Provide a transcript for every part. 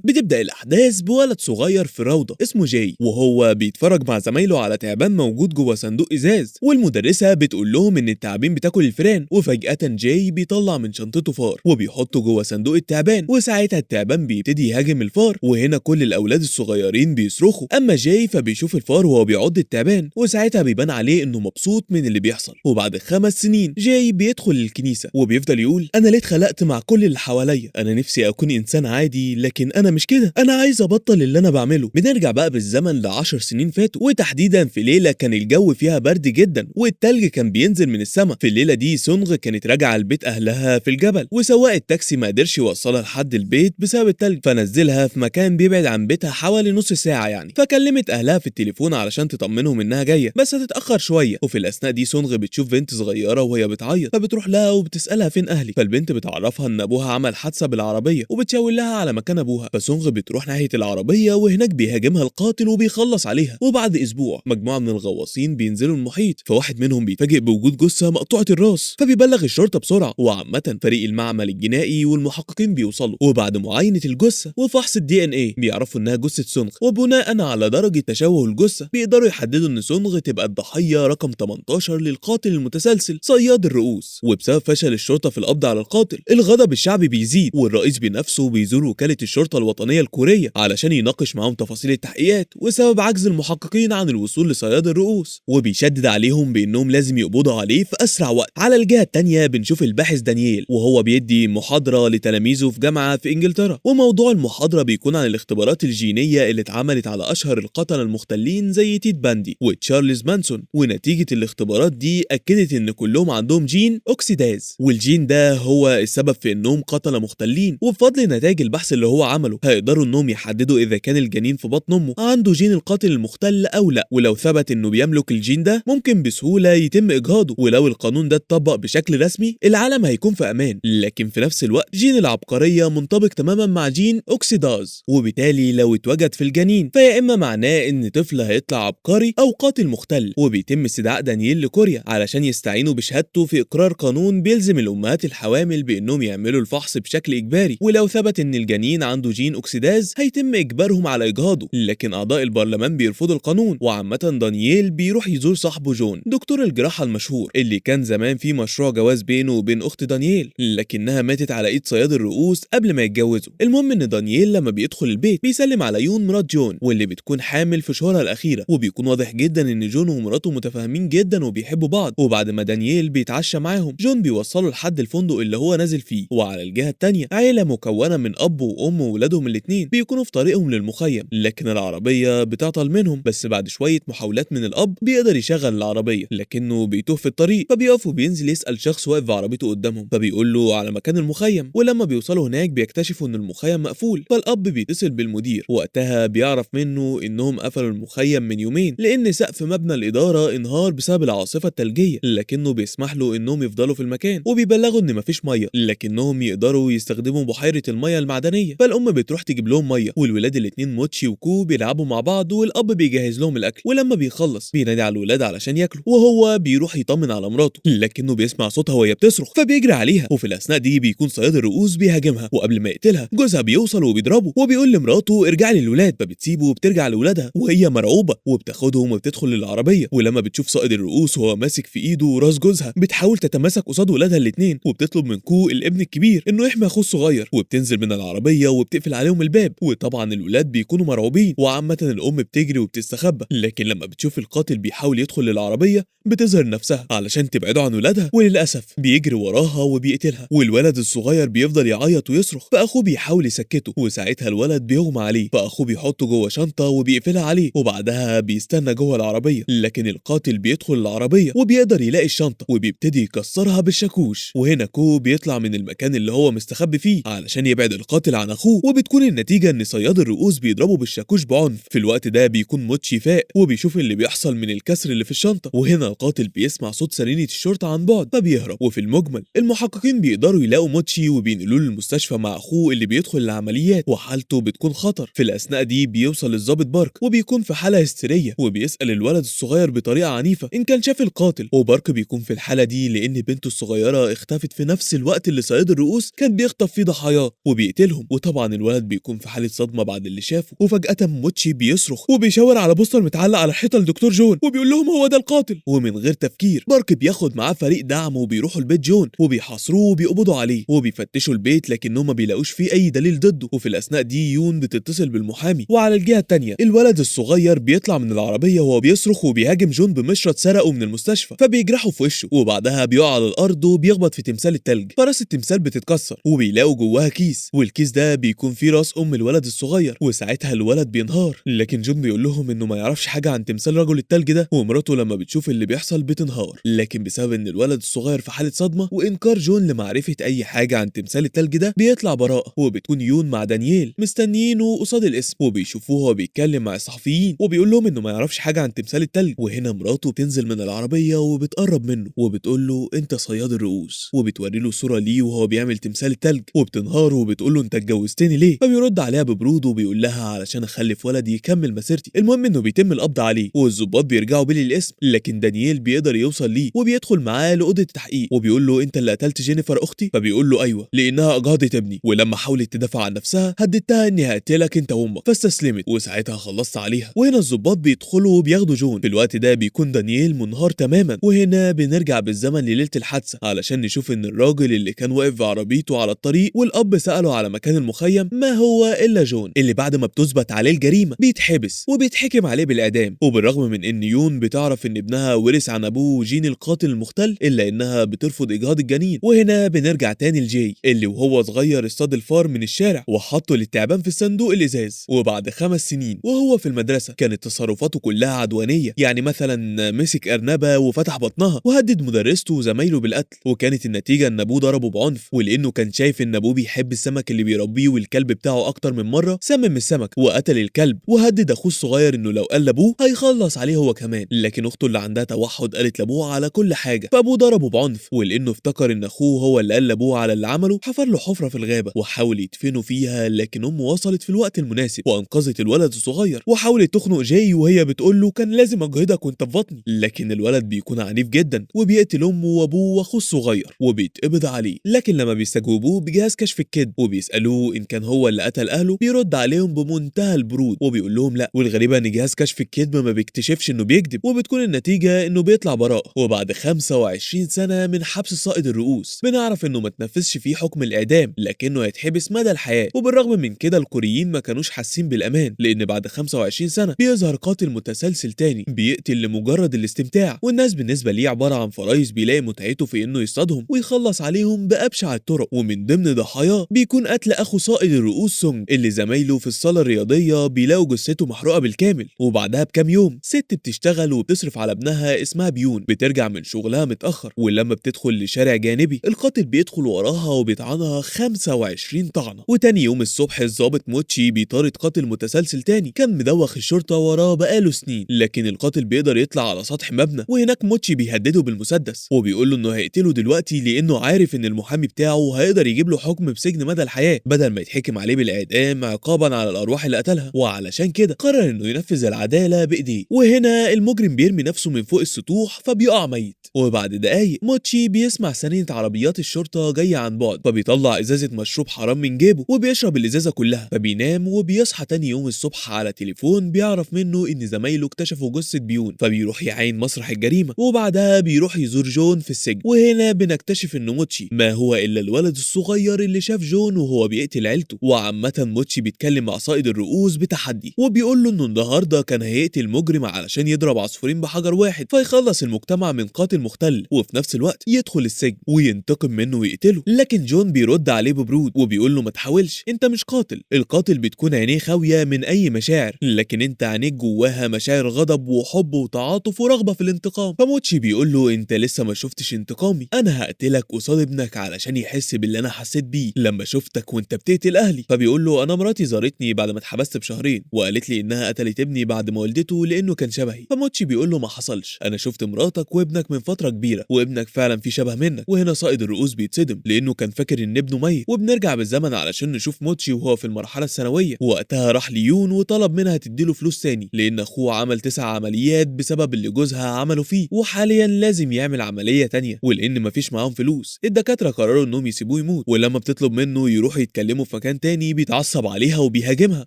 بتبدأ الأحداث بولد صغير في روضة اسمه جاي، وهو بيتفرج مع زمايله على تعبان موجود جوه صندوق إزاز، والمدرسة بتقول لهم إن التعابين بتاكل الفئران. وفجأة جاي بيطلع من شنطته فار وبيحطه جوه صندوق التعبان، وساعتها التعبان بيبتدي يهاجم الفار، وهنا كل الأولاد الصغيرين بيصرخوا. أما جاي فبيشوف الفار وهو بيعض التعبان، وساعتها بيبان عليه إنه مبسوط من اللي بيحصل. وبعد 5 سنين جاي بيدخل الكنيسة وبيفضل يقول: أنا ليه اتخلقت مع كل اللي حواليا؟ أنا نفسي أكون إنسان عادي، لكن أنا مش كده، أنا عايز أبطل اللي أنا بعمله. بنرجع بقى بالزمن ل10 سنين فاتوا، وتحديدا في ليلة كان الجو فيها برد جدا والتلج كان بينزل من السما. في الليلة دي سونغ كانت راجعة لبيت أهلها في الجبل، وسواق التاكسي ما قدرش يوصلها لحد البيت بسبب التلج، فنزلها في مكان بيبعد عن بيتها حوالي نص ساعة يعني. فكلمت أهلها في التليفون علشان تطمنهم إنها جاية بس هتتأخر شوية. وفي الأثناء دي سونغ بتشوف بنت صغيرة وهي بتعيط، فبتروح لها وبتسألها فين أهلي، فالبنت بتعرفها إن أبوها عمل حادثة بالعربية وبتشاور لها على مكان أبوها. فسونغ بتروح ناحية العربية، وهناك بيهاجمها القاتل وبيخلص عليها. وبعد أسبوع مجموعة من الغواصين بينزلوا المحيط، فواحد منهم بيتفاجئ بوجود جثة مقطوعة الراس، فبيبلغ الشرطة بسرعة. وعامة فريق المعمل الجنائي والمحققين بيوصلوا، وبعد معاينة الجثة وفحص ال DNA بيعرفوا انها جثة سونغ، وبناء على درجة تشوه الجثة بيقدروا يحددوا ان سونغ تبقى الضحية رقم 18 للقاتل المتسلسل صياد الرؤوس. وبسبب فشل الشرطة في القبض على القاتل، الغضب الشعبي بيزيد، والرئيس بنفسه بيزور وكالة الشرطة الوطنية الكورية علشان يناقش معاهم تفاصيل التحقيقات وسبب عجز المحققين عن الوصول لصياد الرؤوس، وبيشدد عليهم بانهم لازم يقبضوا عليه في اسرع وقت. على الجهة التانية بنشوف الباحث دانييل وهو بيدي محاضرة لتلاميذه في جامعة في انجلترا، وموضوع المحاضرة بيكون عن الاختبارات الجينية اللي اتعملت على اشهر القتلة المختلين زي تيد باندي وتشارلز مانسون، ونتيجة الاختبارات دي اكدت ان كلهم عندهم جين oxidase، والجين ده هو السبب في انهم قتلة مختلين. وبفضل نتائج البحث اللي هو عمله هيقدروا انهم يحددوا اذا كان الجنين في بطن امه عنده جين القاتل المختل او لا، ولو ثبت انه بيملك الجين ده ممكن بسهولة يتم اجهاضه. ولو القانون ده اتطبق بشكل رسمي العالم هيكون في امان. لكن في نفس الوقت جين العبقرية منطبق تماما مع جين oxidase، وبالتالي لو اتوجد في الجنين فيا اما معناه ان طفل هيطلع عبقري او قاتل مختل. وبيتم استدعاء دانييل لكوريا علشان يستعينوا بشهادته في اقرار قانون بيلزم الامهات الحوامل بانهم يعملوا الفحص بشكل اجباري، ولو ثبت ان الجنين عنده جين oxidase هيتم اجبارهم على اجهاضه. لكن اعضاء البرلمان بيرفضوا القانون. وعامة دانييل بيروح يزور صاحبه جون دكتور الجراحة المشهور اللي كان زمان في مشروع جواز بينه وبين اخت دانييل، لكنها ماتت على ايد صياد الرؤوس قبل ما يتجوزوا. المهم ان دانييل لما بيدخل البيت بيسلم على يون مرات جون واللي بتكون حامل في شهورها الاخيرة، وبيكون واضح جدا ان جون ومراته متفاهمين جدا وبيحبوا بعض. وبعد ما دانييل بيتعشى معاهم جون بيوصله لحد الفندق اللي هو نازل فيه. وعلى الجهة التانية عيلة مكونة من اب وام وولادهم الاتنين بيكونوا في طريقهم للمخيم، لكن العربية بتعطل منهم، بس بعد شوية محاولات من الاب بيقدر يشغل العربية، لكنه بيتوه في الطريق، فبيقف وبينزل يسأل شخص واقف بعربيته قدامهم، فبيقول له على مكان المخيم. ولما بيوصلوا هناك بيكتشفوا ان المخيم مقفول، فالاب بيتصل بالمدير، وقتها بيعرف منه انهم قفلوا المخيم من يومين لان سقف مبنى الادارة انهار بسبب العاصفة الثلجية، لكنه بيسمح له انهم يفضلوا في المكان، وبيبلغوا ان مفيش مية لكنهم يقدروا يستخدموا بحيرة المية المعدنية. فالام بتروح تجيب لهم مية، والولاد الاتنين موتشي وكو بيلعبوا مع بعض، والاب بيجهز لهم الاكل، ولما بيخلص بينادي على الولاد علشان ياكلوا، وهو بيروح يطمن على مراته، لكنه بيسمع صوتها وهي بتصرخ فبيجري عليها. وفي الاثناء دي بيكون صياد الرؤوس بيهاجمها، وقبل ما يقتلها جوزها بيوصل وبيضربه وبيقول لمراته ارجعي للولاد، فبتسيبه وبترجع لولادها وهي مرعوبه، وبتاخدهم وبتدخل للعربيه. ولما بتشوف صائد الرؤوس وهو ماسك في ايده راس جوزها بتحاول تتماسك قصاد ولادها الاثنين، وبتطلب من كو الابن الكبير انه يحمي اخوه الصغير، وبتنزل من العربية وبتقفل عليهم الباب. وطبعا الولاد بيكونوا مرعوبين، وعامة الام بتجري وبتستخبى، لكن لما بتشوف القاتل بيحاول يدخل للعربية بتظهر نفسها علشان تبعده عن ولادها، وللاسف بيجري وراها وبيقتلها. والولد الصغير بيفضل يعيط ويصرخ، فاخوه بيحاول يسكته، وساعتها الولد بيغمى عليه، فاخوه بيحطه جوه شنطه وبيقفلها عليه، وبعدها بيستنى جوه العربيه. لكن القاتل بيدخل العربية وبيقدر يلاقي الشنطة وبيبتدي يكسرها بالشاكوش. وهنا كو بيطلع من المكان اللي هو مستخبي فيه علشان يبعد القاتل عن اخوه، وبتكون النتيجة ان صياد الرؤوس بيضربه بالشاكوش بعنف. في الوقت ده بيكون موتشي فاق وبيشوف اللي بيحصل من الكسر اللي في الشنطه، وهنا القاتل بيسمع صوت سرينة الشرطة عن بعد فبيهرب. وفي المجمل المحققين بيقدروا يلاقوا موتشي وبينقلوه للمستشفى مع اخوه اللي بيدخل العمليات وحالته بتكون خطر. في الاثناء دي بيوصل الضابط بارك وبيكون في حاله هستيريه، وبيسال الولد الصغير بطريقة عنيفة ان كان شاف القاتل. وبارك بيكون في الحالة دي لان بنته الصغيرة اختفت في نفس الوقت اللي صياد الرؤوس كان بيخطف فيه ضحاياه وبيقتلهم. وطبعا الولد الولد بيكون في حاله صدمة بعد اللي شافه. وفجاة موتشي بيصرخ وبيشاور على بوستر متعلق على الحيطة لدكتور جون وبيقول لهم هو ده القاتل. ومن غير تفكير بارك بياخد معاه فريق دعم وبيروحوا لبيت جون وبيحاصروه وبيقبضوا عليه وبيفتشوا البيت، لكنهم ما بيلاقوش فيه اي دليل ضده. وفي الاثناء دي يون بتتصل بالمحامي. وعلى الجهة الثانية الولد الصغير بيطلع من العربية وهو بيصرخ وبيهاجم جون بمشرط سرقه من المستشفى، فبيجرحه في وشه، وبعدها بيقع على الارض وبيخبط في تمثال التلج، فراس التمثال بتتكسر وبيلاقوا جواها كيس، والكيس ده بيكون فيه راس ام الولد الصغير. وساعتها الولد بينهار، لكن جون بيقول لهم انه ما يعرفش حاجة عن تمثال رجل التلج ده، ومراته لما بتشوف اللي بيحصل بتنهار. لكن بسبب ان الولد الصغير في حاله صدمة وانكار جون لمعرفة اي حاجة عن تمثال التلج ده بيطلع براءه. وبتكون يون مع دانييل مستنيينه قصاد القسم، وبيشوفوه وهو بيتكلم مع الصحفيين وبيقول لهم انه ما يعرفش حاجة عن تمثال التلج. وهنا مراته بتنزل من العربية وبتقرب منه وبتقول له انت صياد الرؤوس، وبتوري له صوره ليه وهو بيعمل تمثال التلج، وبتنهار وبتقول له انت اتجوزتني ليه؟ فبيرد عليها ببرود وبيقول لها علشان اخلف ولد يكمل مسيرتي. المهم انه بيتم القبض عليه والظباط بيرجعوا بيه للقسم، لكن دانييل بيقدر يوصل ليه وبيدخل معاه لاوضه التحقيق وبيقول له انت اللي قتلت جينيفر اختي؟ فبيقول له ايوه لانها اجهضت ابني، ولما حاولت تدافع عن نفسها هددتها اني هقتلك انت وامك، فاستسلمت وساعتها خلصت عليها. وهنا الظباط بيدخلوا وبياخدوا جون. في الوقت ده بيكون دانييل منهار تماما. وهنا بنرجع بالزمن لليلة الحادثة علشان نشوف ان الراجل اللي كان واقف بعربيته على الطريق والاب ساله على مكان المخيم ما هو الا جون، اللي بعد ما بتثبت عليه الجريمة بيتحبس وبيتحكم عليه بالاعدام. وبالرغم من ان يون بتعرف ان ابنها ورث عن ابوه جين القاتل المختل، الا انها بترفض اجهاض الجنين. وهنا بنرجع تاني لجاي اللي وهو صغير اصطاد الفار من الشارع وحطه للتعبان في الصندوق الازاز. وبعد 5 سنين وهو في المدرسة كانت تصرفاته كلها عدوانية، يعني مثلا مسك ارنبه وفتح بطنها وهدد مدرسته وزمايله بالقتل، وكانت النتيجة ان ابوه ضربه بعنف، ولانه كان شايف ان ابوه بيحب السمك اللي بيربيه والكلب بتاعه اكتر من مرة سمم السمك وقتل الكلب وهدد اخوه الصغير انه لو قال لابوه هيخلص عليه هو كمان. لكن اخته اللي عندها توحد قالت لابوه على كل حاجة، فابوه ضربه بعنف، ولانه افتكر ان اخوه هو اللي قال لابوه على اللي عمله حفر له حفره في الغابة وحاول يدفنه فيها، لكن امه وصلت في الوقت المناسب وانقذت الولد الصغير وحاولت تخنق جاي وهي بتقول له كان لازم اجهضك وانت في بطني. لكن الولد بيكون عنيف جدا وبيقتل امه وابوه واخوه الصغير وبيتقبض عليه. لكن لما بيستجوبوه بجهاز كشف الكذب وبيسالوه ان كان هو اللي قتل اهله بيرد عليهم بمنتهى البرود وبيقول لهم لا. والغريبة ان جهاز كشف الكذب ما بيكتشفش انه بيكذب، وبتكون النتيجة انه بيطلع براءه. وبعد 25 سنة من حبس صائد الرؤوس بنعرف انه ما تنفذش فيه حكم الاعدام، لكنه هيتحبس مدى الحياة. وبالرغم من كده الكوريين ما كانوش حاسين بالامان، لان بعد 25 سنة بيظهر قاتل متسلسل تاني بيقتل لمجرد الاستمتاع، والناس بالنسبة ليه عبارة عن فرايس بيلاقي متعته في انه يصطادهم ويخلص عليهم بابشع الطرق. ومن ضمن ضحاياه بيكون قتل اخو صائد الرؤوس سونج اللي زمايله في الصاله الرياضية بيلاقوا جثته محروقة بالكامل. وبعدها بكام يوم ست بتشتغل وبتصرف على ابنها اسمها بيون بترجع من شغلها متاخر، ولما بتدخل لشارع جانبي القاتل بيدخل وراها وبيطعنها 25 طعنه. وتاني يوم الصبح الضابط موتشي بيطارد قاتل متسلسل تاني كان مدوخ الشرطة وراه بقاله سنين، لكن القاتل بيقدر يطلع على سطح مبنى، وهناك موتشي بيهدده بالمسدس وبيقول له انه هيقتله دلوقتي لانه عارف ان المحامي بتاعه هيقدر يجيب له حكم بسجن مدى الحياة بدل ما يتحكم عليه بالاعدام عقابا على الارواح اللي قتلها، وعلشان كده قرر انه ينفذ العدالة بايديه. وهنا المجرم بيرمي نفسه من فوق السطوح فبيقع ميت. وبعد دقايق موتشي بيسمع سنينة عربيات الشرطة جاية عن بعد، فبيطلع ازازة مشروب حرام من جيبه وبيشرب الازازه كلها، فبينام. وبيصحى تاني يوم الصبح على تليفون بيعرف منه ان زمايله اكتشفوا جثة بيون، فبيروح يعاين مسرح الجريمة، وبعدها بيروح يزور جون في السجن. وهنا بنكتشف ان موتشي ما هو الا الولد الصغير اللي شاف جون وهو بيقتل عيلته. وعامة موتشي بيتكلم مع صائد الرؤوس بتحدي وبيقول له انه النهارده كان هيقتل مجرم علشان يضرب عصفورين بحجر واحد فيخلص المجتمع من قاتل مختل، وفي نفس الوقت يدخل السجن وينتقم منه ويقتله. لكن جون بيرد عليه ببرود وبيقول له ما تحاولش، انت مش قاتل. القاتل بتكون عينيه خاوية من اي مشاعر، لكن انت عينيك جواها مشاعر غضب وحب وتعاطف ورغبه في الانتقام. فموتشي بيقول له انت لسه ما شفتش انتقامي، انا هقتلك قصاد ابنك علشان يحس باللي انا حسيت بيه لما شفتك وانت بتقتل اهلي. فبيقول له انا مراتي زارتني بعد ما اتحبست بشهرين وقالت لي انها قتلت ابني بعد ما ولدته لانه كان شبهي. فموتشي بيقول له ما حصلش، انا شفت مراتك وابنك من فترة كبيرة وابنك فعلا في شبه منك. وهنا صائد الرؤوس بيتصدم لانه كان فاكر ان ابنه ميت. وبنرجع بالزمن علشان نشوف موتشي وهو في المرحلة الثانوية، وقتها راح ليون وطلب منها تديله فلوس تاني لان اخوه عمل 9 عمليات بسبب اللي جوزها عمله فيه، وحاليا لازم يعمل عملية تانية، ولان مفيش معاهم فلوس الدكاترة قرروا انهم يسيبوه يموت. ولما بتطلب منه يروحوا يتكلموا في مكان تاني بيتعصب عليها وبيهاجمها،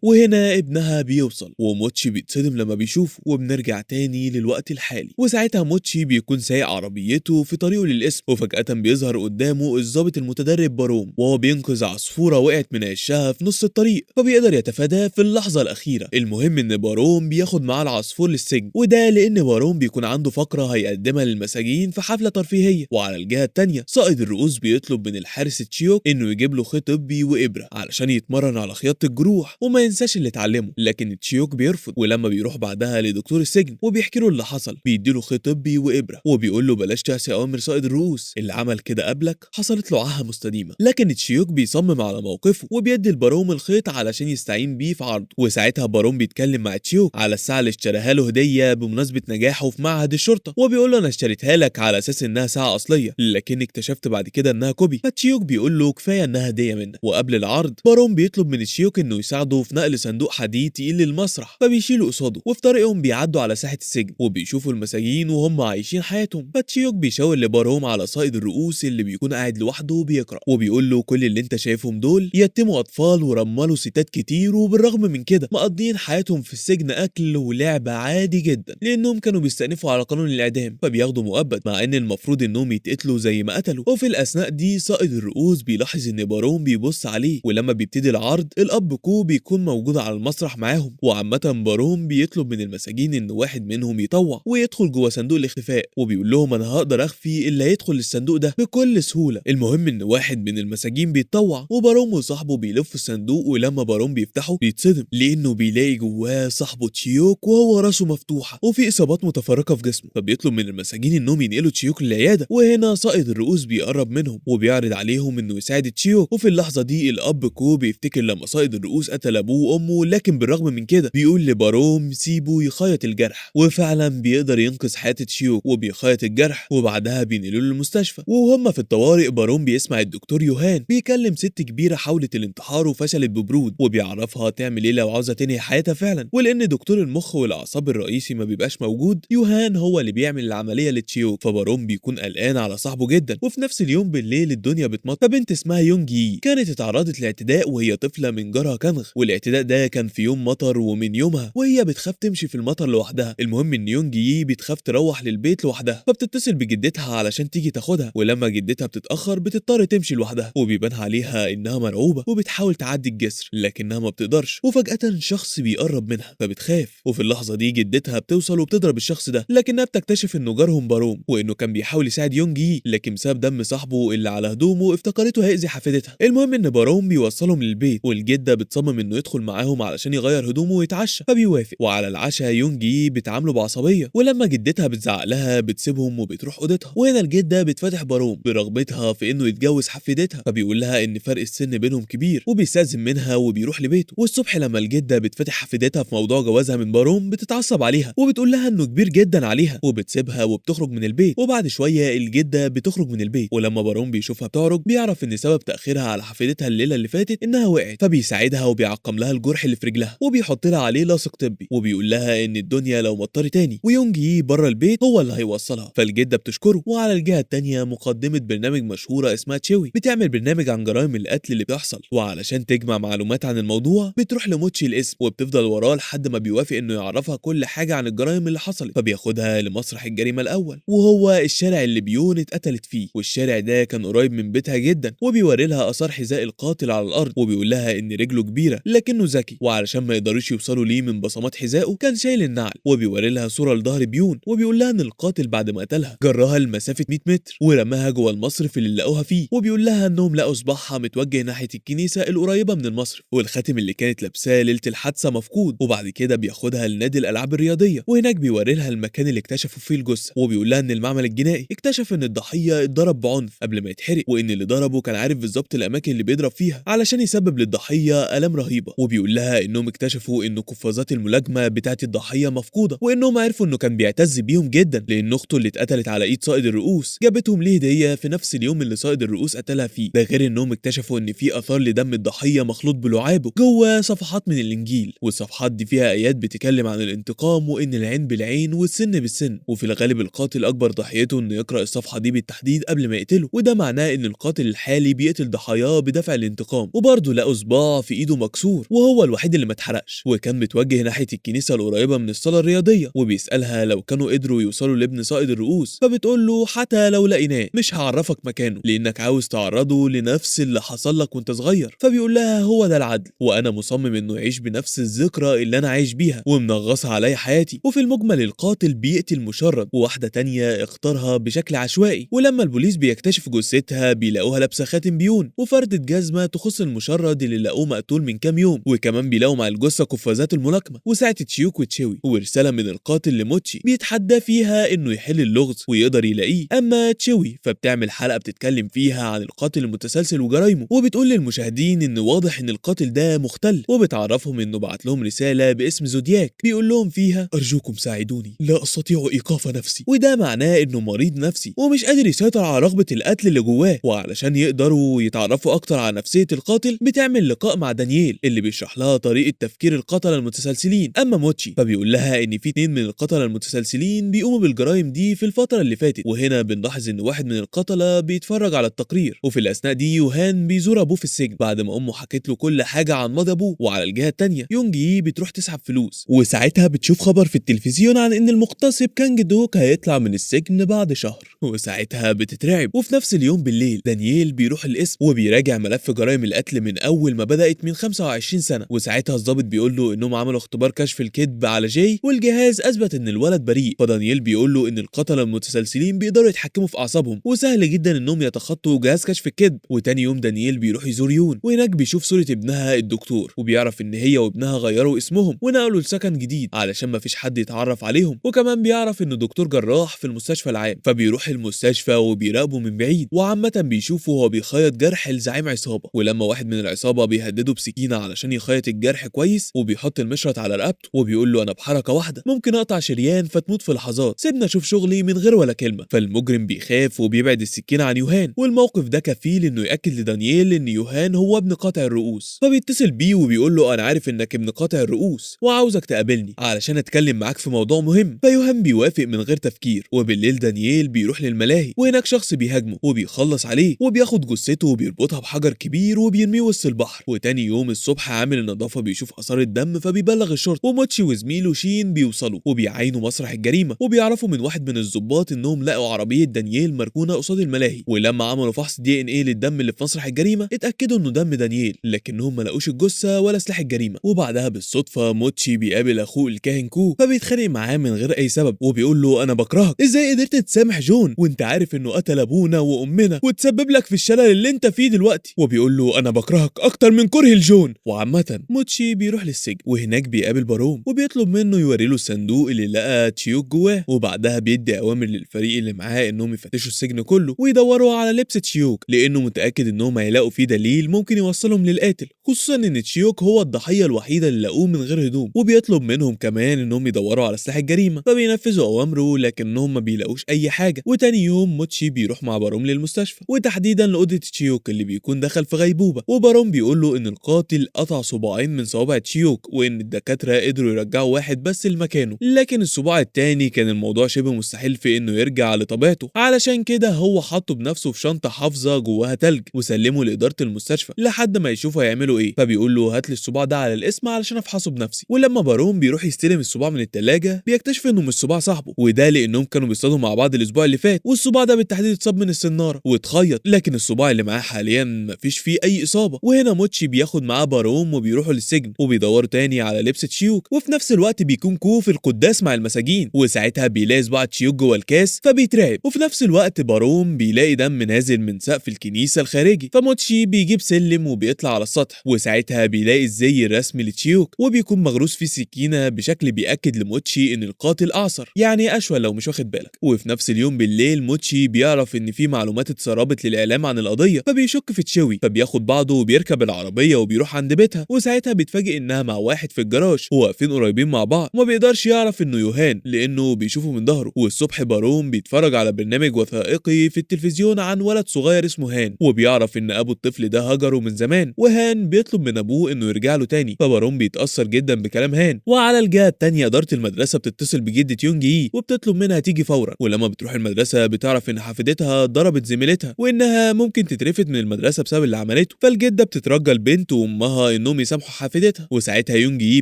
وهنا ابنها بيوصل وموتشي بيتصدم لما بيشوفه. وبنرجع تاني للوقت الحالي، وساعتها موتشي بيكون سايق عربيته في طريقه للقسم، وفجأة بيظهر قدامه الضابط المتدرب باروم وهو بينقذ عصفورة وقعت من عشها في نص الطريق، فبيقدر يتفاداه في اللحظة الأخيرة. المهم إن باروم بياخد معاه العصفور للسجن، وده لأن باروم بيكون عنده فقرة هيقدمها للمساجين في حفلة ترفيهية. وعلى الجهة التانية صائد الرؤوس بيطلب من الحارس تشيوك إنه يجيب له خيط طبي وإبرة علشان يتمرن على خياطة الجروح وما ينساش اللي اتعلمه، لكن تشيوك بيرفض. ولما بيروح بعدها لدكتور السجن وبيحكي له اللي حصل، بيديله خيط طبي وإبرة وبيقول له بلاش تعصي أوامر صائد الرؤوس، اللي عمل كده قبلك حصلت له عاهة مستديمة. لكن تشيوك بيصمم على موقفه وبيدي الباروم الخيط علشان يستعين بيه في عرضه. وساعتها باروم بيتكلم مع تشيوك على الساعة اللي اشتراها له هدية بمناسبة نجاحه في معهد الشرطة، وبيقول له انا اشتريتها لك على اساس انها ساعة اصلية، لكن اكتشفت بعد كده انها copy. فتشيوك بيقول له كفاية انها هدية منك. وقبل العرض باروم بيطلب من تشيوك انه يساعده في نقل صندوق حديد تقيل للمسرح، فبيشيله قصاده. وفي طريقهم بيعدوا على ساحة السجن وبيشوفوا المساجين وهم عايشين حياتهم. فتشيوك بيشاور لباروم على صائد الرؤوس اللي بيكون قاعد لوحده وبيقرأ، وبيقول له كل اللي انت شايفهم دول يتموا اطفال ورملوا ستات كتير، وبالرغم من كده مقضيين حياتهم في السجن اكل ولعب عادي جدا، لانهم كانوا بيستأنفوا على قانون الاعدام فبياخدوا مؤبد، مع ان المفروض انهم يتقتلوا زي ما قتلوا. وفي الاثناء دي صائد الرؤوس بيلاحظ ان باروم بيبص عليه، ولما بيبتدي العرض الاب كو بيكون موجود على المسرح معاهم. وعامة باروم بيطلب من المساجين ان واحد منهم يطوع ويدخل جوه صندوق الاختفاء، وبيقول لهم انا هقدر اخفي اللي هيدخل الصندوق ده بكل سهولة. المهم ان واحد من المساجين بيتطوع، وباروم وصاحبه بيلفوا الصندوق، ولما باروم بيفتحه بيتصدم لانه بيلاقي جواه صاحبه تشيوك وهو راسه مفتوحة وفي اصابات متفرقة في جسمه. فبيطلب من المساجين انهم ينقلوا تشيوك للعيادة، وهنا صائد الرؤوس بيقرب منهم وبيعرض عليهم انه يساعد تشيوك. وفي اللحظة دي الاب كو بيفتكر لما صائد الرؤوس قتل ابوه وامه، لكن بالرغم من كده بيقول لباروم سيبه يخيط الجرح، وفعلا بيقدر ينقذ حياة تشيوك وبيخيط الجرح، وبعدها بينقلوه للمستشفى. وهم في الطوارئ باروم بيسمع الدكتور يوهان بيكلم ست كبيرة حاولت الانتحار وفشلت ببرود، وبيعرفها تعمل ايه لو عاوزة تنهي حياتها فعلا. ولان دكتور المخ والاعصاب الرئيسي ما بيبقاش موجود، يوهان هو اللي بيعمل العملية لتشيوك، فباروم بيكون قلقان على صاحبه جدا. وفي نفس اليوم بالليل الدنيا بتمطر، فبنت اسمها يونجي كانت اتعرضت لاعتداء وهي طفلة من جارها كانغ، والاعتداء ده كان في يوم مطر، ومن يومها وهي بتخاف تمشي في المطر لوحدها. المهم ان يونجي بتخاف تروح للبيت لوحدها، فبتتصل بجدتها علشان تيجي تاخدها، ولما جدتها بتتاخر بتضطر تمشي لوحدها، وبيبان عليها انها مرعوبه وبتحاول تعدي الجسر لكنها ما بتقدرش. وفجاة شخص بيقرب منها فبتخاف، وفي اللحظة دي جدتها بتوصل وبتضرب الشخص ده، لكنها بتكتشف انه جارهم باروم، وانه كان بيحاول يساعد يونجي لكن بسبب دم صاحبه اللي على هدومه افتكرته هيأذي حفيدتها. المهم ان باروم بيوصلهم للبيت، والجدة بتصمم انه يدخل معاهم علشان يغير هدومه ويتعشى، فبيوافق. وعلى العشاء يونجي بتعامله بعصبيه، ولما جدتها بتزعق لها بتسيبهم وبتروح اوضتها. وهنا الجدة بتفتح باروم برغبتها في انه يتجوز حفيدتها، فبيقول لها ان فرق السن بينهم كبير، وبيستأذن منها وبيروح لبيته. والصبح لما الجدة بتفتح حفيدتها في موضوع جوازها من باروم بتتعصب عليها وبتقول لها انه كبير جدا عليها، وبتسيبها وبتخرج من البيت. وبعد شوية الجدة بتخرج من البيت، ولما باروم بيشوفها بتعرج بيعرف ان سبب تاخيرها على حفيدتها الليلة اللي فاتت انها وقعت، فبيساعدها وبيعقم لها الجرح اللي في رجلها وبيحط لها عليه لاصق طبي، وبيقول لها ان الدنيا لو مطرت تاني ويونجي بره البيت هو اللي هيوصلها، فالجده بتشكره. وعلى الجهة التانية مقدمه برنامج مشهورة اسمها تشيوي بتعمل برنامج عن جرائم القتل اللي بتحصل، وعلشان تجمع معلومات عن الموضوع بتروح لموتشي الاسم وبتفضل وراه لحد ما بيوافق انه يعرفها كل حاجة عن الجرائم اللي حصلت. فبياخدها لمسرح الجريمة الاول، وهو الشارع اللي بيون اتقتلت فيه، والشارع ده كان قريب من بيتها جدا، وبيوري لها اثار حذاء القاتل على الارض، وبيقول لها ان رجله كبيرة لكنه ذكي، وعلشان ما يقدروش يوصلوا ليه من بصمات حذائه كان شايل النعل. وبيوري لها صوره لظهر بيون، وبيقول لها ان القاتل بعد ما قتلها جرها لمسافة 100 متر ورماها جوه المصرف اللي لقوها فيه، وبيقول لها انهم لقوا صباعها متوجه ناحية الكنيسة القريبة من المصرف، والخاتم اللي كانت لابساه ليلة الحادثة مفقود. وبعد كده بياخدها لنادي الالعاب الرياضية، وهناك بيوري لها المكان اللي اكتشفوا فيه الجثة، وبيقول لها ان المعمل الجنائي اكتشف ان الضحية اتضرب بعنف قبل ما يتحرق، وان اللي ضربه كان عارف بالظبط الاماكن اللي بيضرب فيها علشان يسبب للضحيه الام رهيبة. وبيقول لها انهم اكتشفوا ان قفازات الملاكمة بتاعه الضحية مفقودة، وانهم عرفوا انه كان بيعتز بيهم جدا لان اخته اللي اتقتلت على ايد صائد الرؤوس جابتهم ليه هديه في نفس اليوم اللي صائد الرؤوس قتلها فيه. ده غير انهم اكتشفوا ان في اثار لدم الضحية مخلوط بلعابه جوه صفحات من الانجيل، والصفحات دي فيها ايات بتتكلم عن الانتقام وان العين بالعين والسن بالسن. وفي الغالب القاتل اكبر ضحيته انه يقرا الصفحة دي بالتحديد قبل ما يقتله، وده معناه ان القاتل الحالي بيقتل ضحاياه بدافع الانتقام. وبرضه لقوا صباع في ايده مكسور وهو الوحيد اللي ما اتحرقش، وكان متوجه ناحية الكنيسة القريبة من الصاله الرياضية، وبيسالها لو كانوا قدروا يوصلوا لابن صائد الرؤوس، فبتقول له حتى لو لقيناه مش هعرفك مكانه لانك عاوز تعرضه لنفس اللي حصل لك وانت صغير. فبيقول لها هو ده العدل، وانا مصمم انه يعيش بنفس الذكرى اللي انا عايش بيها ومنغصها عليا حياتي. وفي المجمل القاتل بيقتل مشرد وواحدة تانية اختارها بشكل عشوائي، ولما البوليس بيكتشف جثتها بيلاقوها لابسه خاتم بيون وفردة جزمه تخص المشرد اللي لقوه مقتول من كام يوم، وكمان بيلاقوا مع الجثة قفازات الملاكمة وساعة تشيوك وتشوي، ورسالة من القاتل لموتشي بيتحدى فيها انه يحل اللغز ويقدر يلاقيه. اما تشوي فبتعمل حلقة بتتكلم فيها عن القاتل المتسلسل وجرايمه، وبتقول للمشاهدين ان واضح ان القاتل ده مختل، وبتعرفهم انه بعت لهم رسالة باسم زودياك بيقول لهم فيها ارجوكم ساعدوني لا استطيع ايقاف نفسي، وده معناه انه مريض نفسي ومش قادر يسيطر على رغبة القتل اللي جواه. وعلشان يقدروا يتعرفوا اكتر على نفسية القاتل بتعمل لقاء مع دانييل اللي بيشرح لها طريقه تفكير القتلة المتسلسلين. اما موتشي فبيقول لها ان في 2 من القتلة المتسلسلين بيقوموا بالجرائم دي في الفترة اللي فاتت، وهنا بنلاحظ ان واحد من القتلة بيتفرج على التقرير. وفي الاثناء دي يوهان بيزور ابوه في السجن بعد ما امه حكت له كل حاجة عن ماضي ابوه. وعلى الجهة الثانية يونج بتروح تسحب فلوس، وساعتها بتشوف خبر في التلفزيون عن ان المغتصب كانج دوك هيطلع من السجن بعد شهر، وساعتها بتترعب. وفي نفس اليوم بالليل دانييل بيروح القسم وبيراجع ملف جرائم القتل من اول ما بدات من 25 سنة، وساعتها الضابط بيقول له انهم عملوا اختبار كشف الكذب على جاي والجهاز اثبت ان الولد بريء. فدانييل بيقول له ان القتلة المتسلسلين بيقدروا يتحكموا في اعصابهم وسهل جدا انهم يتخطوا جهاز كشف الكذب. وتاني يوم دانييل بيروح يزور يون، وهناك بيشوف صوره ابنها الدكتور، وبيعرف ان هي وابنها غيروا اسمهم ونقلوا لسكن جديد علشان ما فيش حد يتعرف عليهم، وكمان بيعرف انه دكتور جراح في المستشفى العام، فبيروح المستشفى وبيراقبه من بعيد، وعامة بيشوفه وهو بيخيط جرح لزعيم عصابة. ولما واحد من العصابة بيهدده بسكينة علشان يخيط الجرح كويس، وبيحط المشرط على رقبته وبيقول له انا بحركة واحدة ممكن اقطع شريان فتموت في لحظات، سيبنا اشوف شغلي من غير ولا كلمة. فالمجرم بيخاف وبيبعد السكينة عن يوهان، والموقف ده كفيل انه ياكد لدانييل ان يوهان هو ابن قاطع الرؤوس. فبيتصل بيه وبيقول له انا عارف انك ابن قاطع الرؤوس وعاوزك تقابلني علشان اتكلم معاك في موضوع مهم. فيوهان بيوافق من غير تفكير. وبالليل دانييل بيروح للملاهي، وهناك شخص بيهاجمه وبيخلص عليه وبياخد جثته وبيربطها بحجر كبير وبيرميه وسط البحر. وتاني يوم الصبح عامل النظافة بيشوف اثار الدم فبيبلغ الشرطة، وموتشي وزميله شين بيوصلوا وبيعاينوا مسرح الجريمة، وبيعرفوا من واحد من الضباط انهم لقوا عربية دانييل مركونة قصاد الملاهي. ولما عملوا فحص DNA للدم اللي في مسرح الجريمة اتاكدوا انه دم دانييل، لكنهم ما لقوش الجثة ولا سلاح الجريمة. وبعدها بالصدفة موتشي بيقابل اخوه الكاهن كو، فبيتخانق معاه من غير اي سبب وبيقول له انا بكرهك، ازاي قدرت تسامح جون وانت عارف انه قتل ابونا وامنا وتسبب لك في الشلل اللي انت فيه دلوقتي، وبيقول له انا بكرهك اكتر من كرهي لجون. وعامة موتشي بيروح للسجن، وهناك بيقابل باروم وبيطلب منه يوري له الصندوق اللي لقى تشيوك جواه. وبعدها بيدي اوامر للفريق اللي معاه انهم يفتشوا السجن كله ويدوروا على لبس تشيوك، لانه متاكد انهم هيلاقوا فيه دليل ممكن يوصلهم للقاتل، خصوصا ان تشيوك هو الضحية الوحيدة اللي لقوه من غير هدوم. وبيطلب منهم كمان انهم يدوروا على سلاح الجريمة، فبينفذوا اوامره لكنهم ما بيلاقوش اي حاجة. وتاني يوم موتشي بيروح مع باروم للمستشفى، وتحديدا لاوضه تشيوك اللي بيكون دخل في غيبوبة. وباروم بيقول له ان القاتل قطع صباعين من صوابع تشيوك، وان الدكاترة قدروا يرجعوا واحد بس لمكانه، لكن الصباع التاني كان الموضوع شبه مستحيل في انه يرجع لطبيعته، علشان كده هو حطه بنفسه في شنطه حافظه جواها تلج وسلمه لادارة المستشفى لحد ما يشوفوا هيعملوا ايه. فبيقول له هات لي الصباع ده على القسم علشان افحصه بنفسي. ولما باروم بيروح يستلم الصباع من التلاجة بيكتشف انه مش صباع صاحبه، وده لانهم كانوا بيصطادوا مع بعض الاسبوع اللي فات، والصباع ده بالتحديد اتصاب من السناره واتخيط، لكن الصباع اللي معاه حاليا مفيش فيه اي اصابه. وهنا موتشي بياخد معاه باروم وبيروحوا للسجن وبيدوروا تاني على لبس تشيوك. وفي نفس الوقت بيكون كو في القداس مع المساجين، وساعتها بيلاقي صباع تشيوك جوه الكاس فبيترعب. وفي نفس الوقت باروم بيلاقي دم نازل من سقف الكنيسة الخارجي، فموتشي بيجيب سلم وبيطلع على السطح، وساعتها بيلاقي الزي الرسمي لتشيوك وبيكون مغروس فيه سكينة بشكل بيأكد لموتشي ان القاتل اعصر، يعني اشول لو مش واخد بالك. وفي نفس اليوم بالليل موتشي بيعرف ان في معلومات اتسربت للاعلام عن القضية، فبيشك في تشوي، فبياخد بعضه وبيركب العربية وبيروح عند بيتها. وساعتها بيتفاجئ انها مع واحد في الجراج وواقفين قريبين مع بعض، وما بيقدرش يعرف انه يوهان لانه بيشوفه من ظهره. والصبح باروم بيتفرج على برنامج وثائقي في التلفزيون عن ولد صغير اسمه هان، وبيعرف ان ابو الطفل ده هجره من زمان، وهان بيطلب من ابوه انه يرجع له تاني، فباروم بيتاثر جدا بكلام هان. وعلى الجهة التانية ادارة المدرسة بتتصل بجده يونج وبتطلب منها تيجي فورا. ولما بتروح المدرسة بتعرف ان حفيدتها ضربت زميلتها وانها ممكن تترفد من المدرسة بسبب اللي عملته، فالجده بتترجى البنت وامها انهم يسامحوا حفيدتها، وساعتها يونجي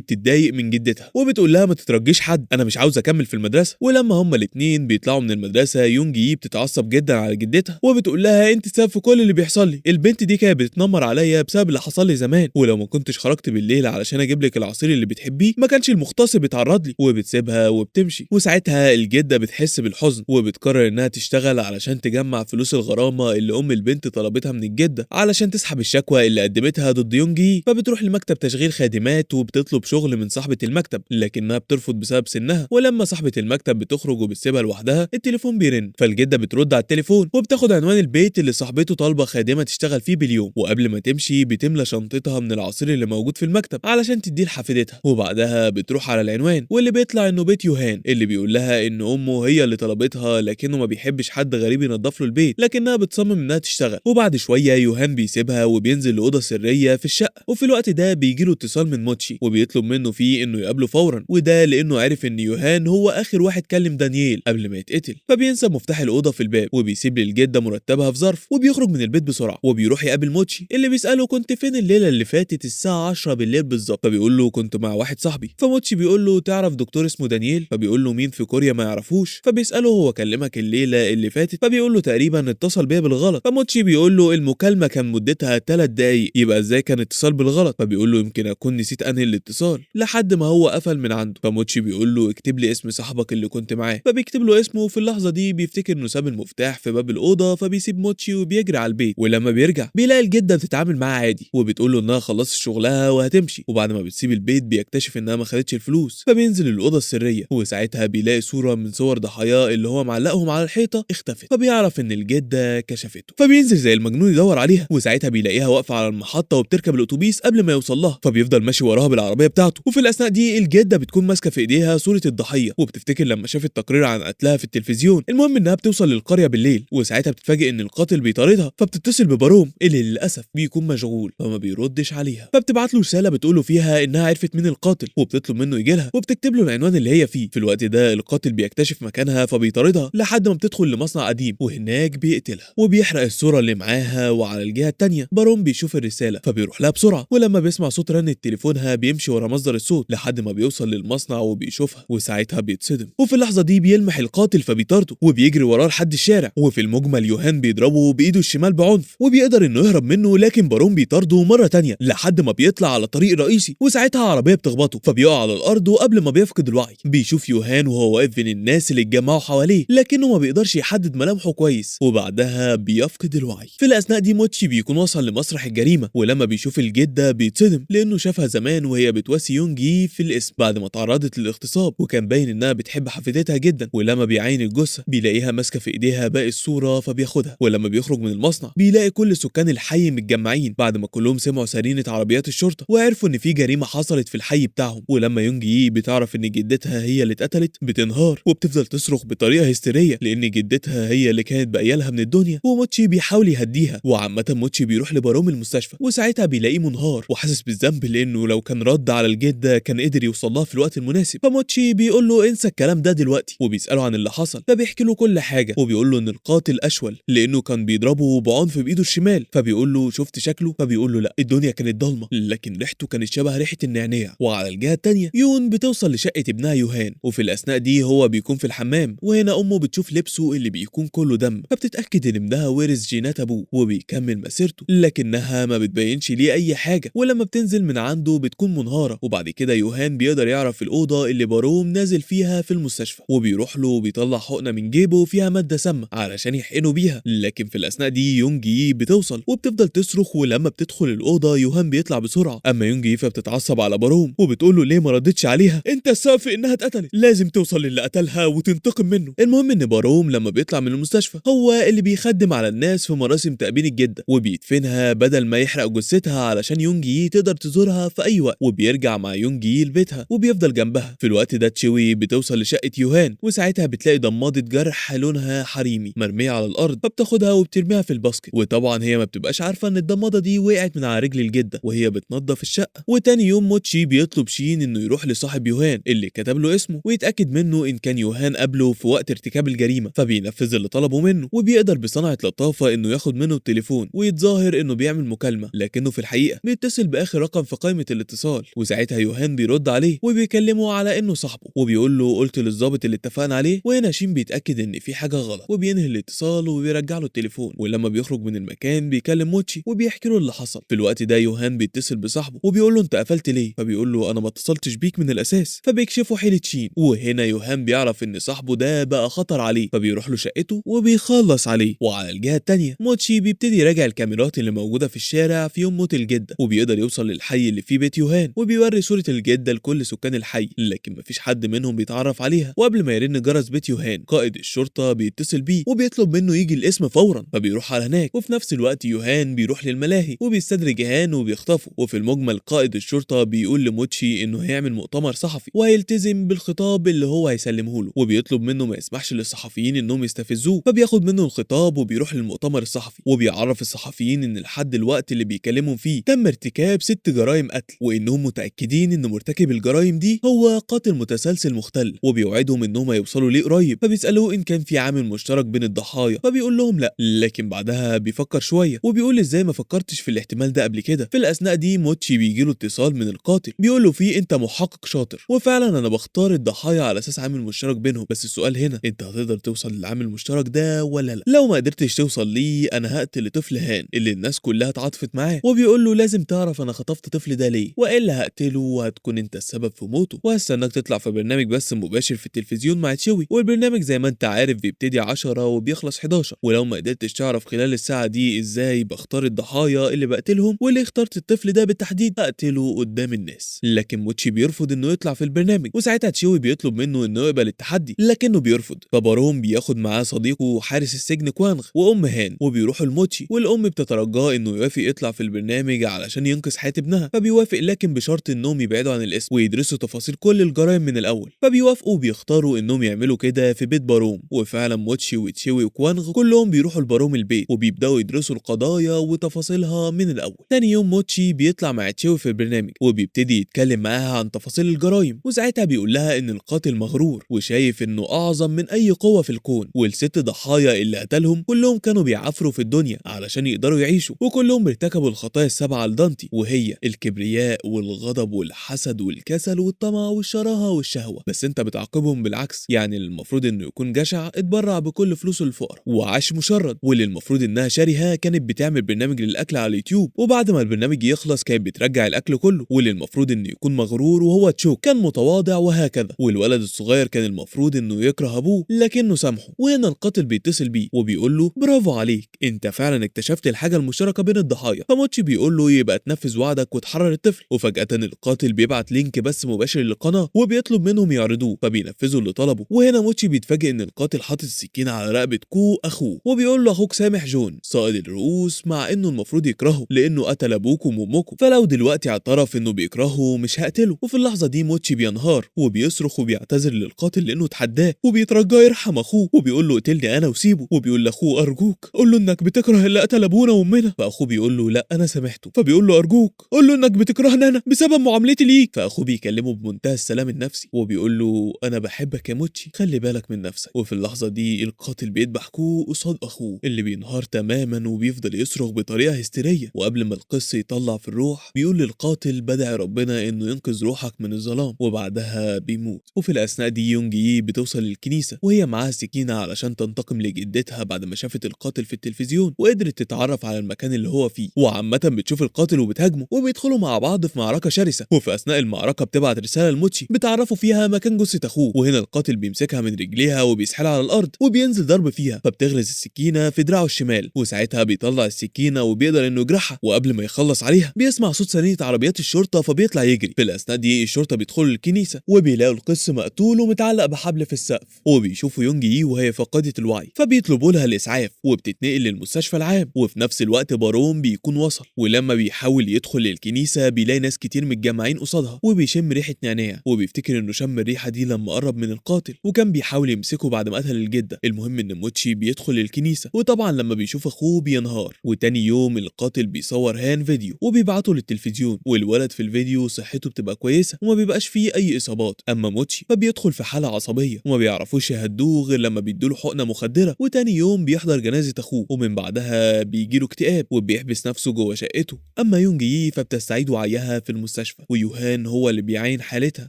بتتضايق من جدتها وبتقول لها ما تترجيش حد، انا مش عاوزه اكمل في المدرسة. ولما هما الاثنين بيطلعوا من المدرسة يونجي بتتعصب جدا على جدتها وبتقول لها انت السبب في كل اللي بيحصل لي، البنت دي كانت بتتنمر عليا بسبب اللي حصل لي زمان، ولو ما كنتش خرجت بالليل علشان اجيب لك العصير اللي بتحبيه ما كانش المغتصب اتعرض لي. وبتسيبها وبتمشي. وساعتها الجدة بتحس بالحزن وبتقرر انها تشتغل علشان تجمع فلوس الغرامة اللي ام البنت طلبتها من الجدة علشان تسحب الشكوى اللي قدمتها ضد يونجي. فبتروح لمكتب تشغيل خادمات وبتطلب شغل من صاحبه المكتب، لكنها بترفض بسبب سنها. ولما صاحبه المكتب بتخرج وبتسيبها لوحدها التليفون بيرن، فالجده بترد على التليفون وبتاخد عنوان البيت اللي صاحبته طالبه خادمه تشتغل فيه باليوم. وقبل ما تمشي بتملى شنطتها من العصير اللي موجود في المكتب علشان تديه لحفيدتها، وبعدها بتروح على العنوان واللي بيطلع انه بيت يوهان اللي بيقول لها ان امه هي اللي طلبتها لكنه ما بيحبش حد غريب ينظف له البيت، لكنها بتصمم انها تشتغل. وبعد شوية يوهان بيسيبها وبينزل لاوضه سرية في الشقة، وفي الوقت ده بيجي له اتصال من موتشي وبيطلب منه فيه انه يقابله فورا، وده لانه عرف ان يوهان هو اخر واحد كلم دانييل قبل ما يتقتل. فبينسى مفتاح الاوضة في الباب وبيسيب للجده مرتبها في ظرف وبيخرج من البيت بسرعة وبيروح يقابل موتشي اللي بيساله كنت فين الليلة اللي فاتت الساعة 10 بالليل بالظبط، فبيقول له كنت مع واحد صاحبي. فموتشي بيقول له تعرف دكتور اسمه دانييل؟ فبيقول له مين في كوريا ما يعرفوش؟ فبيساله هو كلمك الليلة اللي فاتت؟ فبيقول له تقريبا اتصل بيا بالغلط. فموتشي بيقول له المكالمة كان مدتها 3 دقايق، يبقى ازاي كان اتصال بالغلط؟ فبيقول له يمكن اكون نسيت انهي الاتصال لحد ما هو قفل من عنده. فموتشي بيقول له اكتب لي اسم صاحبك اللي كنت معاه، فبيكتب له اسمه. في اللحظة دي بيفتكر انه ساب المفتاح في باب الاوضة، فبيسيب موتشي وبيجري على البيت. ولما بيرجع بيلاقي الجدة بتتعامل معاه عادي وبتقول له انها خلصت شغلها وهتمشي. وبعد ما بتسيب البيت بيكتشف انها ما خدتش الفلوس، فبينزل الاوضة السرية وساعتها بيلاقي صوره من صور ضحاياه اللي هو معلقهم على الحيطة اختفت، فبيعرف ان الجدة كشفته، فبينزل زي المجنون يدور عليها. وساعتها بيلاقيها واقفة على المحطة وبتركب الاتوبيس قبل ما يوصل لها، فبيفضل ماشي وراها بالعربية بتاعته. وفي الاثناء دي الجدة بتكون ماسكه في ايديها صوره الضحية وبتفتكر لما شافت تقرير عن قتلها في التلفزيون. المهم انها بتوصل للقريه بالليل وساعتها بتتفاجئ ان القاتل بيطاردها، فبتتصل بباروم اللي للاسف بيكون مشغول فما بيردش عليها، فبتبعت له رسالة بتقوله فيها انها عرفت مين القاتل وبتطلب منه يجي لها وبتكتب له العنوان اللي هي فيه. في الوقت ده القاتل بيكتشف مكانها فبيطاردها لحد ما بتدخل لمصنع قديم وهناك بيقتلها وبيحرق الصورة اللي معاها. وعلى الجهة الثانية باروم بيشوف الرسالة فبيروح لها بسرعة، ولما بيسمع صوت رن تليفونها بيمشي ورا مصدر الصوت لحد ما بيوصل للمصنع وبيشوفها وساعتها بيتصدم. وفي اللحظة دي بيلمح القاتل فبيطارده وبيجري وراه لحد الشارع. وفي المجمل يوهان بيضربه بايده الشمال بعنف وبيقدر انه يهرب منه، لكن باروم بيطارده مرة تانية لحد ما بيطلع على طريق رئيسي وساعتها عربية بتخبطه فبيقع على الارض. وقبل ما بيفقد الوعي بيشوف يوهان وهو واقف بين الناس اللي اتجمعوا حواليه، لكنه ما بيقدرش يحدد ملامحه كويس وبعدها بيفقد الوعي. في الاثناء دي موتشي بيكون وصل لمسرح الجريمة، ولما بيشوف الجدة بيتصدم لانه شافها زمان وهي بتواسي يونجي في الاسم بعد ما تعرضت للاغتصاب، وكان باين انها بتحب حفيدتها جدا. ولما بيعاين الجثة بيلاقيها ماسكه في ايديها باقي الصورة فبياخدها. ولما بيخرج من المصنع بيلاقي كل سكان الحي متجمعين بعد ما كلهم سمعوا سرينه عربيات الشرطة وعرفوا ان في جريمة حصلت في الحي بتاعهم. ولما يونجي بتعرف ان جدتها هي اللي اتقتلت بتنهار وبتفضل تصرخ بطريقة هستيريه لان جدتها هي اللي كانت باقية من الدنيا. وموتشي بيحاول يهديها. وعامة موتشي بيروح لباروم المستشفى وساعتها بيلاقيه منهار وحاسس بالذنب لانه لو كان رد على الجدة كان قدر يوصل لها في الوقت المناسب. فموتشي بيقول له انسى الكلام ده دلوقتي وبيساله عن اللي حصل، فبيحكي له كل حاجة وبيقول له ان القاتل اشول لانه كان بيضربه بعنف بايده الشمال. فبيقول له شفت شكله؟ فبيقول له لا، الدنيا كانت ضلمة لكن ريحته كانت شبه ريحه النعناع. وعلى الجهة الثانية يون بتوصل لشقه ابنها يوهان، وفي الاثناء دي هو بيكون في الحمام، وهنا امه بتشوف لبسه اللي بيكون كله دم، فبتتاكد ان ابنها ورث جينات ابوه وبيكمل مسيرته، لكنها ما بتبينش ليه اي حاجة. ولما بتنزل من عنده بتكون منهاره. وبعد كده يوهان بيقدر يعرف الاوضة اللي باروم نازل فيها في المستشفى، وبيروح له وبيطلع حقنه من جيبه فيها مادة سامة علشان يحقنه بيها. لكن في الاثناء دي يونجي بتوصل وبتفضل تصرخ، ولما بتدخل الاوضة يوهان بيطلع بسرعة. اما يونجي فبتتعصب على باروم وبتقول له ليه ما ردتش عليها، انت السبب في انها اتقتلت، لازم توصل للي قتلها وتنتقم منه. المهم ان باروم لما بيطلع من المستشفى هو اللي بيخدم على الناس في مراسم تأبين الجدة وبيدفنها بدل ما يحرق جثتها علشان يونجي تقدر تزورها في اي وقت. وبيرجع مع يونجي لبيتها وبيفضل جنبها. في الوقت ده تشوي بتوصل لشقه يوهان، وساعتها بتلاقي ضمادة جرح لونها حريمي مرمية على الارض، فبتاخدها وبترميها في ال basket. وطبعا هي ما بتبقاش عارفه ان الضمادة دي وقعت من على رجل الجدة وهي بتنظف الشقة. وتاني يوم موتشي بيطلب شين انه يروح لصاحب يوهان اللي كتب له اسمه ويتاكد منه ان كان يوهان قبله في وقت ارتكاب الجريمة، فبينفذ اللي طلبه منه وبيقدر بصنعه لطافة انه ياخد منه التليفون ويتظاهر انه انه بيعمل مكالمة، لكنه في الحقيقة بيتصل باخر رقم في قائمة الاتصال. وساعتها يوهان بيرد عليه وبيكلمه على انه صاحبه، وبيقول له قلت للظابط اللي اتفقنا عليه. وهنا شين بيتاكد ان في حاجة غلط، وبينهي الاتصال وبيرجع له التليفون. ولما بيخرج من المكان بيكلم موتشي وبيحكي له اللي حصل. في الوقت ده يوهان بيتصل بصاحبه وبيقول له انت قفلت ليه؟ فبيقول له انا ما اتصلتش بيك من الاساس. فبيكشفوا حيله شين، وهنا يوهان بيعرف ان صاحبه ده بقى خطر عليه، فبيروح له شقته وبيخلص عليه. وعلى الجهة التانية موتشي بيبتدي يراجع الكاميرات اللي موجودة في الشارع في يوم موت الجدة، وبيقدر يوصل للحي اللي فيه بيت يوهان، وبيوري صوره الجدة لكل سكان الحي، لكن مفيش حد منهم بيتعرف عليها. وقبل ما يرن جرس بيت يوهان قائد الشرطة بيتصل بيه وبيطلب منه يجي القسم فورا، فبيروح على هناك. وفي نفس الوقت يوهان بيروح للملاهي وبيستدرج هان وبيخطفه. وفي المجمل قائد الشرطة بيقول لموتشي انه هيعمل مؤتمر صحفي وهيلتزم بالخطاب اللي هو هيسلمه له، وبيطلب منه ما يسمحش للصحفيين انهم يستفزوه. فبياخد منه الخطاب وبيروح للمؤتمر الصحفي، وبيعرف الصحفيين ان لحد الوقت اللي بيكلمهم فيه تم ارتكاب 6 جرائم قتل، وانهم متاكدين ان مرتكب الجرائم دي هو قاتل متسلسل مختل، وبيوعدهم انهم هيوصلوا ليه قريب. فبيسالوه ان كان في عامل مشترك بين الضحايا، فبيقول لهم لا، لكن بعدها بيفكر شوية وبيقول ازاي ما فكرتش في الاحتمال ده قبل كده. في الاثناء دي موتشي بيجيله اتصال من القاتل بيقول له فيه انت محقق شاطر، وفعلا انا بختار الضحايا على اساس عامل مشترك بينهم، بس السؤال هنا انت هتقدر توصل للعامل المشترك ده ولا لا؟ لو ما قدرتش توصل ليه انا هقتل طفل هان اللي الناس كلها اتعاطفت معاه. وبيقول له لازم تعرف انا خطفت طفل ده ليه، والا هقتله وهتكون انت السبب في موته، وهستناك تطلع في برنامج بس مباشر في التلفزيون مع تشوي، والبرنامج زي ما انت عارف بيبتدي 10 وبيخلص 11، ولو ما قدرتش تعرف خلال الساعة دي ازاي بختار الضحايا اللي بقتلهم واللي اخترت الطفل ده بالتحديد هقتله قدام الناس. لكن موتشي بيرفض انه يطلع في البرنامج، وساعتها تشوي بيطلب منه انه يقبل التحدي لكنه بيرفض. فباروم بياخد معاه صديقه حارس السجن كوانغ وام هان وبيروحوا لموتشي، والام بتترجاه انه يوافق يطلع في البرنامج علشان ينقذ حياة ابنها، فبيوافق لكن بشرط انهم يبعدوا عن الاسم ويدرسوا تفاصيل كل الجرائم من الاول. فبيوافقوا وبيختاروا انهم يعملوا كده في بيت باروم، وفعلا موتشي وتشيوي وكوانغ كلهم بيروحوا لباروم البيت وبيبداوا يدرسوا القضايا وتفاصيلها من الاول. تاني يوم موتشي بيطلع مع تشيوي في البرنامج وبيبتدي يتكلم معاها عن تفاصيل الجرائم، وساعتها بيقول لها ان القاتل مغرور وشايف انه اعظم من اي قوة في الكون، والست ضحايا اللي قتلهم كلهم كانوا بيعافروا في الدنيا علشان يقدروا يعيشوا، وكلهم ارتكبوا الخطايا السبعة لدانتي، وهي الكبرياء والغضب والحسد والكسل والطمع والشراهه والشهوة، بس انت بتعاقبهم بالعكس، يعني المفروض انه يكون جشع اتبرع بكل فلوسه للفقراء وعاش مشرد، واللي المفروض انها شرهه كانت بتعمل برنامج للاكل على اليوتيوب، وبعد ما البرنامج يخلص كانت بترجع الاكل كله، واللي المفروض انه يكون مغرور وهو تشوك كان متواضع وهكذا، والولد الصغير كان المفروض انه يكره ابوه لكنه سامحه. وهنا القاتل بيتصل بيه وبيقول له برافو عليك انت فعلا اكتشفت الحاجة المشتركة بين الضحايا. فموتشي بيقول له يبقى تنفذ وعدك وتحرر الطفل. وفجاة القاتل بيبعت link بس مباشر للقناة وبيطلب منهم يعرضوه، فبينفذوا اللي طلبه. وهنا موتشي بيتفاجئ ان القاتل حاطط السكينة على رقبة كو اخوه، وبيقول له اخوك سامح جون صائد الرؤوس مع انه المفروض يكرهه لانه قتل ابوكم وامكم، فلو دلوقتي اعترف انه بيكرهه مش هقتله. وفي اللحظة دي موتشي بينهار وبيصرخ وبيعتذر للقاتل لانه اتحداه، وبيترجاه يرحم اخوه وبيقول له اقتلني انا وسيبه، وبيقول لاخوه ارجوك قول له انك بتكره اللي قتل ابونا وامنا. فاخوه بيقول له لا انا سامحته، فبيقول له ارجوك قول له انك بتكرهني انا بسبب معاملتي ليك. فاخوه بيكلمه بمنتهى السلام النفسي وبيقول له انا بحبك يا موتشي خلي بالك من نفسك. وفي اللحظة دي القاتل بيذبح كو قصاد اخوه اللي بينهار تماما وبيفضل يصرخ بطريقة هستيريه. وقبل ما القس يطلع في الروح بيقول للقاتل بدعي ربنا انه ينقذ روحك من الظلام، وبعدها بيموت. وفي الاثناء دي يونج يي بتوصل للكنيسة وهي معاها سكينة علشان تنتقم لجدتها بعد ما شافت القاتل في التلفزيون وقدرت تتعرف على المكان اللي هو فيه. وعامة بتشوف القاتل وبتهاجمه وبيدخلوا مع بعض في معركة شرسة. وفي اثناء المعركة بتبعت رسالة لموتشي بتعرفوا فيها مكان جثة اخوه، وهنا القاتل بيمسكها من رجليها وبيسحلها على الارض وبينزل ضرب فيها، فبتغرز السكينة في دراعه الشمال، وساعتها بيطلع السكينة وبيقدر انه يجرحها. وقبل ما يخلص عليها بيسمع صوت صريخ عربيات الشرطة فبيطلع يجري. في الاثناء دي الشرطة بيدخلوا الكنيسة وبيلاقوا القس مقتول ومتعلق بحبل في السقف، وبيشوفوا يونج يي وهي فقدت الوعي فبيطلبوا لها الاسعاف وبتتنقل للمستشفى العام. وفي نفس الوقت باروم بيكون وصل، ولما بيحاول يدخل للكنيسة بيلاقي ناس كتير متجمعين قصادها، وبيشم ريحه نعناع وبيفتكر انه شم الريحة دي لما قرب من القاتل وكان بيحاول يمسكه بعد ما قتل الجدة. المهم ان موتشي بيدخل الكنيسة وطبعا لما بيشوف اخوه بينهار. وتاني يوم القاتل بيصور هان فيديو وبيبعته للتلفزيون، والولد في الفيديو صحته بتبقى كويسة وما بيبقاش فيه اي اصابات. اما موتشي فبيدخل في حاله عصبية وما بيعرفوش يهدوه غير لما بيدوله حقنه مخدره. وتاني يوم بيحضر جنازه اخوه، ومن بعدها بيجيله اكتئاب. الباب وبيحبس نفسه جوه شقته. اما يونج يي فبتستعيد وعيها في المستشفى، ويوهان هو اللي بيعاين حالتها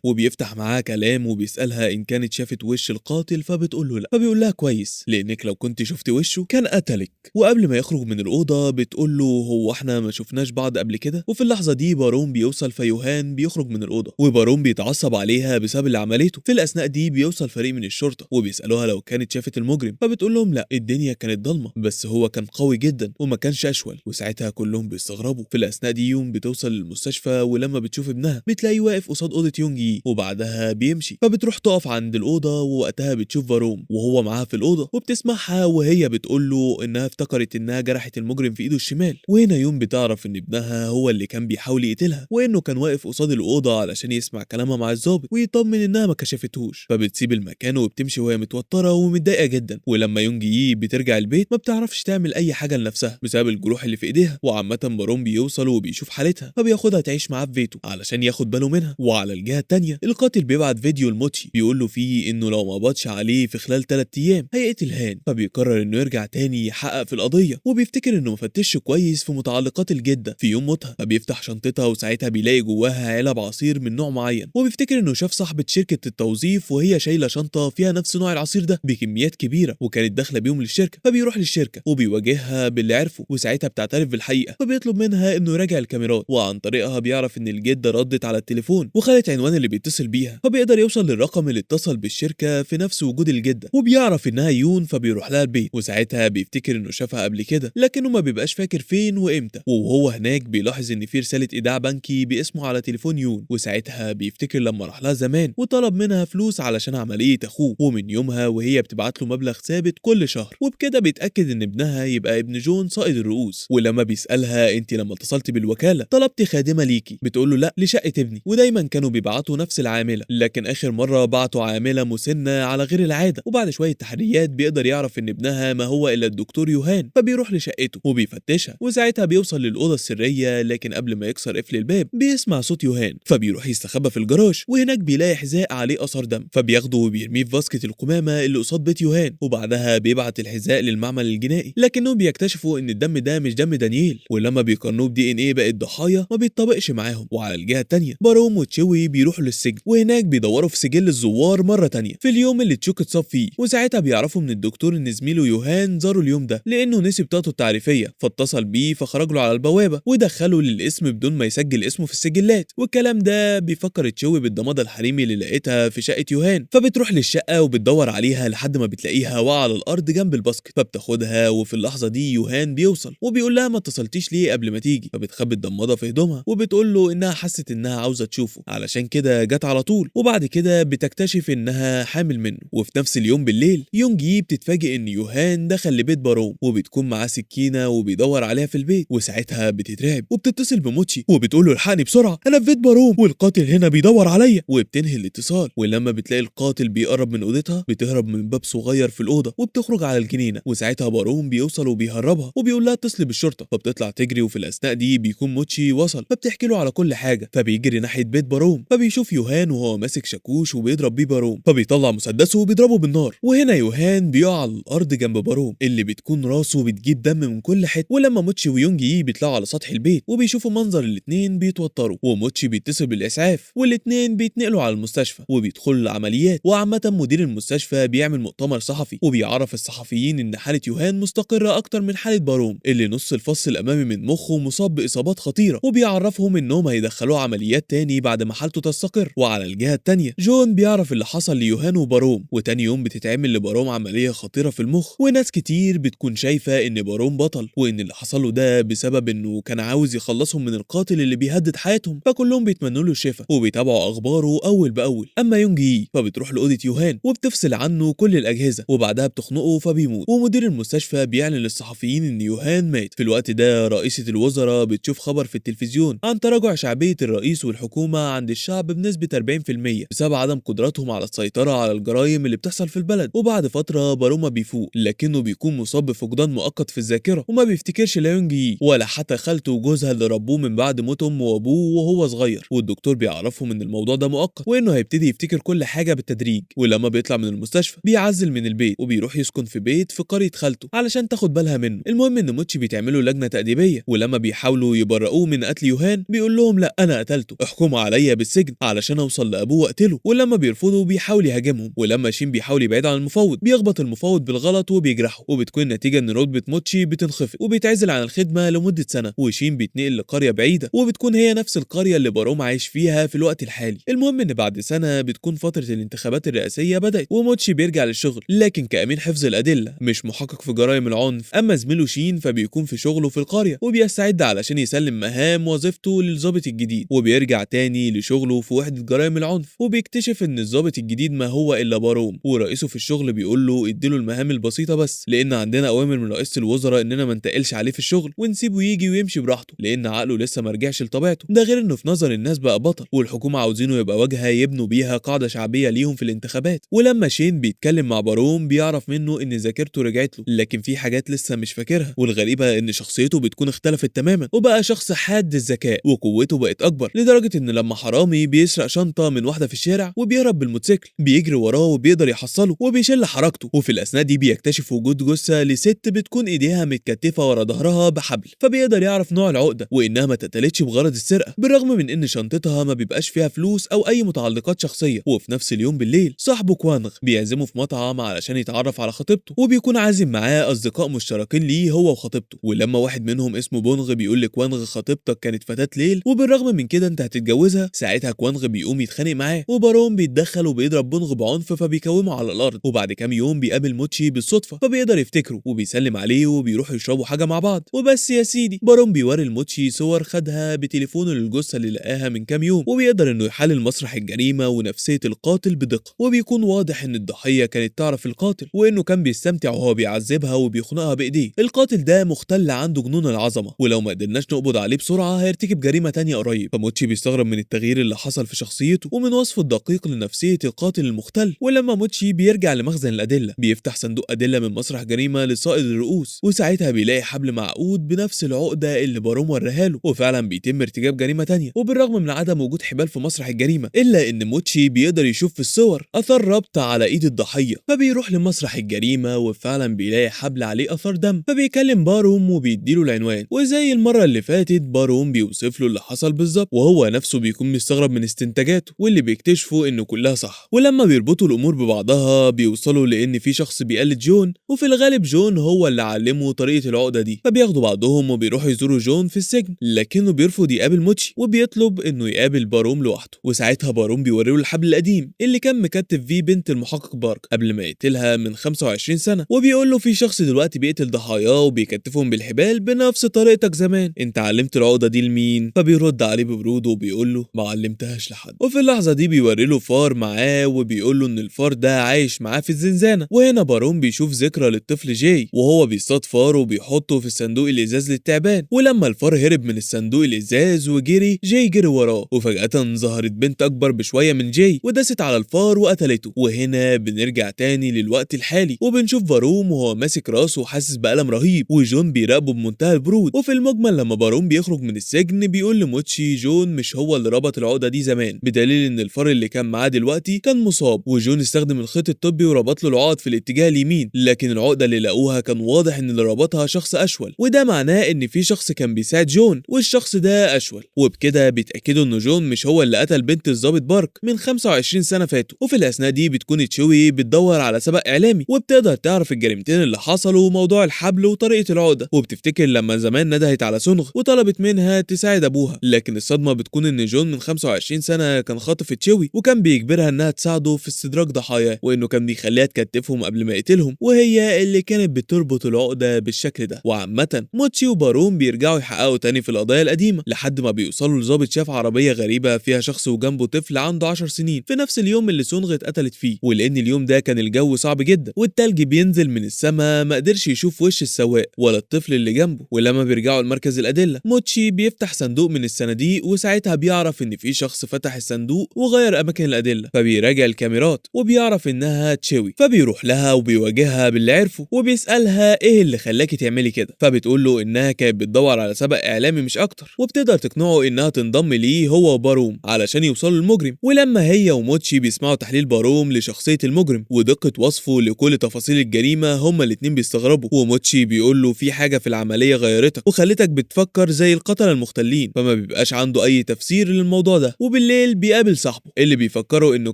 وبيفتح معاها كلام وبيسألها ان كانت شافت وش القاتل، فبتقول له لا، فبيقول لها كويس لانك لو كنت شفت وشه كان قتلك. وقبل ما يخرج من الاوضة بتقول له هو احنا ما شفناش بعض قبل كده. وفي اللحظة دي باروم بيوصل، فيوهان بيخرج من الاوضة وباروم بيتعصب عليها بسبب اللي عملته. في الاثناء دي بيوصل فريق من الشرطة وبيسالوها لو كانت شافت المجرم، فبتقول لهم لا، الدنيا كانت ضلمة بس هو كان قوي جدا وما كانش اشول. وساعتها كلهم بيستغربوا. في الاثناء دي يوم بتوصل للمستشفى، ولما بتشوف ابنها بتلاقيه واقف قصاد اوضة يونج يي وبعدها بيمشي، فبتروح تقف عند الاوضة ووقتها بتشوف باروم وهو معاها في الاوضة وبتسمعها وهي بتقول له انها افتكرت انها جرحت المجرم في ايده الشمال. وهنا يوم بتعرف ان ابنها هو اللي كان بيحاول يقتلها، وانه كان واقف قصاد الاوضة علشان يسمع كلامها مع الضابط ويطمن انها ما كشفتهوش. فبتسيب المكان وبتمشي وهي متوترة ومتضايقه جدا. ولما يونج يي بترجع البيت ما بتعرفش تعمل اي حاجة لنفسها بسبب الجروح اللي في ايديها. وعامة باروم بيوصل وبيشوف حالتها فبياخدها تعيش معاه في بيته علشان ياخد باله منها. وعلى الجهة التانية القاتل بيبعت فيديو لموتشي بيقول له فيه انه لو ما قبضش عليه في خلال 3 ايام هيقتل هان، فبيقرر انه يرجع تاني يحقق في القضية، وبيفتكر انه مفتشش كويس في متعلقات الجدة في يوم موتها، فبيفتح شنطتها وساعتها بيلاقي جواها علب عصير من نوع معين، وبيفتكر انه شاف صاحبه شركة التوظيف وهي شايله شنطه فيها نفس نوع العصير ده بكميات كبيرة وكانت داخله بيهم للشركة. فبيروح للشركة وبيواجهها باللي عرفه، وساعتها بتعترف بالحقيقة، فبيطلب منها انه يراجع الكاميرات، وعن طريقها بيعرف ان الجدة ردت على التليفون وخدت عنوان اللي بيتصل بيها، فبيقدر يوصل للرقم اللي اتصل بالشركة في نفس وجود الجدة، وبيعرف انها يون فبيروح لها البيت، وساعتها بيفتكر انه شافها قبل كده لكنه ما بيبقاش فاكر فين وامتى. وهو هناك بيلاحظ ان في رسالة ايداع بنكي باسمه على تليفون يون، وساعتها بيفتكر لما راح لها زمان وطلب منها فلوس علشان عملية اخوه، ومن يومها وهي بتبعت له مبلغ ثابت كل شهر، وبكده بيتاكد ان ابنها يبقى ابن جون صائد الرؤوس. ولما بيسالها انت لما اتصلتي بالوكالة طلبتي خادمه ليكي، بتقول له لا لشقه ابني، ودايما كانوا بيبعتوا نفس العاملة، لكن اخر مرة بعتوا عامله مسنة على غير العادة. وبعد شوية تحريات بيقدر يعرف ان ابنها ما هو الا الدكتور يوهان، فبيروح لشقته وبيفتشها، وساعتها بيوصل للاوضه السرية، لكن قبل ما يكسر قفل الباب بيسمع صوت يوهان، فبيروح يستخبى في الجراج، وهناك بيلاقي حذاء عليه اثر دم، فبياخده وبيرميه في basket القمامة اللي قصاد بيت يوهان، وبعدها بيبعت الحذاء للمعمل الجنائي، لكنهم بيكتشفوا ان الدم ده مش دم دانييل، ولما بيقارنوه ب DNA باقي الضحايا ما بيتطابقش معاهم. وعلى الجهة التانية باروم وتشوي بيروحوا للسجن، وهناك بيدوروا في سجل الزوار مرة تانية في اليوم اللي تشوك اتصاب فيه، وساعتها بيعرفوا من الدكتور ان زميله يوهان زاره اليوم ده لانه نسي بطاقته التعريفيه، فاتصل بيه فخرج له على البوابة ودخله للاسم بدون ما يسجل اسمه في السجلات. والكلام ده بيفكر تشوي بالضماده الحريمي اللي لقيتها في شقه يوهان، فبتروح للشقه وبتدور عليها لحد ما بتلاقيها واقعه على الارض جنب ال basket، فبتاخدها. وفي اللحظة دي يوهان بيوصل وبيقول لها ما اتصلتيش ليه قبل ما تيجي، فبتخبي الضماده في هدومها وبتقول له انها حست انها عاوزه تشوفه علشان كده جت على طول. وبعد كده بتكتشف انها حامل منه. وفي نفس اليوم بالليل يونج يي بتتفاجئ ان يوهان دخل لبيت باروم وبتكون معاه سكينة وبيدور عليها في البيت، وساعتها بتترعب وبتتصل بموتشي وبتقول له الحقني بسرعة انا في بيت باروم والقاتل هنا بيدور عليا، وبتنهي الاتصال. ولما بتلاقي القاتل بيقرب من اوضتها بتهرب من باب صغير في الاوضة وبتخرج على الجنينة، وساعتها باروم بيوصل وبيهربها وبيقول لها اتصلي بالشرطة، فبتطلع تجري. وفي الاثناء دي بيكون موتشي وصل فبتحكي له على كل حاجة، فبيجري ناحية بيت باروم، فبيشوف يوهان وهو ماسك شاكوش وبيضرب بيه باروم، فبيطلع مسدسه وبيضربه بالنار. وهنا يوهان بيقع على الارض جنب باروم اللي بتكون راسه بتجيب دم من كل حتة. ولما موتشي ويونج يي بيطلعوا على سطح البيت وبيشوفوا منظر الاثنين بيتوتروا، وموتشي بيتصل بالاسعاف والاثنين بيتنقلوا على المستشفى وبيدخلوا العمليات. وعامة مدير المستشفى بيعمل مؤتمر صحفي وبيعرف الصحفيين ان حاله يوهان مستقره اكتر من حاله باروم اللي نص الفص الامامي من مخه مصاب باصابات خطيرة، وبيعرفهم انهم هيدخلوه عمليات تاني بعد ما حالته تستقر. وعلى الجهة التانية جون بيعرف اللي حصل ليوهان وباروم، وتاني يوم بتتعمل لباروم عملية خطيرة في المخ، وناس كتير بتكون شايفه ان باروم بطل وان اللي حصل له ده بسبب انه كان عاوز يخلصهم من القاتل اللي بيهدد حياتهم، فكلهم بيتمنوا له الشفاء وبيتابعوا اخباره اول باول. اما يونج يي فبتروح لاوضه يوهان وبتفصل عنه كل الاجهزة وبعدها بتخنقه فبيموت، ومدير المستشفى بيعلن للصحفيين ان يوهان مات. في الوقت ده رئيسة الوزراء بتشوف خبر في التلفزيون عن تراجع شعبية الرئيس والحكومة عند الشعب بنسبة 40% بسبب عدم قدرتهم على السيطرة على الجرائم اللي بتحصل في البلد. وبعد فترة باروما بيفوق لكنه بيكون مصاب بفقدان مؤقت في الذاكرة وما بيفتكرش لا يونج يي ولا حتى خالته وجوزها اللي ربوه من بعد موت امه وابوه وهو صغير. والدكتور بيعرفهم ان الموضوع ده مؤقت وانه هيبتدي يفتكر كل حاجة بالتدريج. ولما بيطلع من المستشفى بيعزل من البيت وبيروح يسكن في بيت في قرية خالته علشان تاخد بالها منه. المهم ان موتشي بيتصل بيتعملوا لجنة تأديبيه، ولما بيحاولوا يبرئوه من قتل يوهان بيقول لهم لا انا قتلته، احكموا عليا بالسجن علشان اوصل لابوه واقتله. ولما بيرفضوا بيحاول يهاجمهم، ولما شين بيحاول يبعد عن المفوض بيخبط المفوض بالغلط وبيجرحه، وبتكون النتيجة ان رتبه موتشي بتنخفض وبيتعزل عن الخدمة لمدة سنة، وشين بيتنقل لقرية بعيدة وبتكون هي نفس القرية اللي باروم عايش فيها في الوقت الحالي. المهم ان بعد سنة بتكون فترة الانتخابات الرئاسية بدات، وموتشي بيرجع للشغل لكن كأمين حفظ الادلة مش محقق في جرائم العنف. اما زميله شين فبيكون في شغله في القرية وبيستعد علشان يسلم مهام وظيفته للضابط الجديد، وبيرجع تاني لشغلة في وحده جرائم العنف، وبيكتشف ان الضابط الجديد ما هو الا باروم، ورئيسه في الشغل بيقول له اديله المهام البسيطة بس، لان عندنا اوامر من رئيسه الوزراء اننا ما نتقلش عليه في الشغل ونسيبه يجي ويمشي براحته لان عقله لسه ما رجعش لطبيعته. ده غير انه في نظر الناس بقى بطل، والحكومة عاوزينه يبقى واجهه يبنوا بيها قاعدة شعبية ليهم في الانتخابات. ولما شين بيتكلم مع باروم بيعرف منه ان ذاكرته رجعت له، لكن في حاجات لسه مش فاكرها، والغريبة ان شخصيته بتكون اختلفت تماما وبقى شخص حاد الذكاء وقوته بقت اكبر، لدرجة ان لما حرامي بيسرق شنطه من واحدة في الشارع وبيهرب بالموتوسيكل بيجري وراه وبيقدر يحصله وبيشل حركته. وفي الاثناء دي بيكتشف وجود جثة لست بتكون ايديها متكتفه ورا ظهرها بحبل، فبيقدر يعرف نوع العقدة وانها ما اتقتلتش بغرض السرقة، بالرغم من ان شنطتها ما بيبقاش فيها فلوس او اي متعلقات شخصية. وفي نفس اليوم بالليل صاحبه كوانغ بيعزمه في مطعم علشان يتعرف على خطيبته، وبيكون عازم معاه اصدقاء مشتركين ليه هو وخطيبته. ولما واحد منهم اسمه بونغ بيقول لكوانغ خطيبتك كانت فتاة ليل وبالرغم من كده انت هتتجوزها، ساعتها كوانغ بيقوم يتخانق معاه، وباروم بيتدخل وبيضرب بونغ بعنف فبيكومه على الارض. وبعد كام يوم بيقابل موتشي بالصدفة فبيقدر يفتكره وبيسلم عليه وبيروحوا يشربوا حاجة مع بعض. وبس يا سيدي باروم بيوري الموتشي صور خدها بتليفونه للجثه اللي لقاها من كام يوم، وبيقدر انه يحلل مسرح الجريمة ونفسية القاتل بدقة، وبيكون واضح ان الضحية كانت تعرف القاتل وانه كان بيستمتع وهو بيعذبها وبيخنقها بايديه. القاتل ده مختل عنده جنون العظمة، ولو ما قدرناش نقبض عليه بسرعة هيرتكب جريمة تانية قريب. فموتشي بيستغرب من التغيير اللي حصل في شخصيته ومن وصفه الدقيق لنفسيه القاتل المختل. ولما موتشي بيرجع لمخزن الادلة بيفتح صندوق ادلة من مسرح جريمة لصائد الرؤوس، وساعتها بيلاقي حبل معقود بنفس العقدة اللي باروم وراها له، وفعلا بيتم ارتكاب جريمة تانية. وبالرغم من عدم وجود حبال في مسرح الجريمة الا ان موتشي بيقدر يشوف في الصور اثر ربط على ايد الضحية، فبيروح لمسرح الجريمة وفعلا بيلاقي حبل عليه اثر دم، فبيكلم باروم وبيديله العنوان. وزي المرة اللي فاتت باروم بيوصف له اللي حصل بالظبط، وهو نفسه بيكون مستغرب من استنتاجاته واللي بيكتشفه انه كلها صح. ولما بيربطوا الامور ببعضها بيوصلوا لان في شخص بيقلد جون، وفي الغالب جون هو اللي علمه طريقه العقدة دي، فبياخدوا بعضهم وبيروحوا يزوروا جون في السجن، لكنه بيرفض يقابل موتشي وبيطلب انه يقابل باروم لوحده. وساعتها باروم بيوريله الحبل القديم اللي كان مكتف فيه بنت المحقق بارك قبل ما يقتلها من 25 سنة، وبيقول له في شخص دلوقتي بيقتل ضحاياه وبيكتفهم بالحبال بنفس طريقتك زمان، انت علمت العقدة دي لمين؟ فبيرد عليه ببرود وبيقول له ما علمتهاش لحد. وفي اللحظة دي بيوري له فار معاه وبيقول له ان الفار ده عايش معاه في الزنزانة. وهنا باروم بيشوف ذكرى للطفل جاي وهو بيصطاد فار وبيحطه في الصندوق الازاز للتعبان، ولما الفار هرب من الصندوق الازاز وجري جاي جري وراه، وفجأة ظهرت بنت اكبر بشوية من جاي ودست على الفار وقتلته. وهنا بنرجع تاني للوقت الحالي وبنشوف باروم وهو ماسك راسه وحاسس بألم رهيب، وجون بيراقبه بمنتهى البرود. وفي المجمل لما باروم بيخرج من السجن بيقول لموتشي جون مش هو اللي ربط العقدة دي زمان، بدليل ان الفار اللي كان معاه دلوقتي كان مصاب، وجون استخدم الخيط الطبي وربط له العقد في الاتجاه اليمين، لكن العقدة اللي لقوها كان واضح ان اللي ربطها شخص اشول، وده معناه ان في شخص كان بيساعد جون والشخص ده اشول. وبكده بيتاكدوا ان جون مش هو اللي قتل بنت الضابط بارك من 25 سنة فاتوا. وفي الاثناء دي بتكون تشوي بتدور على سبق اعلامي وبتقدر تعرف الجريمتين اللي حصلوا وموضوع الحبل وطريقه العقدة، وبتفتكر لما زمان ندهت على سونغ وطلبت منها تساعد ابوها، لكن الصدمة بتكون ان جون من 25 سنة كان خاطف تشوي وكان بيجبرها انها تساعده في استدراج ضحاياه، وانه كان بيخليها تكتفهم قبل ما يقتلهم، وهي اللي كانت بتربط العقدة بالشكل ده. وعامة موتشي وباروم بيرجعوا يحققوا تاني في القضايا القديمة لحد ما بيوصلوا لظابط شاف عربية غريبة فيها شخص وجنبه طفل عنده 10 سنين في نفس اليوم اللي سونغ اتقتلت فيه. ولان اليوم ده كان الجو صعب جدا والتلج بينزل من السماء ما قدرش يشوف وش السواق ولا الطفل اللي جنبه. ولما بيرجعوا لمركز الادلة موتشي بيفتح صندوق من الصناديق، وساعتها بيعرف ان في شخص فتح الصندوق وغير اماكن الادلة، فبيراجع الكاميرات وبيعرف انها تشوي، فبيروح لها وبيواجهها باللي عرفه وبيسالها ايه اللي خلاكي تعملي كده، فبتقول له انها كانت بتدور على سبق اعلامي مش اكتر، وبتقدر تقنعه انها تنضم ليه هو وباروم علشان يوصلوا للمجرم. ولما هي وموتشي بيسمعوا تحليل باروم لشخصية المجرم ودقة وصفه لكل تفاصيل الجريمة هما الاتنين بيستغربوا، وموتشي بيقول له في في حاجة في العملية غيرتك وخلتك بتفكر زي القتلة المختلين، فما بيبقاش عنده اي تفسير للموضوع ده. وبالليل بيقابل صاحبه اللي بيفكره انه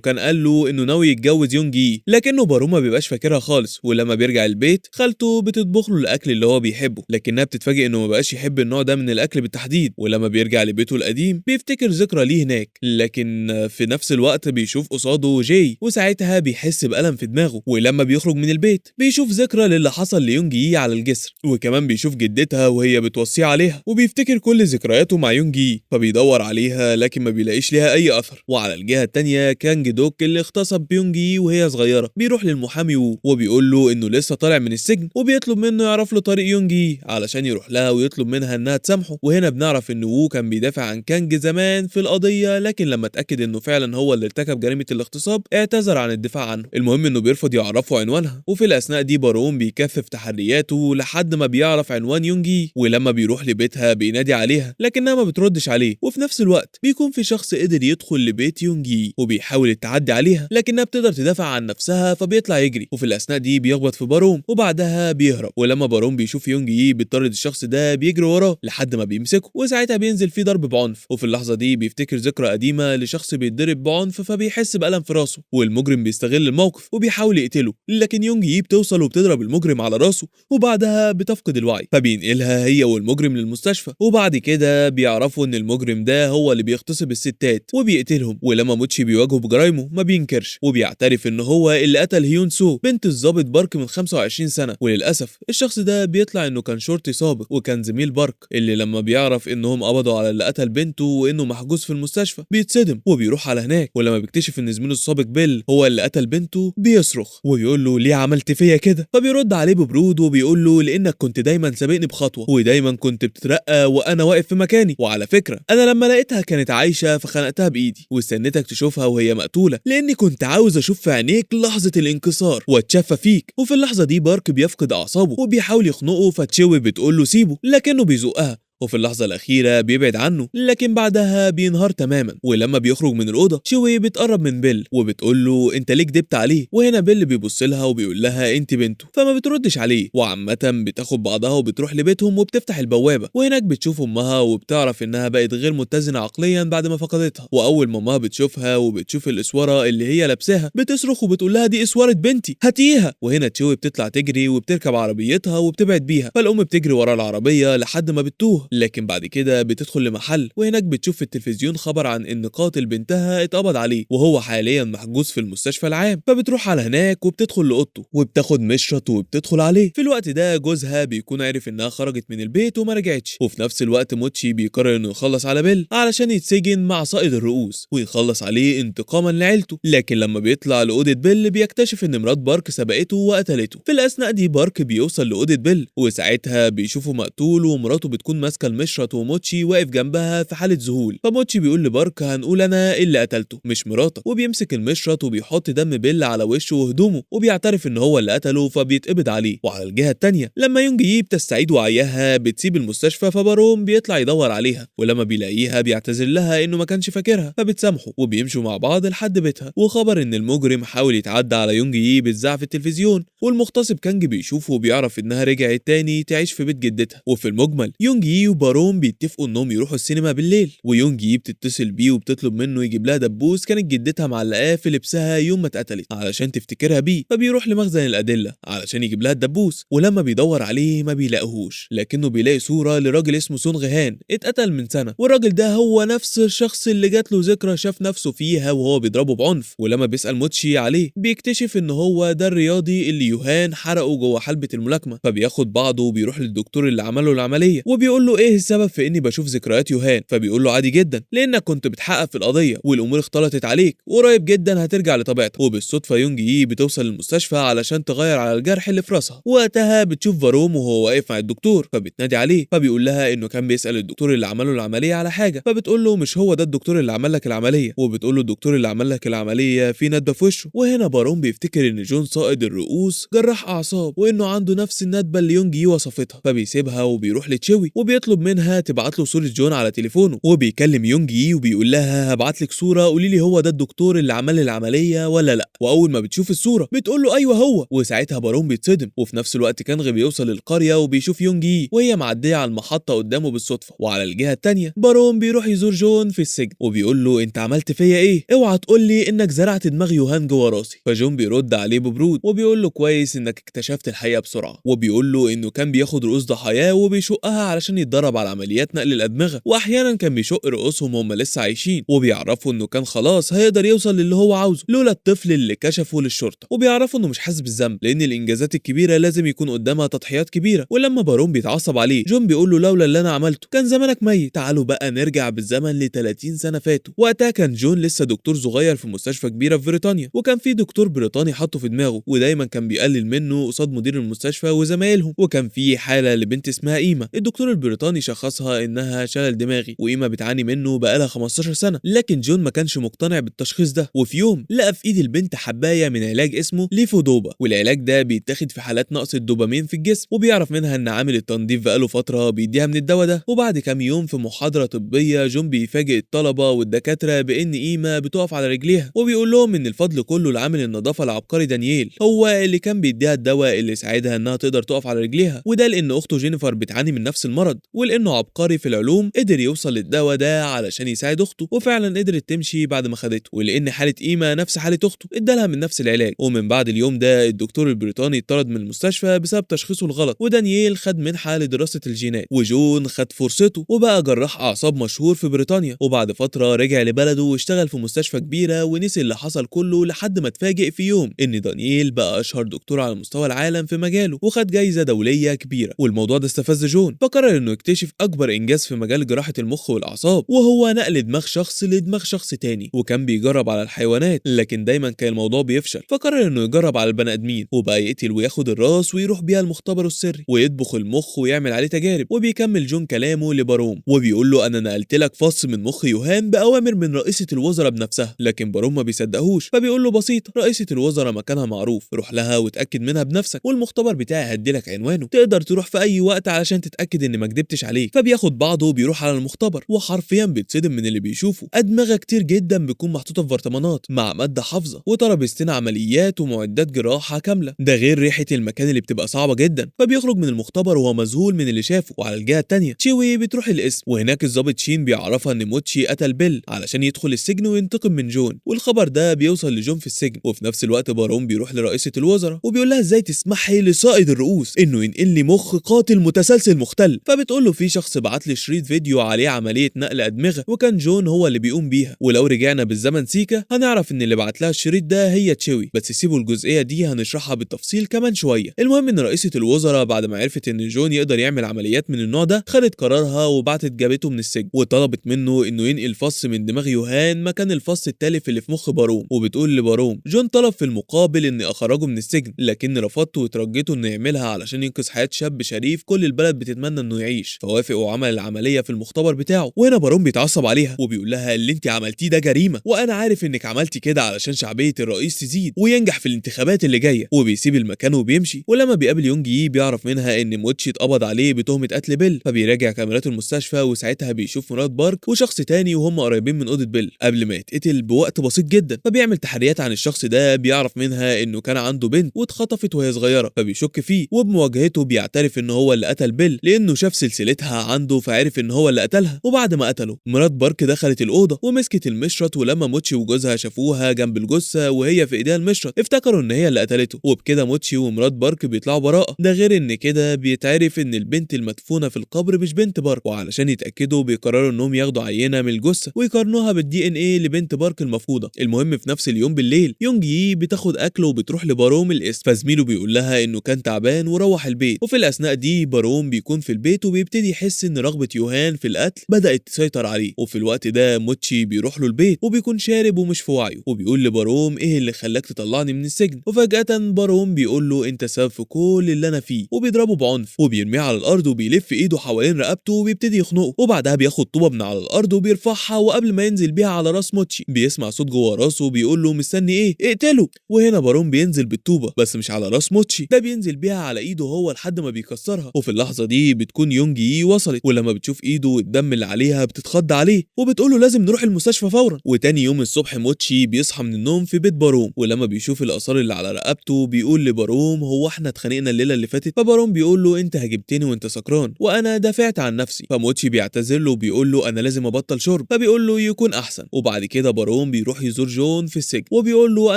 كان قال له انه ناوي يتجوز يونجي، لكنه باروم ما بيبقاش فاكرها خالص. ولما بيرجع البيت خالته بتطبخ له الاكل اللي هو بيحبه، لكنها بتتفاجئ انه ما بقاش يحب النوع ده من الاكل بالتحديد. ولما بيرجع لبيته القديم بيفتكر ذكرى ليه هناك، لكن في نفس الوقت بيشوف قصاده جاي، وساعتها بيحس بألم في دماغه. ولما بيخرج من البيت بيشوف ذكرى للي حصل ليونجي على الجسر، وكمان بيشوف جدتها وهي بتوصيه عليها، وبيفتكر كل ذكرياته مع يونجي، فبيدور عليها لكن ما بيلاقيش ليها اي اثر. وعلى الجهة التانية كانج دوك اللي اغتصب يونجي وهي صغيرة بيروح للمحامي وبيقول له انه لسه طالع من السجن، وبيطلب منه يعرف له طريق يونجي علشان يروح لها ويطلب منها انها تسامحه. وهنا بنعرف ان وو كان بيدافع عن كانج زمان في القضية، لكن لما اتاكد انه فعلا هو اللي ارتكب جريمة الاغتصاب اعتذر عن الدفاع عنه. المهم انه بيرفض يعرفه عنوانها. وفي الاثناء دي باروم بيكثف تحرياته لحد ما بيعرف عنوان يونجي، ولما بيروح لبيتها بينادي عليها لكنها ما بتردش عليه. وفي نفس الوقت بيكون في شخص قدر يدخل لبيت يونجي وبيحاول التعدي عليها، لكنها بتقدر تدافع عن نفسها فبيطلع يجري. وفي الاثناء دي بيخبط في باروم وبعدها بيهرب. ولما باروم بيشوف يونجي بيطرد الشخص ده بيجري وراه لحد ما بيمسكه، وساعتها بينزل فيه ضرب بعنف. وفي اللحظة دي بيفتكر ذكرى قديمة لشخص بيتضرب بعنف فبيحس بألم في راسه، والمجرم بيستغل الموقف وبيحاول يقتله، لكن يونجي بتوصل وبتضرب المجرم على راسه، وبعدها بتفقد الوعي، فبينقلها هي والمجرم للمستشفى. وبعد كده بيعرفوا ان المجرم ده هو اللي بيغتصب الستات وبيقتلهم. ولما موتشي بيواجهه بجرايمه ما بينكرش وبيعترف ان هو اللي قتل هيون سو بنت الضابط بارك من 25 سنة. وللاسف الشخص ده بيطلع انه كان شرطي سابق وكان زميل بارك، اللي لما بيعرف انهم قبضوا على اللي قتل بنته وانه محجوز في المستشفى بيتصدم وبيروح على هناك. ولما بيكتشف ان زميله السابق بيل هو اللي قتل بنته بيصرخ وبيقول له ليه عملت فيا كده، فبيرد عليه ببرود وبيقول له لانك كنت دايما سابقني بخطوة ودايما كنت بتترقى وانا واقف في مكاني، وعلى فكرة انا لما لقيتها كانت عايشه فخنقتها بايدي واستنيتك تشوفها وهي مقتوله لاني كنت عاوز اشوف في عينيك لحظة الانكسار واتشفى فيك. وفي اللحظة دي بارك بيفقد اعصابه وبيحاول يخنقه، فتشوي بتقول له سيبه لكنه بيزقها، وفي اللحظة الأخيرة بيبعد عنه لكن بعدها بينهار تماما. ولما بيخرج من الأوضة شوي بتقرب من بيل وبتقول له أنت ليه كدبت عليه، وهنا بيل بيبص لها وبيقول لها أنت بنته، فما بتردش عليه. وعامة بتاخد بعضها وبتروح لبيتهم وبتفتح البوابة، وهناك بتشوف أمها وبتعرف إنها بقت غير متزنة عقليا بعد ما فقدتها. وأول ما أمها بتشوفها وبتشوف الإسورة اللي هي لابساها بتصرخ وبتقول لها دي إسورة بنتي هاتيها. وهنا تشوي بتطلع تجري وبتركب عربيتها وبتبعد بيها، فالأم بتجري ورا العربية لحد ما بتتوه، لكن بعد كده بتدخل لمحل وهناك بتشوف في التلفزيون خبر عن ان قاتل بنتها اتقبض عليه وهو حاليا محجوز في المستشفى العام، فبتروح على هناك وبتدخل لاوضته وبتاخد مشرط وبتدخل عليه. في الوقت ده جوزها بيكون عرف انها خرجت من البيت وما رجعتش. وفي نفس الوقت موتشي بيقرر انه يخلص على بيل علشان يتسجن مع صائد الرؤوس ويخلص عليه انتقاما لعيلته، لكن لما بيطلع لاوضه بيل بيكتشف ان مرات بارك سبقته وقتلته. في الاثناء دي بارك بيوصل لاوضه بيل وساعتها بيشوفه مقتول ومراته بتكون ماسكه المشرط وموتشي واقف جنبها في حاله ذهول. فموتشي بيقول لبارك هنقول انا اللي قتلته مش مراتك، وبيمسك المشرط وبيحط دم بيل على وشه وهدومه وبيعترف ان هو اللي قتله فبيتقبض عليه. وعلى الجهة الثانية لما يونجي بتستعيد وعيها بتسيب المستشفى، فباروم بيطلع يدور عليها ولما بيلاقيها بيعتذر لها انه ما كانش فاكرها فبتسامحه وبيمشوا مع بعض لحد بيتها. وخبر ان المجرم حاول يتعدى على يونجي بيتذاع في التلفزيون، والمغتصب كانج بيشوفه وبيعرف انها رجعت تاني تعيش في بيت جدتها. وفي المجمل يونجي وباروم بيتفقوا انهم يروحوا السينما بالليل، ويونجي بتتصل بيه وبتطلب منه يجيب لها دبوس كانت جدتها معلقاه في لبسها يوم ما اتقتلت علشان تفتكرها بيه، فبيروح لمخزن الادلة علشان يجيب لها الدبوس، ولما بيدور عليه ما بيلاقيهوش، لكنه بيلاقي صوره لراجل اسمه سون غهان اتقتل من سنة، والراجل ده هو نفس الشخص اللي جات له ذكرى شاف نفسه فيها وهو بيضربه بعنف. ولما بيسال موتشي عليه بيكتشف ان هو ده الرياضي اللي يوهان حرقه جوه حلبة الملاكمة، فبياخد بعضه وبيروح للدكتور اللي عمله العملية وبيقول له ايه السبب في اني بشوف ذكريات يوهان، فبيقول له عادي جدا لانك كنت بتحقق في القضية والامور اختلطت عليك وقريب جدا هترجع لطبيعتك. وبالصدفه يونجي بتوصل المستشفى علشان تغير على الجرح اللي في راسها، وقتها بتشوف فاروم وهو واقف مع الدكتور فبتنادي عليه، فبيقول لها انه كان بيسال الدكتور اللي عمله العملية على حاجة، فبتقول له مش هو ده الدكتور اللي عمل لك العملية، وبتقول له الدكتور اللي عمل لك العملية في ندبه في وشه. وهنا باروم بيفتكر ان جون صائد الرؤوس جراح اعصاب وانه عنده نفس الندبة اللي يونجي وصفتها، فبيسيبها وبيروح لتشوي وبيطلب وبيطلب منها تبعت له صوره جون على تليفونه. وبيكلم يونج يي وبيقول لها هبعت لك صوره، قولي لي هو ده الدكتور اللي عمل العملية ولا لا. واول ما بتشوف الصورة بتقول له ايوه هو، وساعتها باروم بيتصدم. وفي نفس الوقت كانغ بيوصل للقريه وبيشوف يونج يي وهي معدية على المحطة قدامه بالصدفة. وعلى الجهة الثانية باروم بيروح يزور جون في السجن وبيقول له انت عملت فيا ايه؟ اوعى تقول لي انك زرعت دماغ يوهان جوه راسي. فجون بيرد عليه ببرود وبيقول له كويس انك اكتشفت الحقيقة بسرعة، وبيقول له انه كان بياخد رؤوس ضحاياه وبيشقها علشان يتدرب على عمليات نقل الادمغه، واحيانا كان بيشق رؤوسهم وهم لسه عايشين. وبيعرفوا انه كان خلاص هيقدر يوصل للي هو عاوزه لولا الطفل اللي كشفه للشرطة. وبيعرفوا انه مش حاسس بالذنب لان الانجازات الكبيرة لازم يكون قدامها تضحيات كبيرة. ولما باروم بيتعصب عليه جون بيقول له لولا اللي انا عملته كان زمانك ميت. تعالوا بقى نرجع بالزمن ل 30 سنة فاتوا. وقتها كان جون لسه دكتور صغير في مستشفى كبيرة في بريطانيا، وكان في دكتور بريطاني حاطه في دماغه ودايما كان بيقلل منه قصاد مدير المستشفى وزمايلهم. وكان في حاله لبنت اسمها ايما، الدكتور البريطاني شخصها انها شلل دماغي، وايما بتعاني منه بقالها 15 سنة، لكن جون ما كانش مقتنع بالتشخيص ده. وفي يوم لقى في ايد البنت حبايه من علاج اسمه ليفودوبا، والعلاج ده بيتاخد في حالات نقص الدوبامين في الجسم. وبيعرف منها ان عامل التنظيف بقاله فترة بيديها من الدواء ده. وبعد كام يوم في محاضرة طبية جون بيفاجئ الطلبة والدكاتره بان ايما بتقف على رجليها، وبيقول لهم ان الفضل كله لعامل النظافة العبقري دانييل، هو اللي كان بيديها الدواء اللي ساعدها انها تقدر تقف على رجليها، وده لان اخته جينيفر بتعاني من نفس المرض، ولانه عبقري في العلوم قدر يوصل للدواء ده علشان يساعد اخته، وفعلا قدرت تمشي بعد ما خدته. ولان حاله ايما نفس حاله اخته ادالها من نفس العلاج. ومن بعد اليوم ده الدكتور البريطاني اتطرد من المستشفى بسبب تشخيصه الغلط، ودانييل خد منحه لدراسة الجينات، وجون خد فرصته وبقى جراح اعصاب مشهور في بريطانيا. وبعد فترة رجع لبلده واشتغل في مستشفى كبيرة ونسي اللي حصل كله، لحد ما اتفاجئ في يوم ان دانييل بقى اشهر دكتور على مستوى العالم في مجاله وخد جايزة دولية كبيرة. والموضوع ده استفز جون، فقرر انه يكتشف اكبر انجاز في مجال جراحه المخ والاعصاب، وهو نقل دماغ شخص لدماغ شخص تاني. وكان بيجرب على الحيوانات لكن دايما كان الموضوع بيفشل، فقرر انه يجرب على البني ادمين، وبقى يقتل وياخد الراس ويروح بيها المختبر السري ويطبخ المخ ويعمل عليه تجارب. وبيكمل جون كلامه لباروم وبيقول له انا نقلت لك فص من مخ يوهان باوامر من رئيسه الوزراء بنفسها، لكن باروم ما بيصدقهوش، فبيقول له بسيطة، رئيسه الوزراء مكانها معروف، روح لها وتاكد منها بنفسك، والمختبر بتاعي هدي لك عنوانه، تقدر تروح في اي وقت علشان تتاكد ان ما كدبتش عليك. فبياخد بعضه وبيروح على المختبر، وحرفيا بيتصدم من اللي بيشوفه. ادمغه كتير جدا بتكون محطوطة في برطمانات مع مادة حافظه وترابيزتين عمليات ومعدات جراحه كاملة، ده غير ريحه المكان اللي بتبقى صعبة جدا. فبيخرج من المختبر وهو مذهول من اللي شافه. وعلى الجهة الثانية تشيوي بتروح القسم، وهناك الضابط شين بيعرفها ان موتشي قتل بيل علشان يدخل السجن وينتقم من جون، والخبر ده بيوصل لجون في السجن. وفي نفس الوقت باروم بيروح لرئيسه الوزراء وبيقول لها ازاي تسمحي لصائد الرؤوس انه ينقل لي مخ قاتل متسلسل مختل. فبتقول له في شخص بعت لي شريط فيديو عليه عملية نقل ادمغه وكان جون هو اللي بيقوم بيها، ولو رجعنا بالزمن سيكا هنعرف ان اللي بعت لها الشريط ده هي تشيوي، بس سيبوا الجزئية دي هنشرحها بالتفصيل كمان شوية. المهم ان رئيسه الوزراء بعد ما عرفت ان جون يقدر يعمل عمليات من النوع ده خدت قرارها وبعتت جابته من السجن، وطلبت منه انه ينقل فص من دماغ يوهان مكان الفص التالف اللي في مخ باروم. وبتقول لباروم جون طلب في المقابل اني اخرجه من السجن، لكن رفضته وترجيته انه يعملها علشان ينقذ حياة شاب شريف كل البلد بتتمنى انه يعيش، فوافق وعمل العملية في المختبر بتاعه. وهنا باروم بيتعصب عليها وبيقول لها اللي انت عملتيه ده جريمة، وانا عارف انك عملتي كده علشان شعبية الرئيس تزيد وينجح في الانتخابات اللي جاية. وبيسيب المكان وبيمشي. ولما بيقابل يونج يي بيعرف منها ان موتشي اتقبض عليه بتهمه قتل بيل، فبيراجع كاميرات المستشفى وساعتها بيشوف مرات بارك وشخص تاني وهم قريبين من اوضة بيل قبل ما يتقتل بوقت بسيط جدا. فبيعمل تحريات عن الشخص ده، بيعرف منها انه كان عنده بنت واتخطفت وهي صغيرة، فبيشك فيه، وبمواجهته بيعترف ان هو اللي قتل بيل لانه شاف سلسلتها عنده فعرف ان هو اللي قتلها. وبعد ما قتله مرات بارك دخلت الاوضة ومسكت المشرط، ولما موتشي وجوزها شافوها جنب الجثة وهي في ايديها المشرط افتكروا ان هي اللي قتلته، وبكده موتشي ومرات بارك بيطلعوا براءه. ده غير ان كده بيتعرف ان البنت المدفونه في القبر مش بنت بارك، وعلشان يتاكدوا بيقرروا انهم ياخدوا عينه من الجثة ويقارنوها بال DNA لبنت بارك المفقودة. المهم في نفس اليوم بالليل يونج يي بتاخد اكله وبتروح لباروم القسم، فزميله بيقول لها انه كان تعبان وروح البيت. وفي الاثناء دي باروم بيكون في البيت وبيبتدي يحس ان رغبة يوهان في القتل بدات تسيطر عليه. وفي الوقت ده موتشي بيروح له البيت وبيكون شارب ومش في وعيه، وبيقول لباروم ايه اللي خلاك تطلعني من السجن. وفجاة باروم بيقول له انت سبب في كل اللي انا فيه، وبيضربه بعنف وبيرميه على الارض وبيلف ايده حوالين رقبته وبيبتدي يخنقه. وبعدها بياخد طوبة من على الارض وبيرفعها، وقبل ما ينزل بيها على راس موتشي بيسمع صوت جوه راسه بيقول له مستني ايه، اقتله. وهنا باروم بينزل بالطوبه بس مش على راس موتشي، ده بينزل بيها على ايده هو لحد ما بيكسرها. وفي اللحظة دي بتكون يونج يونجي وصلت، ولما بتشوف ايده والدم اللي عليها بتتخض عليه وبتقول له لازم نروح المستشفى فورا. وتاني يوم الصبح موتشي بيصحى من النوم في بيت باروم، ولما بيشوف الاثار اللي على رقبته بيقول لباروم هو احنا اتخانقنا الليلة اللي فاتت؟ فباروم بيقول له انت هاجمتني وانت سكران وانا دافعت عن نفسي. فموتشي بيعتذر له وبيقول له انا لازم ابطل شرب، فبيقول له يكون احسن. وبعد كده باروم بيروح يزور جون في السجن وبيقول له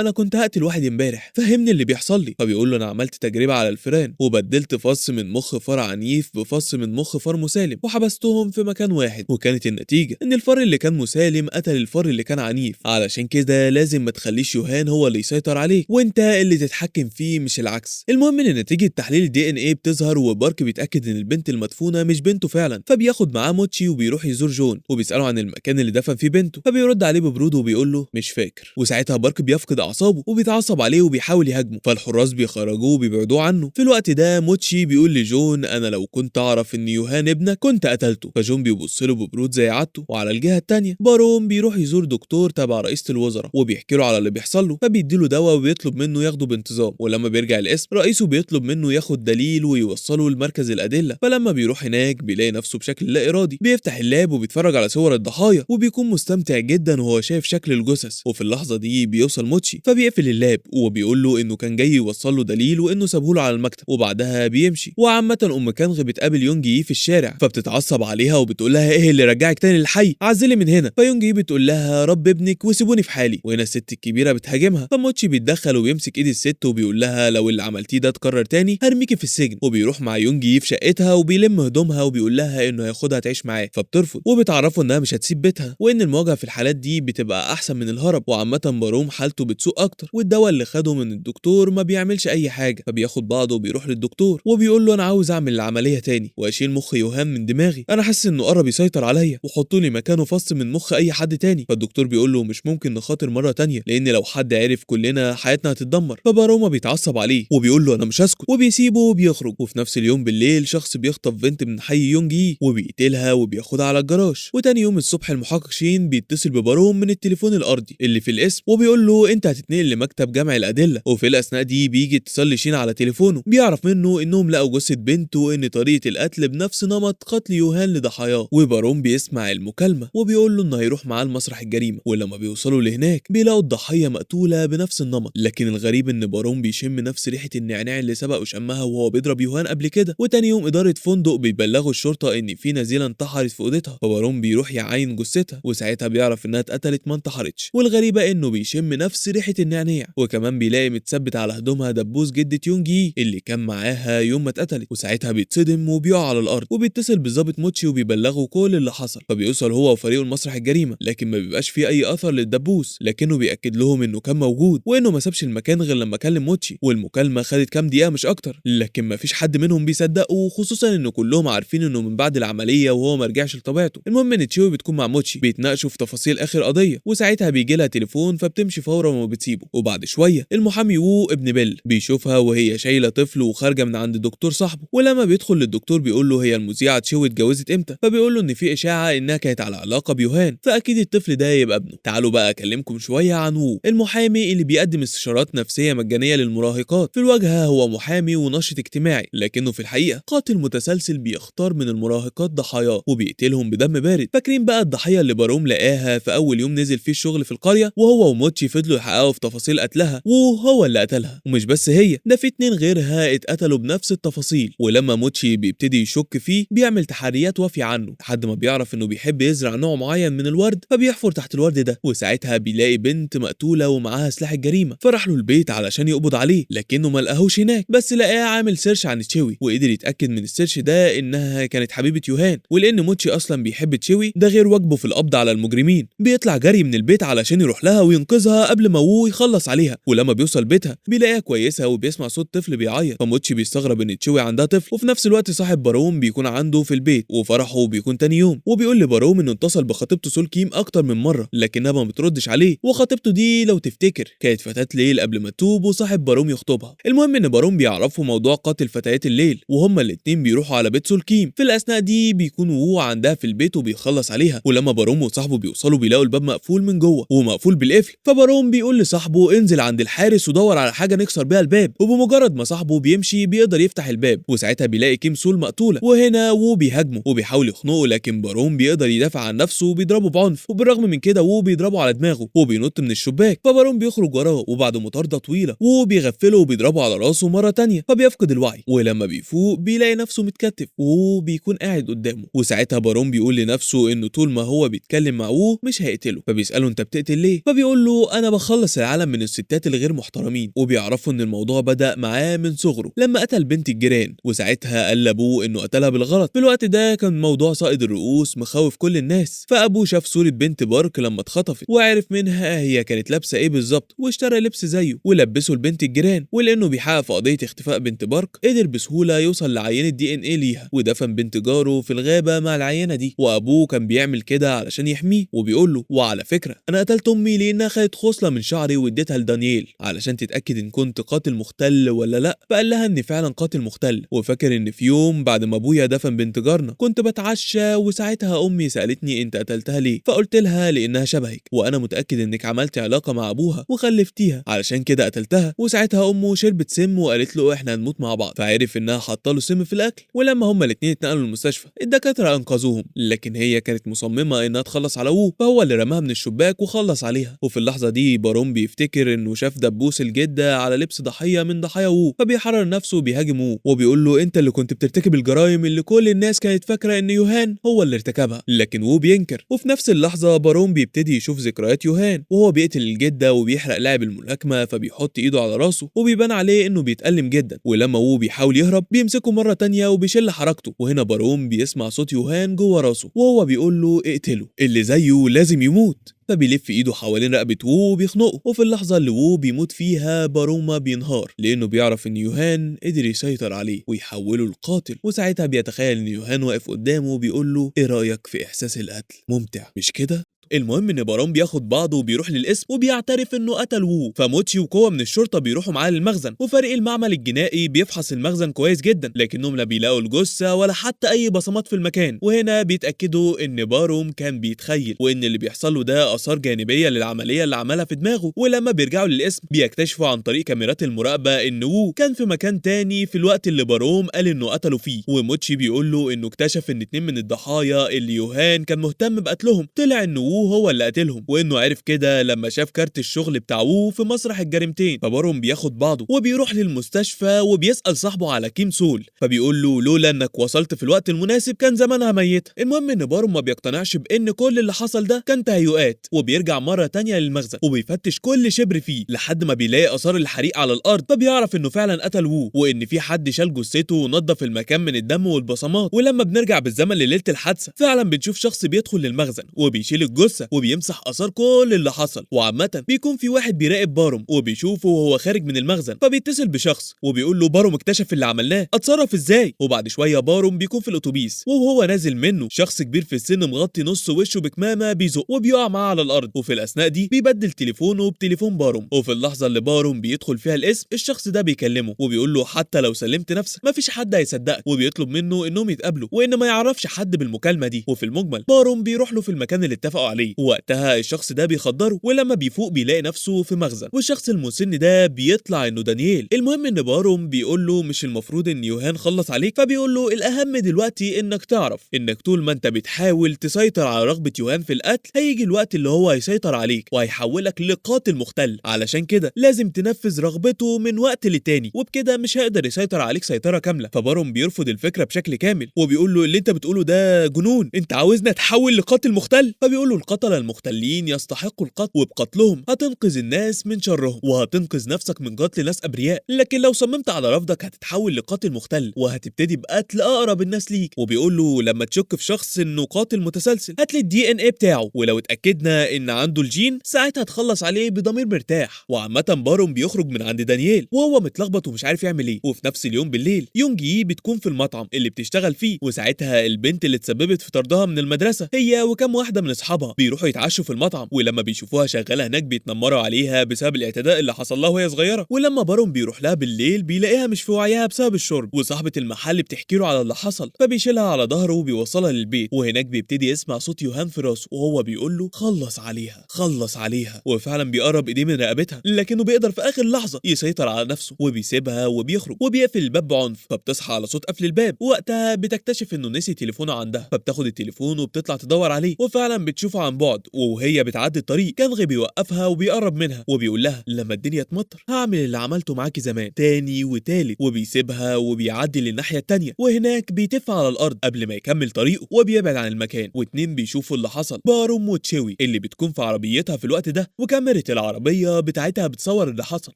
انا كنت هقتل واحد امبارح، فهمني اللي بيحصل لي. فبيقول له انا عملت تجربه على الفئران وبدلت فص من مخ فار عنيف بفص من مخ فار مسالم وحبستهم في مكان واحد، وكانت النتيجة ان الفار اللي كان مسالم قتل الفار اللي كان عنيف. علشان كده لازم ما تخليش يوهان هو اللي يسيطر عليك وانت اللي تتحكم فيه مش العكس. المهم ان نتيجة تحليل ال DNA بتظهر، وبارك بيتاكد ان البنت المدفونه مش بنته فعلا، فبياخد معاه موتشي وبيروح يزور جون وبيساله عن المكان اللي دفن فيه بنته، فبيرد عليه ببرود وبيقول له مش فاكر. وساعتها بارك بيفقد اعصابه وبيتعصب عليه وبيحاول يهاجمه، فالحراس بيخرجوه وبيبعدوه عنه. في الوقت ده موتشي بيقول لجون انا لو كنت اعرف ان يوهان ابنك كنت قتلته، فجون بيبص له ببرود زي عادته. وعلى الجهة الثانية باروم بيروح يزور دكتور تبع رئيسه الوزراء وبيحكي له على اللي بيحصل له، فبيدي له دواء وبيطلب منه ياخده بانتظام. ولما بيرجع القسم رئيسه بيطلب منه ياخد دليل ويوصله لمركز الادلة، فلما بيروح هناك بيلاقي نفسه بشكل لا ارادي بيفتح ال lap وبيتفرج على صور الضحايا، وبيكون مستمتع جدا وهو شايف شكل الجثث. وفي اللحظة دي بيوصل موتشي فبيقفل ال lap وبيقول له انه كان جاي يوصل له دليل وانه سابه له على المكتب، وبعدها بيمشي. وعامة ام كانغ بتقابل يونجي في الشارع فبتتعصب عليها وبتقول لها ايه اللي رجعك تاني للحي، عزلي من هنا. فيونجي بتقول لها رب ابنك وسيبوني في حالي. وهنا الست الكبيرة بتهاجمها، فموتشي بيتدخل وبيمسك ايد الست وبيقول لها لو اللي عملتيه ده اتكرر تاني هرميكي في السجن. وبيروح مع يونجي في شقتها وبيلم هدومها وبيقول لها انه هياخدها تعيش معاه، فبترفض وبتعرفه انها مش هتسيب بيتها وان المواجهة في الحالات دي بتبقى احسن من الهرب. وعامة باروم حالته بتسوء اكتر، والدواء اللي خده من الدكتور ما بيعملش اي حاجة، فبياخد بعضه وبيروح للدكتور وبيقول له انا عاوز اعمل العملية تاني واشيل مخ يوهان من دماغي، انا حاسس انه قرب يسيطر عليا، وحطوا لي مكانه فص من مخ اي حد تاني. فالدكتور بيقول له مش ممكن نخاطر مرة تانية لان لو حد عرف كلنا حياتنا هتتدمر. فباروما بيتعصب عليه وبيقول له انا مش هسكت، وبيسيبه وبيخرج. وفي نفس اليوم بالليل شخص بيخطف بنت من حي يونجي وبيقتلها وبياخدها على الجراج. وتاني يوم الصبح المحقق شين بيتصل بباروم من التليفون الارضي اللي في القسم وبيقول له انت هتتنقل لمكتب جمع الادلة. وفي الاثناء دي بيجي اتصال لشين على تليفونه، بيعرف منه انهم لقوا جثة بنته وان طريقه القتل بنفس نمط قتل يوهان لضحاياه. وباروم بيسمع المكالمة وبيقول له انه هيروح معاه لمسرح الجريمة. ولما بيوصلوا لهناك بيلاقوا الضحية مقتوله بنفس النمط، لكن الغريب ان باروم بيشم نفس ريحه النعناع اللي سبق وشمها وهو بيضرب يوهان قبل كده. وتاني يوم ادارة فندق بيبلغوا الشرطة ان في نزيله انتحرت في اوضتها، فباروم بيروح يعاين جثتها وساعتها بيعرف انها اتقتلت ما انتحرتش. والغريبة انه بيشم نفس ريحه النعناع، وكمان بيلاقي متثبت على هدومها دبوس جدة يونجي اللي كان معاها يوم ما اتقتلت. وساعتها بيتصدم وبيقع على الارض وبيتصل بالظابط موتشي وبيبلغه كل اللي حصل. فبيوصل هو وفريقه لمسرح الجريمة، لكن ما بيبقاش فيه اي اثر للدبوس، لكنه بيأكد لهم انه كان موجود وانه ما سابش المكان غير لما كلم موتشي، والمكالمه خدت كام دقيقة مش اكتر. لكن ما فيش حد منهم بيصدقه، خصوصا انه كلهم عارفين انه من بعد العملية وهو ما رجعش لطبيعته. المهم ان تشيوي بتكون مع موتشي بيتناقشوا في تفاصيل اخر قضية، وساعتها بيجي لها تليفون فبتمشي فورا وما بتسيبه. وبعد شوية المحامي وو ابن بيل بيشوفها وهي شايله طفل وخارجه من عند دكتور صاحبه، ولما بيدخل للدكتور بيقول له هي المذيعه تشيوي اتجوزت امتى؟ فبيقول له ان في اشاعة انها كانت على علاقة بيوهان، فاكيد الطفل ده يبقى ابنه. تعالوا بقى اكلمكم شوية عن وو، المحامي اللي بيقدم استشارات نفسية مجانية للمراهقات. في الواجهة هو محامي وناشط اجتماعي، لكنه في الحقيقة قاتل متسلسل بيختار من المراهقات ضحاياه وبيقتلهم بدم بارد. فاكرين بقى الضحية اللي باروم لقاها في اول يوم نزل فيه الشغل في القرية، وهو وموتشي فضلوا يحققوا في تفاصيل قتلها وهو اللي قتلها. ومش بس هي، ده في 2 غيرها اتقتلوا بنفس التفاصيل. ولما موتشي بيبتدي يشك فيه بيعمل تحريات وافيه عنه لحد ما بيعرف انه بيحب يزرع نوع معين من الورد، فبيحفر تحت الورد ده، وساعتها بيلاقي بنت مقتوله ومعاها سلاح الجريمة. فراح له البيت علشان يقبض عليه، لكنه ما لقاهوش هناك، بس لقاه عامل search عن تشيوي، وقدر يتاكد من ال search ده انها كانت حبيبه يوهان. ولان موتشي اصلا بيحب تشيوي ده غير واجبه في القبض على المجرمين، بيطلع جري من البيت علشان يروح لها وينقذها قبل ما وو يخلص عليها. ولما بيوصل بيتها بيلاقيها كويسة وبيسمع صوت طفل بيعيط، فموتشي بيستغرب ان تشيوي عندها طفل. وفي نفس الوقت صاحب باروم بيكون عنده في البيت، وفرحه بيكون تاني يوم، وبيقول لباروم انه اتصل بخطيبته سول كيم اكتر من مرة لكنها ما بتردش عليه. وخطيبته دي لو تفتكر كانت فتاة ليل قبل ما تتوب وصاحب باروم يخطبها. المهم ان باروم بيعرفوا موضوع قاتل فتيات الليل، وهما الاتنين بيروحوا على بيت سول كيم. في الاثناء دي بيكون وو عندها في البيت وبيخلص عليها. ولما باروم وصاحبه بيوصلوا بيلاقوا الباب مقفول من جوه ومقفول بالقفل، فباروم بيقول لصاحبه انزل عند الحارس ودور على حاجة نكسر بيها الباب. وبمجرد ما صاحبه بيمشي بيقدر يفتح الباب، وساعتها بيلاقي كيم سول مقتوله. وهنا وو بيهاجمه وبيحاول يخنقه، لكن باروم بيقدر يدافع عن نفسه وبيضربه بعنف، وبالرغم من كده وو بيضربه على دماغه وبينط من الشباك، فباروم بيخرج وراه، وبعد مطاردة طويلة وو بيغفله وبيضربه على راسه مرة تانية فبيفقد الوعي. ولما بيفوق بيلاقي نفسه متكتف ووو بيكون قاعد قدامه، وساعتها باروم بيقول لنفسه انه طول ما هو بيتكلم مع وو مش هيقتله. فبيسأله انت بتقتل ليه؟ فبيقول له انا بخلص العالم من الستات الغير محترمين. وبيعرفوا ان الموضوع بدأ معاه من صغره لما قتل بنت الجيران، وساعتها قال لابوه انه قتلها بالغلط. في الوقت ده كان موضوع صائد الرؤوس مخوف كل الناس، فابوه شاف صورة بنت بارك لما اتخطفت وعرف منها هي كانت لابسة ايه بالظبط، واشترى لبس زيه ولبسه لبنت الجيران. ولانه بيحقق في قضية اختفاء بنت بارك قدر بسهولة يوصل لعينة DNA ليها، ودفن بنت جاره في الغابة مع العينة دي. وابوه كان بيعمل كده علشان يحميه، وبيقول له وعلى فكرة انا قتلت امي لانها خدت خصلة من شعري واديتها لدانييل علشان تتأكد ان كنت قاتل مختل ولا لا. فقال لها اني فعلا قاتل مختل، وفاكر ان في يوم بعد ما ابويا دفن بنت جارنا كنت بتعشى، وساعتها امي سالتني انت قتلتها ليه؟ فقلت لها لانها شبهك، وانا متاكد انك عملت علاقة مع ابوها وخلفتيها علشان كده قتلتها. وساعتها امه شربت سم وقالت له احنا هنموت مع بعض، فعرف انها حاطه له سم في الاكل. ولما هما الاثنين اتنقلوا المستشفى الدكاترة انقذوهم، لكن هي كانت مصممه انها تخلص على وو، فهو اللي رماها من الشباك وخلص عليها. وفي اللحظة دي باروم بيفتكر انه شاف دبوس الجدة على لبس ضحية من ضحايا وو، فبيحرر نفسه وبيهاجم وو وبيقول له انت اللي كنت بترتكب الجرائم اللي كل الناس كانت فاكره ان يوهان هو اللي ارتكبها، لكن وو بينكر. وفي نفس اللحظة باروم بيبتدي يشوف ذكريات يوهان وهو بيقتل الجدة وبيحرق لاعب الملاكمة، فبيحط ايده على راسه وبيبان عليه انه بيتألم جدا. ولما وو بيحاول يهرب بيمسكه مرة تانية وبيشل حركته، وهنا باروم بيسمع صوت يوهان جوه راسه وهو بيقول له اقتله، اللي زيه لازم يموت. فبيلف ايده حوالين رقبة وو وبيخنقه، وفي اللحظة اللي وو بيموت فيها باروما بينهار لأنه بيعرف إن يوهان قدر يسيطر عليه ويحوله لقاتل. وساعتها بيتخيل إن يوهان واقف قدامه وبيقول له إيه رأيك في إحساس القتل؟ ممتع مش كده؟ المهم ان باروم بياخد بعضه وبيروح للقسم وبيعترف انه قتل وو، فموتشي وقوة من الشرطة بيروحوا معاه للمخزن، وفريق المعمل الجنائي بيفحص المخزن كويس جدا، لكنهم لا بيلاقوا الجثة ولا حتى اي بصمات في المكان. وهنا بيتأكدوا ان باروم كان بيتخيل وان اللي بيحصل له ده آثار جانبية للعملية اللي عملها في دماغه. ولما بيرجعوا للقسم بيكتشفوا عن طريق كاميرات المراقبة ان وو كان في مكان تاني في الوقت اللي باروم قال انه قتله فيه. وموتشي بيقول له انه اكتشف ان 2 من الضحايا اللي يوهان كان مهتم بقتلهم طلع ان وو هو اللي قتلهم، وانه عرف كده لما شاف كارت الشغل بتاع وو في مسرح الجريمتين. فباروم بياخد بعضه وبيروح للمستشفى وبيسأل صاحبه على كيم سول، فبيقول له لولا انك وصلت في الوقت المناسب كان زمانها ميتة. المهم ان باروم ما بيقتنعش بان كل اللي حصل ده كان تهيؤات، وبيرجع مرة تانية للمخزن وبيفتش كل شبر فيه لحد ما بيلاقي آثار الحريق على الارض، فبيعرف انه فعلا قتل وو وان في حد شال جثته ونظف المكان من الدم والبصمات. ولما بنرجع بالزمن لليلة الحادثة فعلا بنشوف شخص بيدخل للمخزن وبيشيل الجثة وبيمسح آثار كل اللي حصل. وعامة بيكون في واحد بيراقب باروم وبيشوفه وهو خارج من المخزن، فبيتصل بشخص وبيقول له باروم اكتشف اللي عملناه، اتصرف ازاي؟ وبعد شوية باروم بيكون في الاتوبيس وهو نازل منه شخص كبير في السن مغطي نص وشه بكمامة بيزق وبيقع معاه على الارض. وفي الاثناء دي بيبدل تليفونه بتليفون باروم، وفي اللحظة اللي باروم بيدخل فيها القسم الشخص ده بيكلمه وبيقول له حتى لو سلمت نفسك مفيش حد هيصدقك، وبيطلب منه انهم يتقابلوا وان ما يعرفش حد بالمكالمة دي. وفي المجمل باروم بيروح له في المكان اللي اتفقوا عليه، ووقتها الشخص ده بيخدره، ولما بيفوق بيلاقي نفسه في مخزن، والشخص المسن ده بيطلع انه دانييل. المهم ان باروم بيقول له مش المفروض ان يوهان خلص عليك؟ فبيقول له الاهم دلوقتي انك تعرف انك طول ما انت بتحاول تسيطر على رغبة يوهان في القتل هيجي الوقت اللي هو هيسيطر عليك وهيحولك لقاتل مختل، علشان كده لازم تنفذ رغبته من وقت للتاني، وبكده مش هيقدر يسيطر عليك سيطرة كاملة. فباروم بيرفض الفكرة بشكل كامل وبيقول له اللي انت بتقوله ده جنون، انت عاوزنا اتحول لقاتل مختل؟ فبيقول له القتلة المختلين يستحقوا القتل، وبقتلهم هتنقذ الناس من شرهم وهتنقذ نفسك من قتل ناس ابرياء، لكن لو صممت على رفضك هتتحول لقاتل مختل وهتبتدي بقتل اقرب الناس ليك. وبيقول له لما تشك في شخص انه قاتل متسلسل هات لي الDNA بتاعه، ولو اتاكدنا ان عنده الجين ساعتها تخلص عليه بضمير مرتاح. وعامة باروم بيخرج من عند دانييل وهو متلخبط ومش عارف يعمل ايه. وفي نفس اليوم بالليل يونج يي بتكون في المطعم اللي بتشتغل فيه، وساعتها البنت اللي اتسببت في طردها من المدرسة هي وكم واحدة من اصحابها بيروحوا يتعشوا في المطعم، ولما بيشوفوها شغالة هناك بيتنمروا عليها بسبب الاعتداء اللي حصل لها وهي صغيرة. ولما باروم بيروح لها بالليل بيلاقيها مش في وعيها بسبب الشرب، وصاحبه المحل بتحكي له على اللي حصل، فبيشيلها على ظهره وبيوصلها للبيت. وهناك بيبتدي يسمع صوت يوهان في راسه وهو بيقول له خلص عليها خلص عليها، وفعلا بيقرب ايديه من رقبتها، لكنه بيقدر في اخر لحظة يسيطر على نفسه وبيسيبها وبيخرج وبيقفل الباب بعنف. فبتصحى على صوت قفل الباب، ووقتها بتكتشف انه نسي تليفونه عندها، فبتاخد التليفون وبتطلع تدور عليه، وفعلا بتشوفه عن بعد. وهي بتعدي الطريق كانغ بيوقفها وبيقرب منها وبيقول لها لما الدنيا تمطر هعمل اللي عملته معاكي زمان تاني وتالت، وبيسيبها وبيعدي للناحيه التانية، وهناك بيتف على الارض قبل ما يكمل طريقه وبيبعد عن المكان. واتنين بيشوفوا اللي حصل، باروم وتشوي اللي بتكون في عربيتها في الوقت ده، وكاميرا العربية بتاعتها بتصور اللي حصل.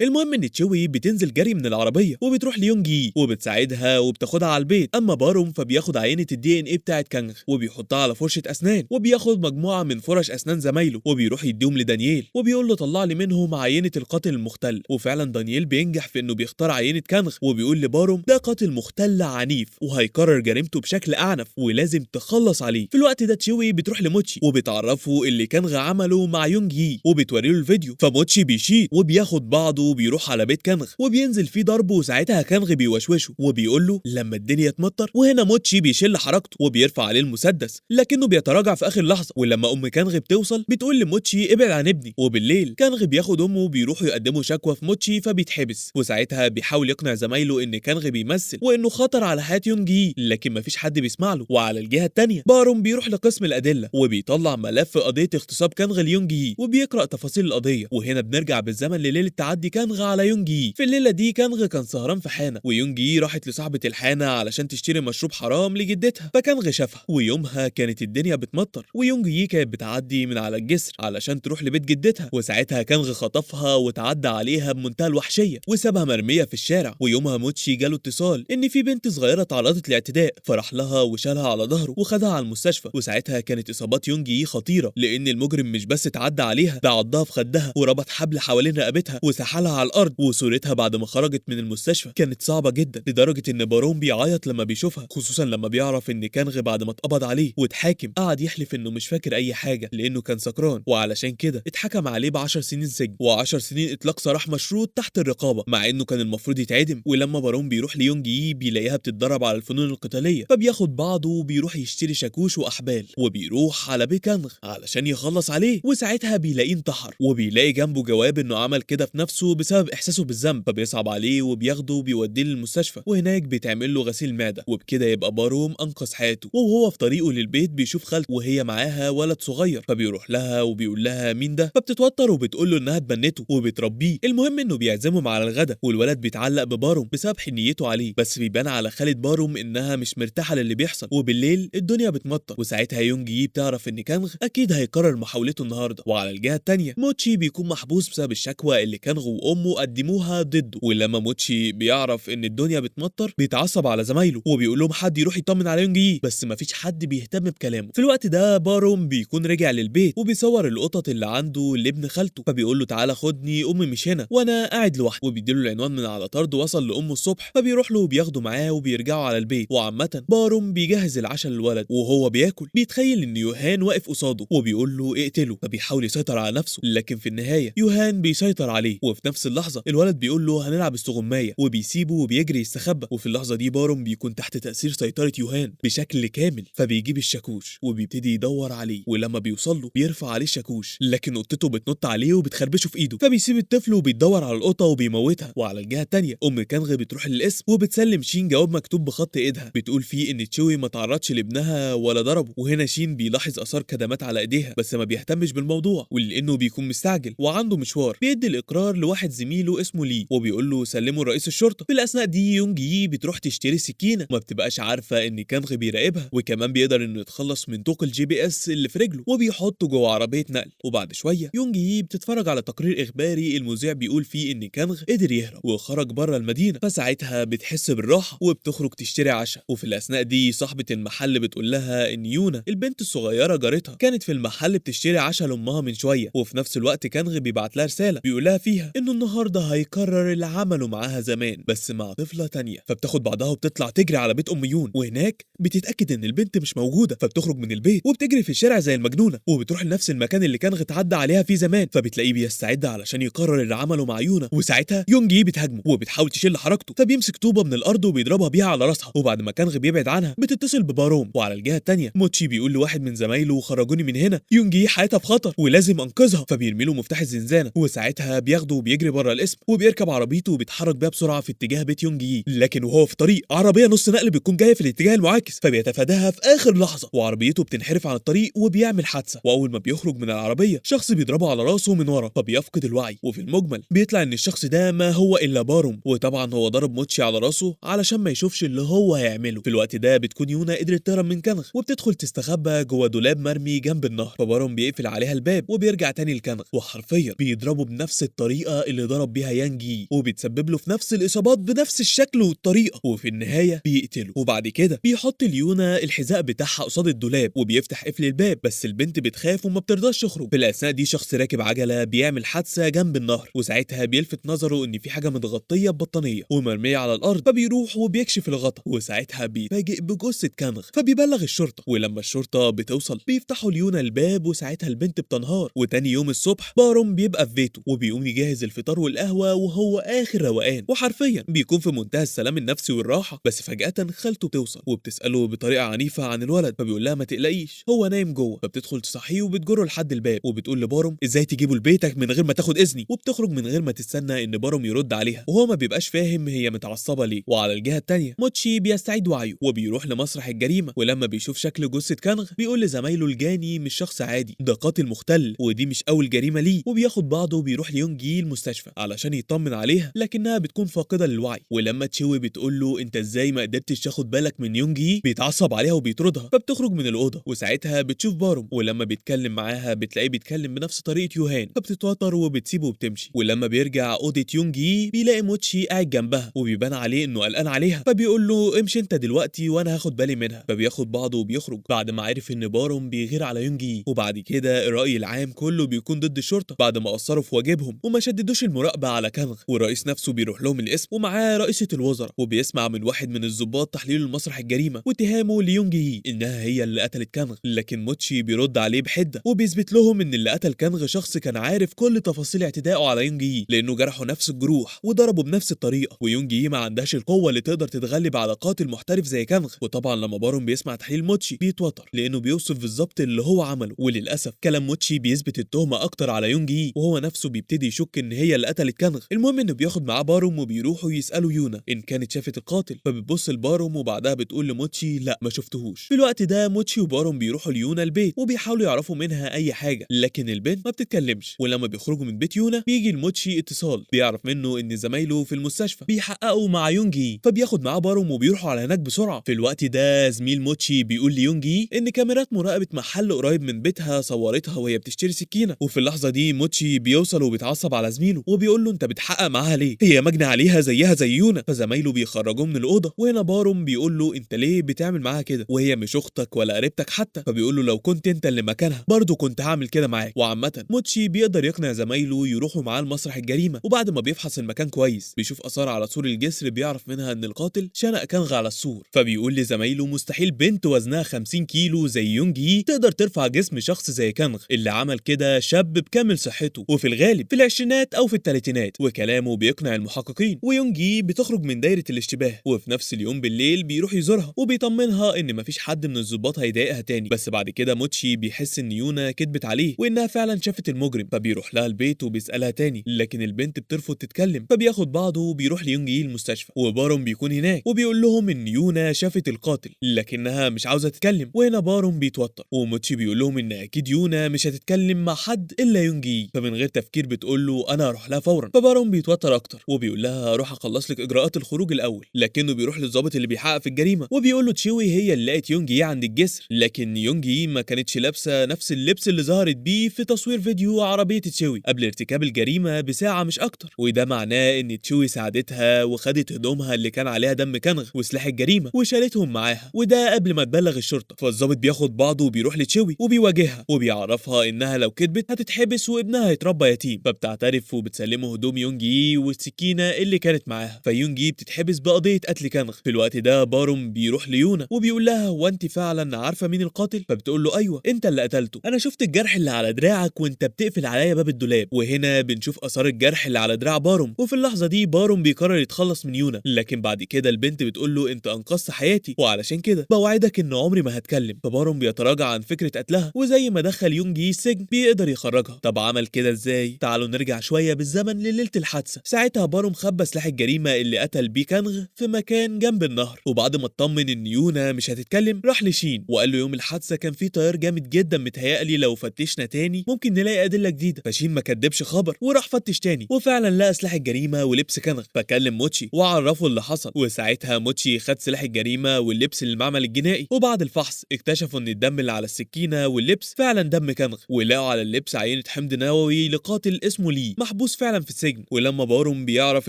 المهم ان تشوي بتنزل جري من العربية وبتروح ليونجي وبتساعدها وبتاخدها على البيت. اما باروم فبياخد عينه الDNA بتاعت كانغ وبيحطها على فرشه اسنان، وبياخد مجموعة من فرش اسنان زمايله وبيروح يديهم لدانييل وبيقول له طلع لي منهم عينه القاتل المختل. وفعلا دانييل بينجح في انه بيختار عينه كانغ وبيقول لباروم ده قاتل مختل عنيف وهيكرر جريمته بشكل اعنف ولازم تخلص عليه. في الوقت ده تشوي بتروح لموتشي وبتعرفه اللي كانغ عمله مع يونج يي وبتوريله الفيديو، فموتشي بيشيط وبياخد بعضه وبيروح على بيت كانغ وبينزل فيه ضربه، وساعتها كانغ بيوشوشه وبيقول له لما الدنيا تمطر. وهنا موتشي بيشل حركته وبيرفع عليه المسدس، لكنه بيتراجع في اخر لحظة. ولما ام كانغ بتوصل بتقول لموتشي ابعد عن ابني. وبالليل كانغ بياخد امه وبيروحوا يقدموا شكوى في موتشي فبيتحبس، وساعتها بيحاول يقنع زمايله ان كانغ بيمثل وانه خطر على حياة يونجي، لكن مفيش حد بيسمع له. وعلى الجهة الثانية باروم بيروح لقسم الادلة وبيطلع ملف قضية اغتصاب كانغ ليونجي وبيقرا تفاصيل القضية. وهنا بنرجع بالزمن لليلة تعدي كانغ على يونجي. في الليلة دي كانغ كان سهران في حانة، ويونجي راحت لصاحبه الحانه علشان تشتري مشروب حرام لجدتها، فكانغ شافها. ويومها كانت الدنيا بتمطر ويونجي كانت بتعدي من على الجسر علشان تروح لبيت جدتها، وساعتها كانغ خطفها وتعدى عليها بمنتهى الوحشية وسابها مرمية في الشارع. ويومها موتشي جاله اتصال ان في بنت صغيرة تعرضت لاعتداء، فراح لها وشالها على ظهره وخدها على المستشفى. وساعتها كانت اصابات يونجي خطيرة، لان المجرم مش بس اتعدى عليها، ده عضها في خدها وربط حبل حوالين رقبتها وسحلها على الارض. وصورتها بعد ما خرجت من المستشفى كانت صعبة جدا، لدرجة ان باروم بيعيط لما بيشوفها، خصوصا لما بيعرف ان كانغ بعد ما اتقبض عليه واتحاكم قعد يحلف انه مش فاكر اي حاجة لانه كان سكران، وعلشان كده اتحكم عليه ب10 سنين سجن و10 سنين اطلاق سراح مشروط تحت الرقابة، مع انه كان المفروض يتعدم. ولما باروم بيروح ليونجي بيلاقيها بتتدرب على الفنون القتالية، فبياخد بعضه وبيروح يشتري شاكوش واحبال وبيروح على بيت كانغ علشان يخلص عليه. وساعتها بيلاقيه انتحر وبيلاقي جنبه جواب انه عمل كده في نفسه بسبب احساسه بالذنب، فبيصعب عليه وبياخده وبيوديه للمستشفى، وهناك بيتعمل له غسيل معده، وبكده يبقى باروم انقذ حياته. وهو في طريقه للبيت بيشوف خالته وهي معاها ولد صغير، فبيروح لها وبيقول لها مين ده، فبتتوتر وبتقول له انها اتبنته وبتربيه. المهم انه بيعزمهم على الغدا، والولد بيتعلق بباروم بسبب حنيته عليه، بس بيبان على خالة باروم انها مش مرتاحة للي بيحصل. وبالليل الدنيا بتمطر، وساعتها يونجي بتعرف ان كانغ اكيد هيكرر محاولته النهارده. وعلى الجهة الثانية موتشي بيكون محبوس بسبب الشكوى اللي كانغ وامه قدموها ضده. ولما موتشي بيعرف ان الدنيا بتمطر بيتعصب على زمايله وبيقول لهم حد يروح يطمن على يونجي، بس مفيش حد بيهتم بكلامه. في الوقت ده باروم بيكون رجع للبيت وبيصور القطط اللي عنده لابن خالته، فبيقول له تعالى خدني امي مش هنا وانا قاعد لوحدي، وبيديله العنوان من على طرد وصل لامه الصبح، فبيروح له وبياخده معاه وبيرجعوا على البيت. وعامة باروم بيجهز العشاء للولد، وهو بياكل بيتخيل ان يوهان واقف قصاده وبيقول له اقتله، فبيحاول يسيطر على نفسه، لكن في النهاية يوهان بيسيطر عليه. وفي نفس اللحظة الولد بيقول له هنلعب استغمايه، وبيسيبه وبيجري يستخبى. وفي اللحظة دي باروم بيكون تحت تاثير سيطرة يوهان بشكل كامل، فبيجيب الشاكوش وبيبتدي يدور عليه، ولما بيوصل له بيرفع عليه الشاكوش، لكن قطته بتنط عليه وبتخربشه في ايده، فبيسيب الطفل وبيدور على القطة وبيموتها. وعلى الجهة الثانية ام كانغ بتروح للقسم وبتسلم شين جواب مكتوب بخط ايدها بتقول فيه ان تشوي ما تعرضش لابنها ولا ضربه. وهنا شين بيلاحظ اثار كدمات على ايديها، بس ما بيهتمش بالموضوع، ولانه بيكون مستعجل وعنده مشوار بيدي الاقرار لواحد زميله اسمه لي وبيقول له سلمه رئيس الشرطة. في الاثناء دي يونجي بتروح تشتري سكينة وما بتبقاش عارفه ان كانغ بيراقبها، وكمان بيقدر انه يتخلص من طوق الGPS اللي في رجله وبيحطه جوه عربية نقل. وبعد شوية يونجي بتتفرج على تقرير اخباري المذيع بيقول فيه ان كانغ قدر يهرب وخرج بره المدينة، فساعتها بتحس بالراحة وبتخرج تشتري عشاء. وفي الاثناء دي صاحبه المحل بتقول لها ان يونا البنت الصغيرة جارتها كانت في المحل بتشتري عشاء لامها من شوية، وفي نفس الوقت كانغ بيبعت لها رسالة بيقول لها فيها انه النهارده هيكرر اللي عمله معاها زمان بس مع طفله تانية. فبتاخد بعضها وبتطلع تجري على بيت ام يون، وهناك بتتاكد ان البنت مش موجودة، فبتخرج من البيت وبتجري في الشارع زي المجنونة. المجنونة، وبتروح لنفس المكان اللي كانغ اتعدى عليها فيه زمان، فبتلاقيه بيستعد علشان يقرر اللي عمله مع يونا. وساعتها يونجي بتهاجمه وبتحاول تشيل حركته، فبيمسك طوبة من الارض وبيضربها بيها على راسها. وبعد ما كانغ بيبعد عنها بتتصل بباروم. وعلى الجهة الثانية موتشي بيقول لواحد من زمايله خرجوني من هنا، يونجي حياتها في خطر ولازم انقذها، فبيرمي له مفتاح الزنزانة. وساعتها بياخده وبيجري بره القسم وبيركب عربيته وبيتحرك بيها بسرعة في اتجاه بيت يونجي. لكن وهو في طريق عربية نص نقل بتكون جاية في الاتجاه المعاكس، فبيتفاداها في اخر لحظة وعربيته بتنحرف عن الطريق وبيعمل حادثه. واول ما بيخرج من العربية شخص بيضربه على راسه من ورا فبيفقد الوعي. وفي المجمل بيطلع ان الشخص ده ما هو الا باروم، وطبعا هو ضرب موتشي على راسه علشان ما يشوفش اللي هو هيعمله. في الوقت ده بتكون يونا قدرت تهرب من كانغ وبتدخل تستخبى جوه دولاب مرمي جنب النهر، فباروم بيقفل عليها الباب وبيرجع تاني لكانغ، وحرفيا بيضربه بنفس الطريقة اللي ضرب بيها يانجي، وبيتسبب له في نفس الاصابات بنفس الشكل والطريقة، وفي النهاية بيقتله. وبعد كده بيحط ليونا الحذاء بتاعها قصاد الدولاب وبيفتح قفل الباب، بس البنت بتخاف وما بترضاش تخرج. في الاثناء دي شخص راكب عجله بيعمل حادثه جنب النهر، وساعتها بيلفت نظره ان في حاجة متغطيه ببطانيه ومرميه على الارض، فبيروح وبيكشف الغطا، وساعتها بيتفاجئ بجثة كانغ، فبيبلغ الشرطة. ولما الشرطة بتوصل بيفتحوا ليونا الباب، وساعتها البنت بتنهار. وتاني يوم الصبح باروم بيبقى في بيته وبيقوم يجهز الفطار والقهوة وهو اخر روقان، وحرفيا بيكون في منتهى السلام النفسي والراحة. بس فجاة خالته بتوصل وبتساله بطريقة عنيفة عن الولد، فبيقول لها ما تقلقيش هو نايم جوه. فبتدخل تصحيه وبتجره لحد الباب وبتقول لباروم ازاي تجيبه لبيتك من غير ما تاخد اذني، وبتخرج من غير ما تستنى ان باروم يرد عليها، وهو ما بيبقاش فاهم هي متعصبه ليه. وعلى الجهة الثانية موتشي بيستعيد وعيه وبيروح لمسرح الجريمة، ولما بيشوف شكل جثة كانغ بيقول لزمايله الجاني مش شخص عادي، ده قاتل مختل ودي مش اول جريمة ليه. وبياخد بعضه وبيروح ليونجي المستشفى علشان يطمن عليها، لكنها بتكون فاقده للوعي. ولما تشوي بتقول له انت ازاي ما قدرتش تاخد بالك من يونجي، بيتعصب عليها وبيطردها، فبتخرج من الاوضة. وساعتها بتشوف باروم، ولما بيتكلم معاها بتلاقيه بيتكلم بنفس طريقه يوهان، فبتتوتر وبتسيبه وبتمشي. ولما بيرجع اوضة يونجي بيلاقي موتشي قاعد جنبها وبيبان عليه انه قلقان عليها، فبيقول له امشي انت دلوقتي وانا هاخد بالي منها، فبياخد بعضه وبيخرج بعد ما عرف ان باروم بيغير على يونجي. وبعد كده الراي العام كله بيكون ضد الشرطة بعد ما قصروا في واجبهم وما شددوش المراقبة على كانغ، والرئيس نفسه بيروح لهم القسم ومعاه رئيسه الوزراء، وبيسمع من واحد من الضباط تحليل المسرح الجريمة واتهامه ليونجي انها هي اللي قتلت كانغ. لكن موتشي بيرد عليه بحده وبيثبت لهم ان اللي قتل كانغ شخص كان عارف كل تفاصيل اعتدائه على يونجي، لانه جرحه نفس الجروح وضربه بنفس الطريقة، ويونجي ما عندهاش القوة اللي تقدر تتغلب على قاتل محترف زي كانغ. وطبعا لما باروم بيسمع تحليل موتشي بيتوتر لانه بيوصف بالظبط اللي هو عمله، وللاسف كلام موتشي بيثبت التهمة اكتر على يونجي، وهو نفسه بيبتدي يشك ان هي اللي قتلت كانغ. المهم انه بياخد معاه باروم وبيروحوا يسالوا يونا ان كانت شافت القاتل، فبتبص لباروم وبعدها بتقول لموتشي لا ما شفتهوش. في الوقت ده موتشي وباروم بيروحوا ليونا البيت وبيحاولوا يعرفوا منها اي حاجة، لكن البنت ما بتتكلمش. ولما بيخرجوا من بيت يونا بيجي لموتشي اتصال بيعرف منه ان زمايله في المستشفى بيحققوا مع يونجي، فبياخد معاه باروم وبيروحوا على هناك بسرعة. في الوقت ده زميل موتشي بيقول ليونجي ان كاميرات مراقبة محل قريب من بيتها صورتها وهي بتشتري سكينة. وفي اللحظة دي موتشي بيوصل وبيتعصب على زميله وبيقول له انت بتحقق معاها ليه، هي مجني عليها زيها زي يونا. فزمايله بيخرجوه من الاوضة، وهنا باروم بيقول له انت ليه بتعمل معاها كده وهي مش اختك ولا قريبتك حتى، فبيقول له لو كنت انت اللي مكانها برضه كنت هعمل كده معاك. وعامة موتشي بيقدر يقنع زمايله يروحوا معاه لمسرح الجريمة، وبعد ما بيفحص المكان كويس بيشوف اثار على سور الجسر بيعرف منها ان القاتل شنق كانغ على السور، فبيقول لزمايله مستحيل بنت وزنها 50 كيلو زي يونجي تقدر ترفع جسم شخص زي كانغ، اللي عمل كده شاب بكامل صحته وفي الغالب في العشرينات او في الثلاثينات. وكلامه بيقنع المحققين، ويونجي بتخرج من دايرة الاشتباه. وفي نفس اليوم بالليل بيروح يزورها وبيطمنها ان مفيش حد من الضباط هيضايقها تاني. بس بعد كده موتشي بيحس ان يونا كدبت عليه وانها فعلا شافت المجرم، فبيروح لها البيت وبيسالها تاني، لكن البنت بترفض تتكلم، فبياخد بعضه وبيروح ليونجي المستشفى، وباروم بيكون هناك وبيقول لهم ان يونا شافت القاتل لكنها مش عاوزه تتكلم. وهنا باروم بيتوتر، وموتشي بيقول لهم ان اكيد يونا مش هتتكلم مع حد الا يونجي، فمن غير تفكير بتقول له انا هروح لها فورا. فباروم بيتوتر اكتر وبيقول لها هروح اخلص لك اجراءات الخروج الاول، لكنه بيروح للضابط اللي بيحقق في الجريمة وبيقول له تشيوي هي اللي لقت يونجي عند الجسر، لكن يونجي ما كانتش لابسه نفس اللبس اللي ظهرت بيه في تصوير فيديو عربية تشيوي قبل ارتكاب الجريمة بساعة مش اكتر، وده معناه ان تشيوي ساعدتها وخدت هدومها اللي كان عليها دم كانغ وسلاح الجريمة وشالتهم معاها، وده قبل ما تبلغ الشرطة. فالضابط بياخد بعضه وبيروح لتشيوي وبيواجهها وبيعرفها انها لو كدبت هتتحبس وابنها هيتربى يتيم، فبتعترف وبتسلمه هدوم يونجي والسكينة اللي كانت معاها، فيونجي بتتحبس بقضيه قتل كانغ. في الوقت ده باروم بيروح ليونا وبيقول لها هو انت فعلا عارفه مين القاتل؟ فبتقول له ايوه، ايوه انت اللي قتلته، انا شفت الجرح اللي على دراعك وانت بتقفل عليا باب الدولاب. وهنا بنشوف اثار الجرح اللي على دراع باروم. وفي اللحظة دي باروم بيقرر يتخلص من يونا، لكن بعد كده البنت بتقول له انت انقذت حياتي وعلشان كده بوعدك ان عمري ما هتكلم. فباروم بيتراجع عن فكرة قتلها، وزي ما دخل يونجي السجن بيقدر يخرجها. طب عمل كده ازاي؟ تعالوا نرجع شوية بالزمن لليلة الحادثة. ساعتها باروم خبى سلاح الجريمة اللي قتل بيه كانغ في مكان جنب النهر، وبعد ما اطمن ان يونا مش هتتكلم راح لشين وقال له يوم الحادثة كان في تيار جامد جدا، متهيألي لو فتشنا تاني ممكن نلاقي ادلة جديدة. فشين ما كدبش خبر وراح فتش تاني، وفعلا لقى سلاح الجريمة ولبس كانغ. فكلم موتشي وعرفه اللي حصل، وساعتها موتشي خد سلاح الجريمة واللبس للمعمل الجنائي. وبعد الفحص اكتشفوا ان الدم اللي على السكينة واللبس فعلا دم كانغ، ولقوا على اللبس عينه حمض نووي لقاتل اسمه لي محبوس فعلا في السجن. ولما باروم بيعرف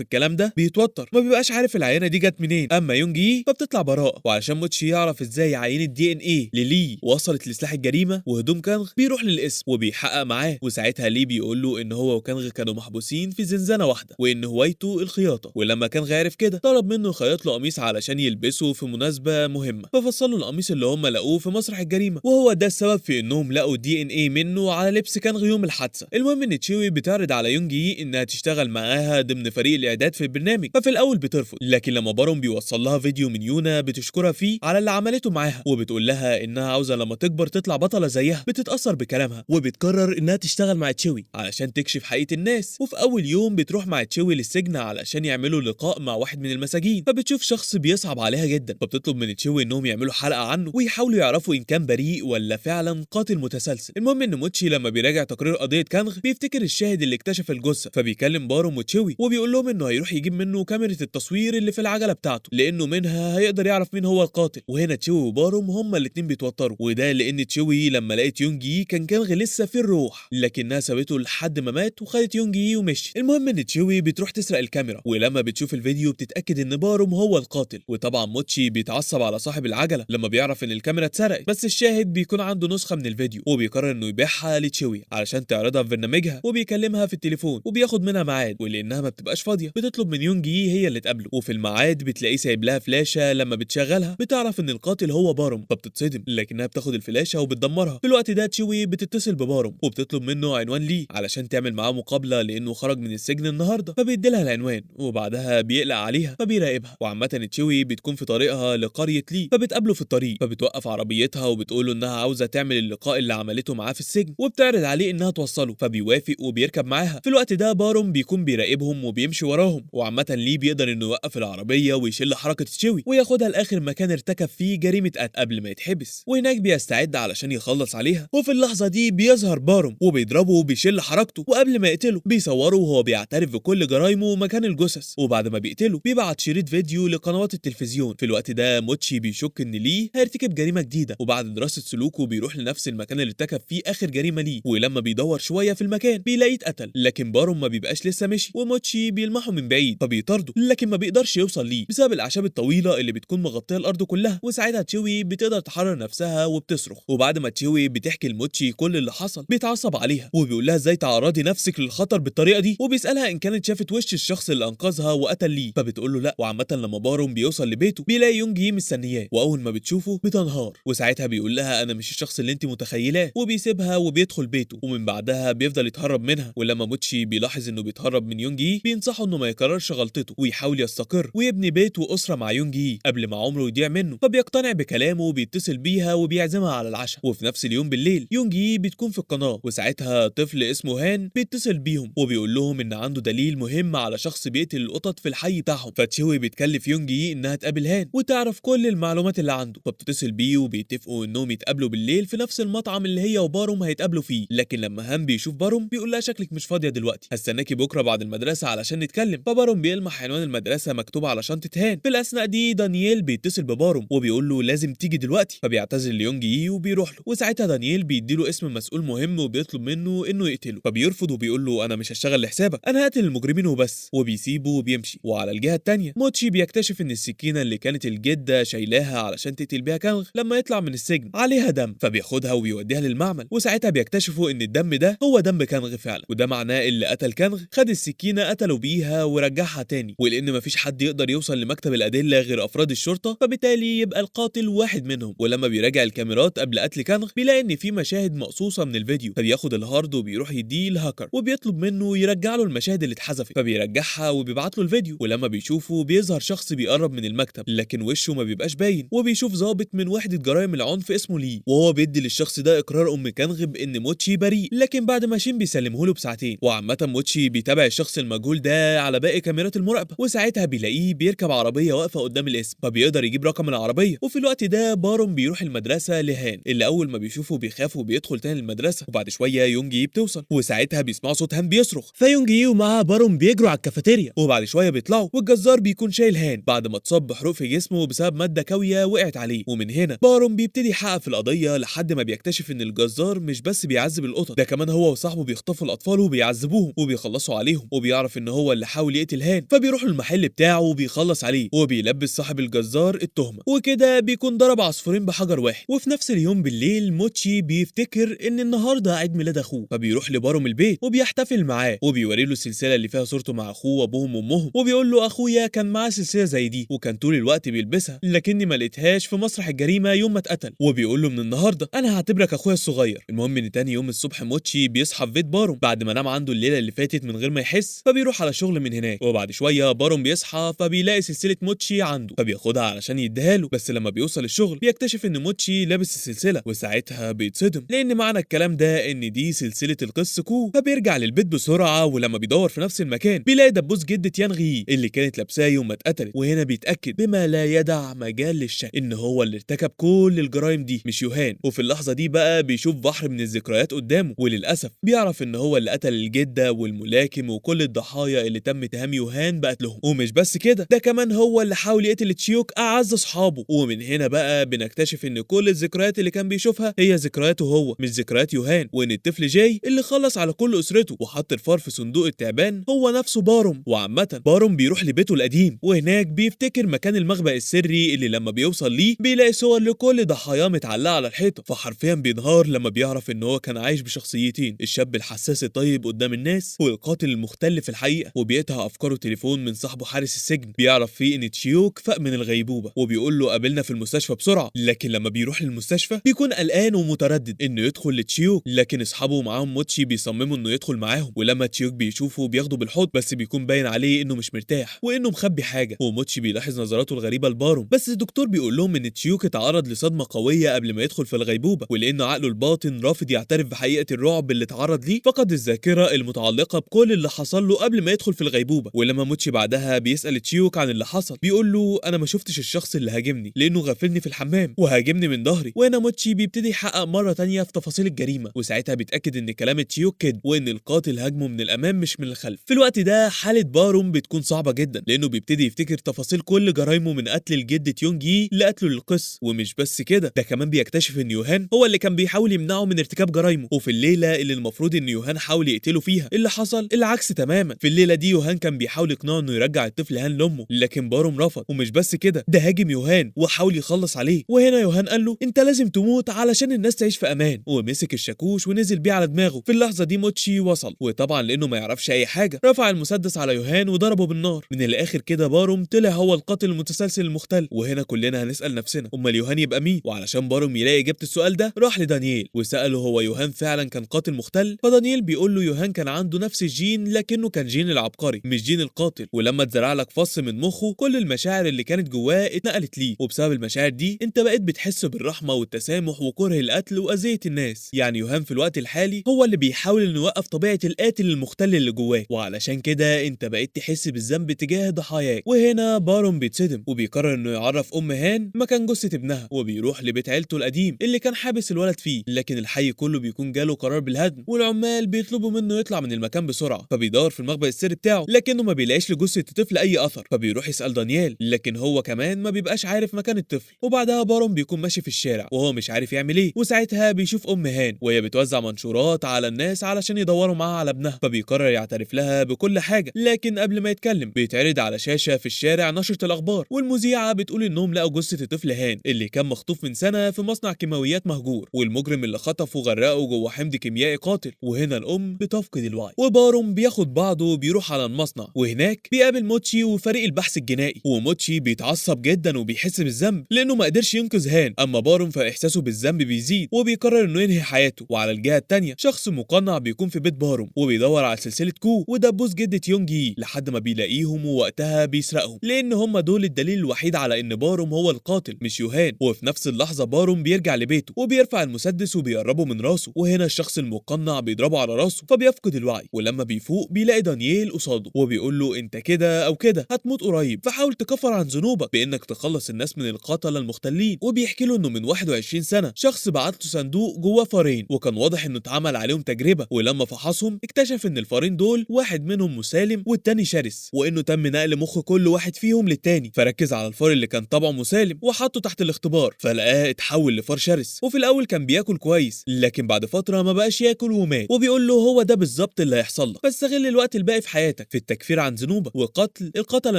الكلام ده بيتوتر، ما بيبقاش عارف العينة دي جت منين. اما يونجي فبتطلع براءه، وعشان موتشي يعرف ازاي عينه DNA للي وصلت لسلاح الجريمة وهدوم كانغ بيروح للقسم وبيحقق معاه. وساعتها لي بيقول له ان هو وكانغ كانوا محبوسين في زنزانة واحدة وان هوايته الخياطة. ولما كانغ عرف كده طلب منه يخيط له قميص علشان يلبسه في مناسبة مهمة، ففصل له القميص اللي هم لقوه في مسرح الجريمة، وهو ده السبب في انهم لقوا DNA منه على لبس كانغ يوم الحادثة. المهم ان تشيوي بتعرض على يونجي انها تشتغل معاها ضمن فريق الاعداد في البرنامج، ففي الاول بترفض، لكن لما باروم بيوصل لها فيديو من يونا بتشكرها فيه على اللي عملته معاها وبتقول لها انها عاوزه لما تكبر تطلع بطلة زيها، بتتاثر بكلامها وبتقرر انها تشتغل مع تشيوي علشان تكشف حقيقة الناس. وفي اول يوم بتروح مع تشيوي للسجن علشان يعملوا لقاء مع واحد من المساجين، فبتشوف شخص بيصعب عليها جدا، فبتطلب من تشيوي انهم يعملوا حلقة عنه ويحاولوا يعرفوا ان كان بريء ولا فعلا قاتل متسلسل. المهم ان موتشي لما بيراجع تقرير قضية كانغ بيفتكر الشاهد اللي اكتشف الجثة، فبيكلم باروم وتشيوي وبيقول لهم انه هيروح يجيب منه كاميرا التصوير اللي في العجلة بتاعته لانه منها هيقدر يعرف مين هو القاتل. وهنا تشيوي وباروم هما الاتنين بيتوتروا، وده لان تشيوي لما لقيت يونجي كان كانغ لسه في الروح، لكنها سابته لحد ما مات وخدت يونجي ومشي. المهم ان تشيوي بتروح تسرق الكاميرا، ولما بتشوف الفيديو بتتاكد ان باروم هو القاتل. وطبعا موتشي بيتعصب على صاحب العجلة لما بيعرف ان الكاميرا اتسرقت، بس الشاهد بيكون عنده نسخه من الفيديو وبيقرر انه يبيعها لتشيوي علشان تعرضها في برنامجها، وبيكلمها في التليفون وبياخد منها ميعاد، ولانها ما بتبقاش فاضية بتطلب من يونجي هي اللي تقابله. وفي الميعاد بتلاقيه سايب لها فلاشه، لما بتشغلها بتعرف ان القاتل هو باروم، فبتتصدم لكنها بتاخد الفلاشه وبتدمرها. في الوقت ده تشيوي بتتصل بباروم وبتطلب منه عنوان ليه علشان تعمل معاه مقابله لانه خرج من السجن النهارده، فبيدي لها العنوان وبعدها بيقلق عليها فبيراقبها. وعامة تشيوي بتكون في طريقها لقرية لي، فبتقابله في الطريق، فبتوقف عربيتها وبتقول له انها عاوزه تعمل اللقاء اللي عملته معاه في السجن، وبتعرض عليه انها توصله، فبيوافق وبيركب معاها. في الوقت ده باروم بيكون بيراقبهم وبيمشي وراهم، وعامة ليه بيقدر انه يوقف العربية ويشيل حركة تشيوي وياخدها لاخر مكان ارتكب فيه جريمة قتل قبل ما يتحبس، وهناك بيستعد علشان يخلص عليها. وفي اللحظة دي بيظهر باروم وبيضربه وبيشل حركته، وقبل ما يقتله بيصوره وهو بيعترف بكل جرايمه مكان الجثث، وبعد ما بيقتله بيبعت شريط فيديو لقنوات التلفزيون. في الوقت ده موتشي بيشك ان ليه هيرتكب جريمة جديدة، وبعد دراسة سلوكه بيروح لنفس المكان اللي ارتكب فيه اخر جريمة ليه، ولما بيدور شوية في المكان بيلاقيه اتقتل، لكن باروم ما بيبقاش لسه مشي، وموتشي بيلمحه من بعيد فبيطارده، لكن ما بيقدرش يوصل ليه بسبب الاعشاب الطويلة اللي بتكون مغطيه الارض كلها. وساعتها تشيوي بتقدر تحرر نفسها وبتصرخ، وبعد ما تشيوي بتحكي لموتشي كل اللي حصل بيتعصب عليها وبيقول لها ازاي تعرضي نفسك للخطر بالطريقة دي، وبيسالها ان كانت شافت وش الشخص اللي انقذها وقتل ليه، فبتقول له لا. وعامة لما باروم بيوصل لبيته بيلاقي يونجي مستنياه، واول ما بتشوفه بتنهار، وساعتها بيقول لها انا مش الشخص اللي انت متخيلاه، وبيسيبها وبيدخل بيته، ومن بعدها بيفضل يتهرب منها. ولما موتشي بيلاحظ انه بيتهرب من يونجي بينصحه انه ما يكررش غلطته ويحاول يستقر ويبني بيت واسره مع يونجي قبل ما عمره يضيع منه، فبيقتنع بكلامه وبيتصل بيها وبيعزمها على العشاء. وفي نفس اليوم بالليل يونجي بتكون في القناة، وساعتها طفل اسمه هان بيتصل بيهم وبيقول لهم ان عنده دليل مهم على شخص بيقتل القطط في الحي بتاعهم. فتشيوي بتكلف يونجي انها تقابل هان وتعرف كل المعلومات اللي عنده، فبتتصل بيه وبيتفقوا انهم يتقابلوا بالليل في نفس المطعم اللي هي وباروم هيتقابلوا فيه. لكن لما هان بيشوف باروم بيقول لها شكلك مش فاضية دلوقتي، هستناكي بكره بعد المدرسة علشان نتكلم. فباروم بيلمح عنوان المدرسة مكتوب على شنطه هان. في الاثناء دي دانييل بيتصل بباروم وبيقول له لازم تيجي دلوقتي، فبيعتذر ليونجي وبيروح له. وساعتها دانييل بيديله اسم مسؤول مهم وبيطلب منه انه يقتله، فبيرفض وبيقول له انا مش هشتغل لحسابك، انا هقتل المجرمين وبس، وبيسيبه وبيمشي. وعلى الجهة الثانية موتشي بيكتشف ان السكينة اللي كانت الجدة شايلاها علشان تقتل بيها كانغ لما يطلع من السجن عليها دم، فبياخدها وبيوديها للمعمل، وساعتها بيكتشفوا ان الدم ده هو دم كانغ فعلا، وده معناه اللي قتل كانغ خد السكينة قتله بيها ورجعها تاني. ولان مفيش حد يقدر يوصل لمكتب الادلة غير افراد الشرطة، فبالتالي يبقى القاتل واحد منهم. ولما بيراجع الكاميرات قبل قتل قتل كانغ بيلاقي ان في مشاهد مقصوصة من الفيديو، فبياخد ال hard وبيروح يديه الهاكر وبيطلب منه يرجع له المشاهد اللي اتحذفت، فبيرجعها وبيبعت له الفيديو. ولما بيشوفه بيظهر شخص بيقرب من المكتب لكن وشه ما بيبقاش باين، وبيشوف ضابط من وحده جرائم العنف اسمه لي، وهو بيدي للشخص ده اقرار ام كانغ بان موتشي بريء، لكن بعد ما شين بيسلمه له بساعتين. وعامة موتشي بيتابع الشخص المجهول ده على باقي كاميرات المراقبة، وساعتها بيلاقيه بيركب عربية واقفة قدام القسم، فبيقدر يجيب رقم العربية. وفي الوقت ده بارون بيروح المدرسة لهان اللي اول ما بيشوفه بيخاف وبيدخل تاني المدرسة. وبعد شوية يونجي بتوصل، وساعتها بيسمعوا صوت هان بيصرخ، فيونجي ومعاه بارون بيجروا على الكافيتيريا. وبعد شوية بيطلعوا والجزار بيكون شايل هان بعد ما اتصاب بحروق في جسمه بسبب مادة كاويه وقعت عليه. ومن هنا بارون بيبتدي يحقق في القضية لحد ما بيكتشف ان الجزار مش بس بيعذب القطط، ده كمان هو وصاحبه بيخطفوا الاطفال وبيعذبوهم وبيخلصوا عليهم، وبيعرف ان هو اللي حاول يقتل هان، فبيروح المحل بتاعه وبيخلص عليه وبيلبس صاحب الجزار التهمة، وكده بيكون ضرب عصفورين بحجر واحد. وفي نفس اليوم بالليل موتشي بيفتكر ان النهارده عيد ميلاد اخوه، فبيروح لباروم البيت وبيحتفل معاه وبيوري له السلسلة اللي فيها صورته مع اخوه وابوهم وامهم، وبيقول له اخويا كان معاه سلسلة زي دي وكان طول الوقت بيلبسها، لكني ما لقيتهاش في مسرح الجريمة يوم ما اتقتل، وبيقول له من النهارده انا هعتبرك اخويا الصغير. المهم ان تاني يوم الصبح موتشي بيصحى في بيت باروم بعد ما نام عنده الليلة اللي فاتت من غير ما يحس، فبيروح على شغل من هناك. وبعد شوية باروم بيصحى فبيلاقي سلسلة موتشي عنده، فبياخدها علشان يديها له، بس لما بيوصل الشغل بيكتشف ان موتشي لابس السلسلة، وساعتها بيتصدم لان معنى الكلام ده ان دي سلسلة القس كو. فبيرجع للبيت بسرعة، ولما بيدور في نفس المكان بيلاقي دبوس جده يانغي اللي كانت لابساه يوم ما اتقتلت، وهنا بيتاكد بما لا يدع مجال للشك ان هو اللي ارتكب كل الجرائم دي مش يوهان. وفي اللحظة دي بقى بيشوف بحر من الذكريات قدامه، وللاسف بيعرف ان هو اللي قتل الجدة والملاكم وكل الضحايا اللي تم اتهام يوهان بقتلهم. ومش بس كده، ده كمان هو اللي حاول يقتل تشيوك اعز اصحابه. ومن هنا بقى بنكتشف ان كل الذكريات اللي كان بيشوفها هي ذكرياته هو مش ذكريات يوهان، وان الطفل جاي اللي خلص على كل اسرته وحط الفار في صندوق التعبان هو نفسه باروم. وعامة باروم بيروح لبيته القديم، وهناك بيفتكر مكان المخبأ السري اللي لما بيوصل ليه بيلاقي صور لكل ضحاياه متعلقه على الحيطة، فحرفيا بينهار لما بيعرف ان هو كان عايش بشخصيتين، الشاب الحساس الطيب قدام الناس والقاتل المختل في الحقيقة. وبيقطع افكاره تليفون من صاحبه حارس السجن بيعرف فيه ان تشيوك فاق من الغيبوبه، وبيقول له قابلنا في المستشفى بسرعة. لكن لما بيروح للمستشفى بيكون قلقان ومتردد انه يدخل لتشيوك، لكن اصحابه معاهم موتشي بيصمموا انه يدخل معاهم. ولما تشيوك بيشوفه بياخده بالحضن، بس بيكون باين عليه انه مش مرتاح وانه مخبي حاجة، وموتشي بيلاحظ نظراته الغريبة لباروم، بس الدكتور بيقول لهم ان تشيوك اتعرض لصدمه قوية قبل ما يدخل في الغيبوبه، ولان عقله الباطن رافض يعترف بحقيقة الرعب اللي اتعرض ليه فقد الذاكرة المتعلقة بكل اللي حصل له قبل ما يدخل في الغيبوبه. ولما موتشي بعدها بيسال تشيوك عن اللي حصل بيقول له انا ما شفتش الشخص اللي هاجمني لانه غفلني في الحمام وهاجمني من ظهري. وهنا موتشي بيبتدي يحقق مرة تانية في تفاصيل الجريمة، وساعتها بيتاكد ان كلام تشيوك كذب وان القاتل هاجمه من الامام مش من الخلف. في الوقت ده حاله باروم بتكون صعبة جدا لانه بيبتدي يفتكر تفاصيل كل جرايمه من قتل الجد تيونجي لقتله للقس. ومش بس كده، ده كمان بيكتشف ان يوهان هو اللي كان بيحاول يمنعه من ارتكاب جرايمه. وفي الليلة اللي المفروض ان يوهان حاول يقتله فيها اللي حصل العكس تماما. في الليلة دي يوهان كان بيحاول يقنعه انه يرجع الطفل هان لامه، لكن باروم رفض. ومش بس كده، ده هاجم يوهان وحاول يخلص عليه. وهنا يوهان قال له انت لازم تموت علشان الناس تعيش في امان، ومسك الشاكوش ونزل بيه على دماغه. في اللحظة دي موتشي وصل، وطبعا لانه ما يعرفش اي حاجة رفع المسدس على يوهان وضربه بالنار. من الاخر كده باروم طلع هو القاتل المتسلسل المختل. وهنا كلنا هنسال نفسنا امال يوهان يبقى مين؟ وعلشان باروم يلاقي اجابه السؤال ده راح لدانييل وساله هو يوهان فعلا كان قاتل مختل؟ فدانييل بيقول له يوهان كان عنده نفس الجين لكنه كان جين العبقري مش جين القاتل، ولما اتزرع لك فص من مخه كل المشاعر اللي كانت جواه اتنقلت ليه، وبسبب المشاعر دي انت بقيت بتحس بالرحمة والتسامح وكره القتل واذية الناس. يعني يوهان في الوقت الحالي هو اللي بيحاول انه يوقف طبيعة القاتل المختل اللي جواه، وعلشان كده انت بقيت تحس بالذنب تجاه ضحاياك. وهنا باروم بيتصدم وبيقرر انه يعرف ام هان مكان جثة ابنها، وبيروح لبيت عيلته القديم اللي كان حابس الولد فيه، لكن الحي كله بيكون جاله قرار بالهدم والعمال بيطلبوا منه يطلع من المكان بسرعة. فبيدور في المخبأ السري بتاعه لكنه ما بيلاقيش لجثه الطفل اي اثر، فبيروح يسال دانيال لكن هو كمان ما بيبقاش عارف مكان الطفل. وبعدها باروم بيكون ماشي في الشارع وهو مش عارف يعمل ايه، وساعتها بيشوف ام هان وهي بتوزع منشورات على الناس علشان يدوروا معاها على ابنها، فبيقرر يعترف لها بكل حاجة. لكن قبل ما يتكلم بيتعرض على شاشة في الشارع نشره الاخبار، والمذيعه بتقول انهم لقوا جثة الطفل هان اللي كان مخطوف من سنة في مصنع كيماويات مهجور، والمجرم اللي خطفه غرقه جوه حمض كيميائي قاتل. وهنا الام بتفقد الوعي، وباروم بياخد بعضه وبيروح على المصنع، وهناك بيقابل موتشي وفريق البحث الجنائي. وموتشي بيتعصب جدا وبيحس بالذنب لانه ما قدرش ينقذ هان، اما باروم فاحساسه بالذنب بيزيد وبيقرر انه ينهي حياته. وعلى الجهة الثانية شخص مقنع بيكون في بيت باروم وبيدور على سلسلة كو ودبوس جدة يونجي لحد ما بيلاقيهم، ووقتها بيسرقهم لان هم دول الدليل الوحيد على ان باروم هو القاتل مش يوهان. وفي نفس اللحظة باروم بيرجع لبيته وبيرفع المسدس وبيقربه من راسه، وهنا الشخص المقنع بيضربه على راسه فبيفقد الوعي. ولما بيفوق بيلاقي دانييل قصاده وبيقول له انت كده او كده هتموت قريب، فحاول تكفر عن ذنوبك بانك تخلص الناس من القتلة المختلين. وبيحكي له انه من 21 سنة شخص بعت له صندوق جواه فارين، وكان واضح انه اتعمل عليهم تجربه، ولما فحصهم اكتشف ان الفارين دول واحد منهم مسالم والتاني شرس، وانه تم نقل مخ كل واحد فيهم للتاني. فركز على الفار اللي كان طبعه مسالم وحطه تحت الاختبار، فلقاه اتحول لفار شرس، وفي الاول كان بياكل كويس لكن بعد فترة ما بقاش ياكل ومات. وبيقول له هو ده بالظبط اللي هيحصل لك، فاستغل الوقت الباقي في حياتك في التكفير عن ذنوبك وقتل القتلة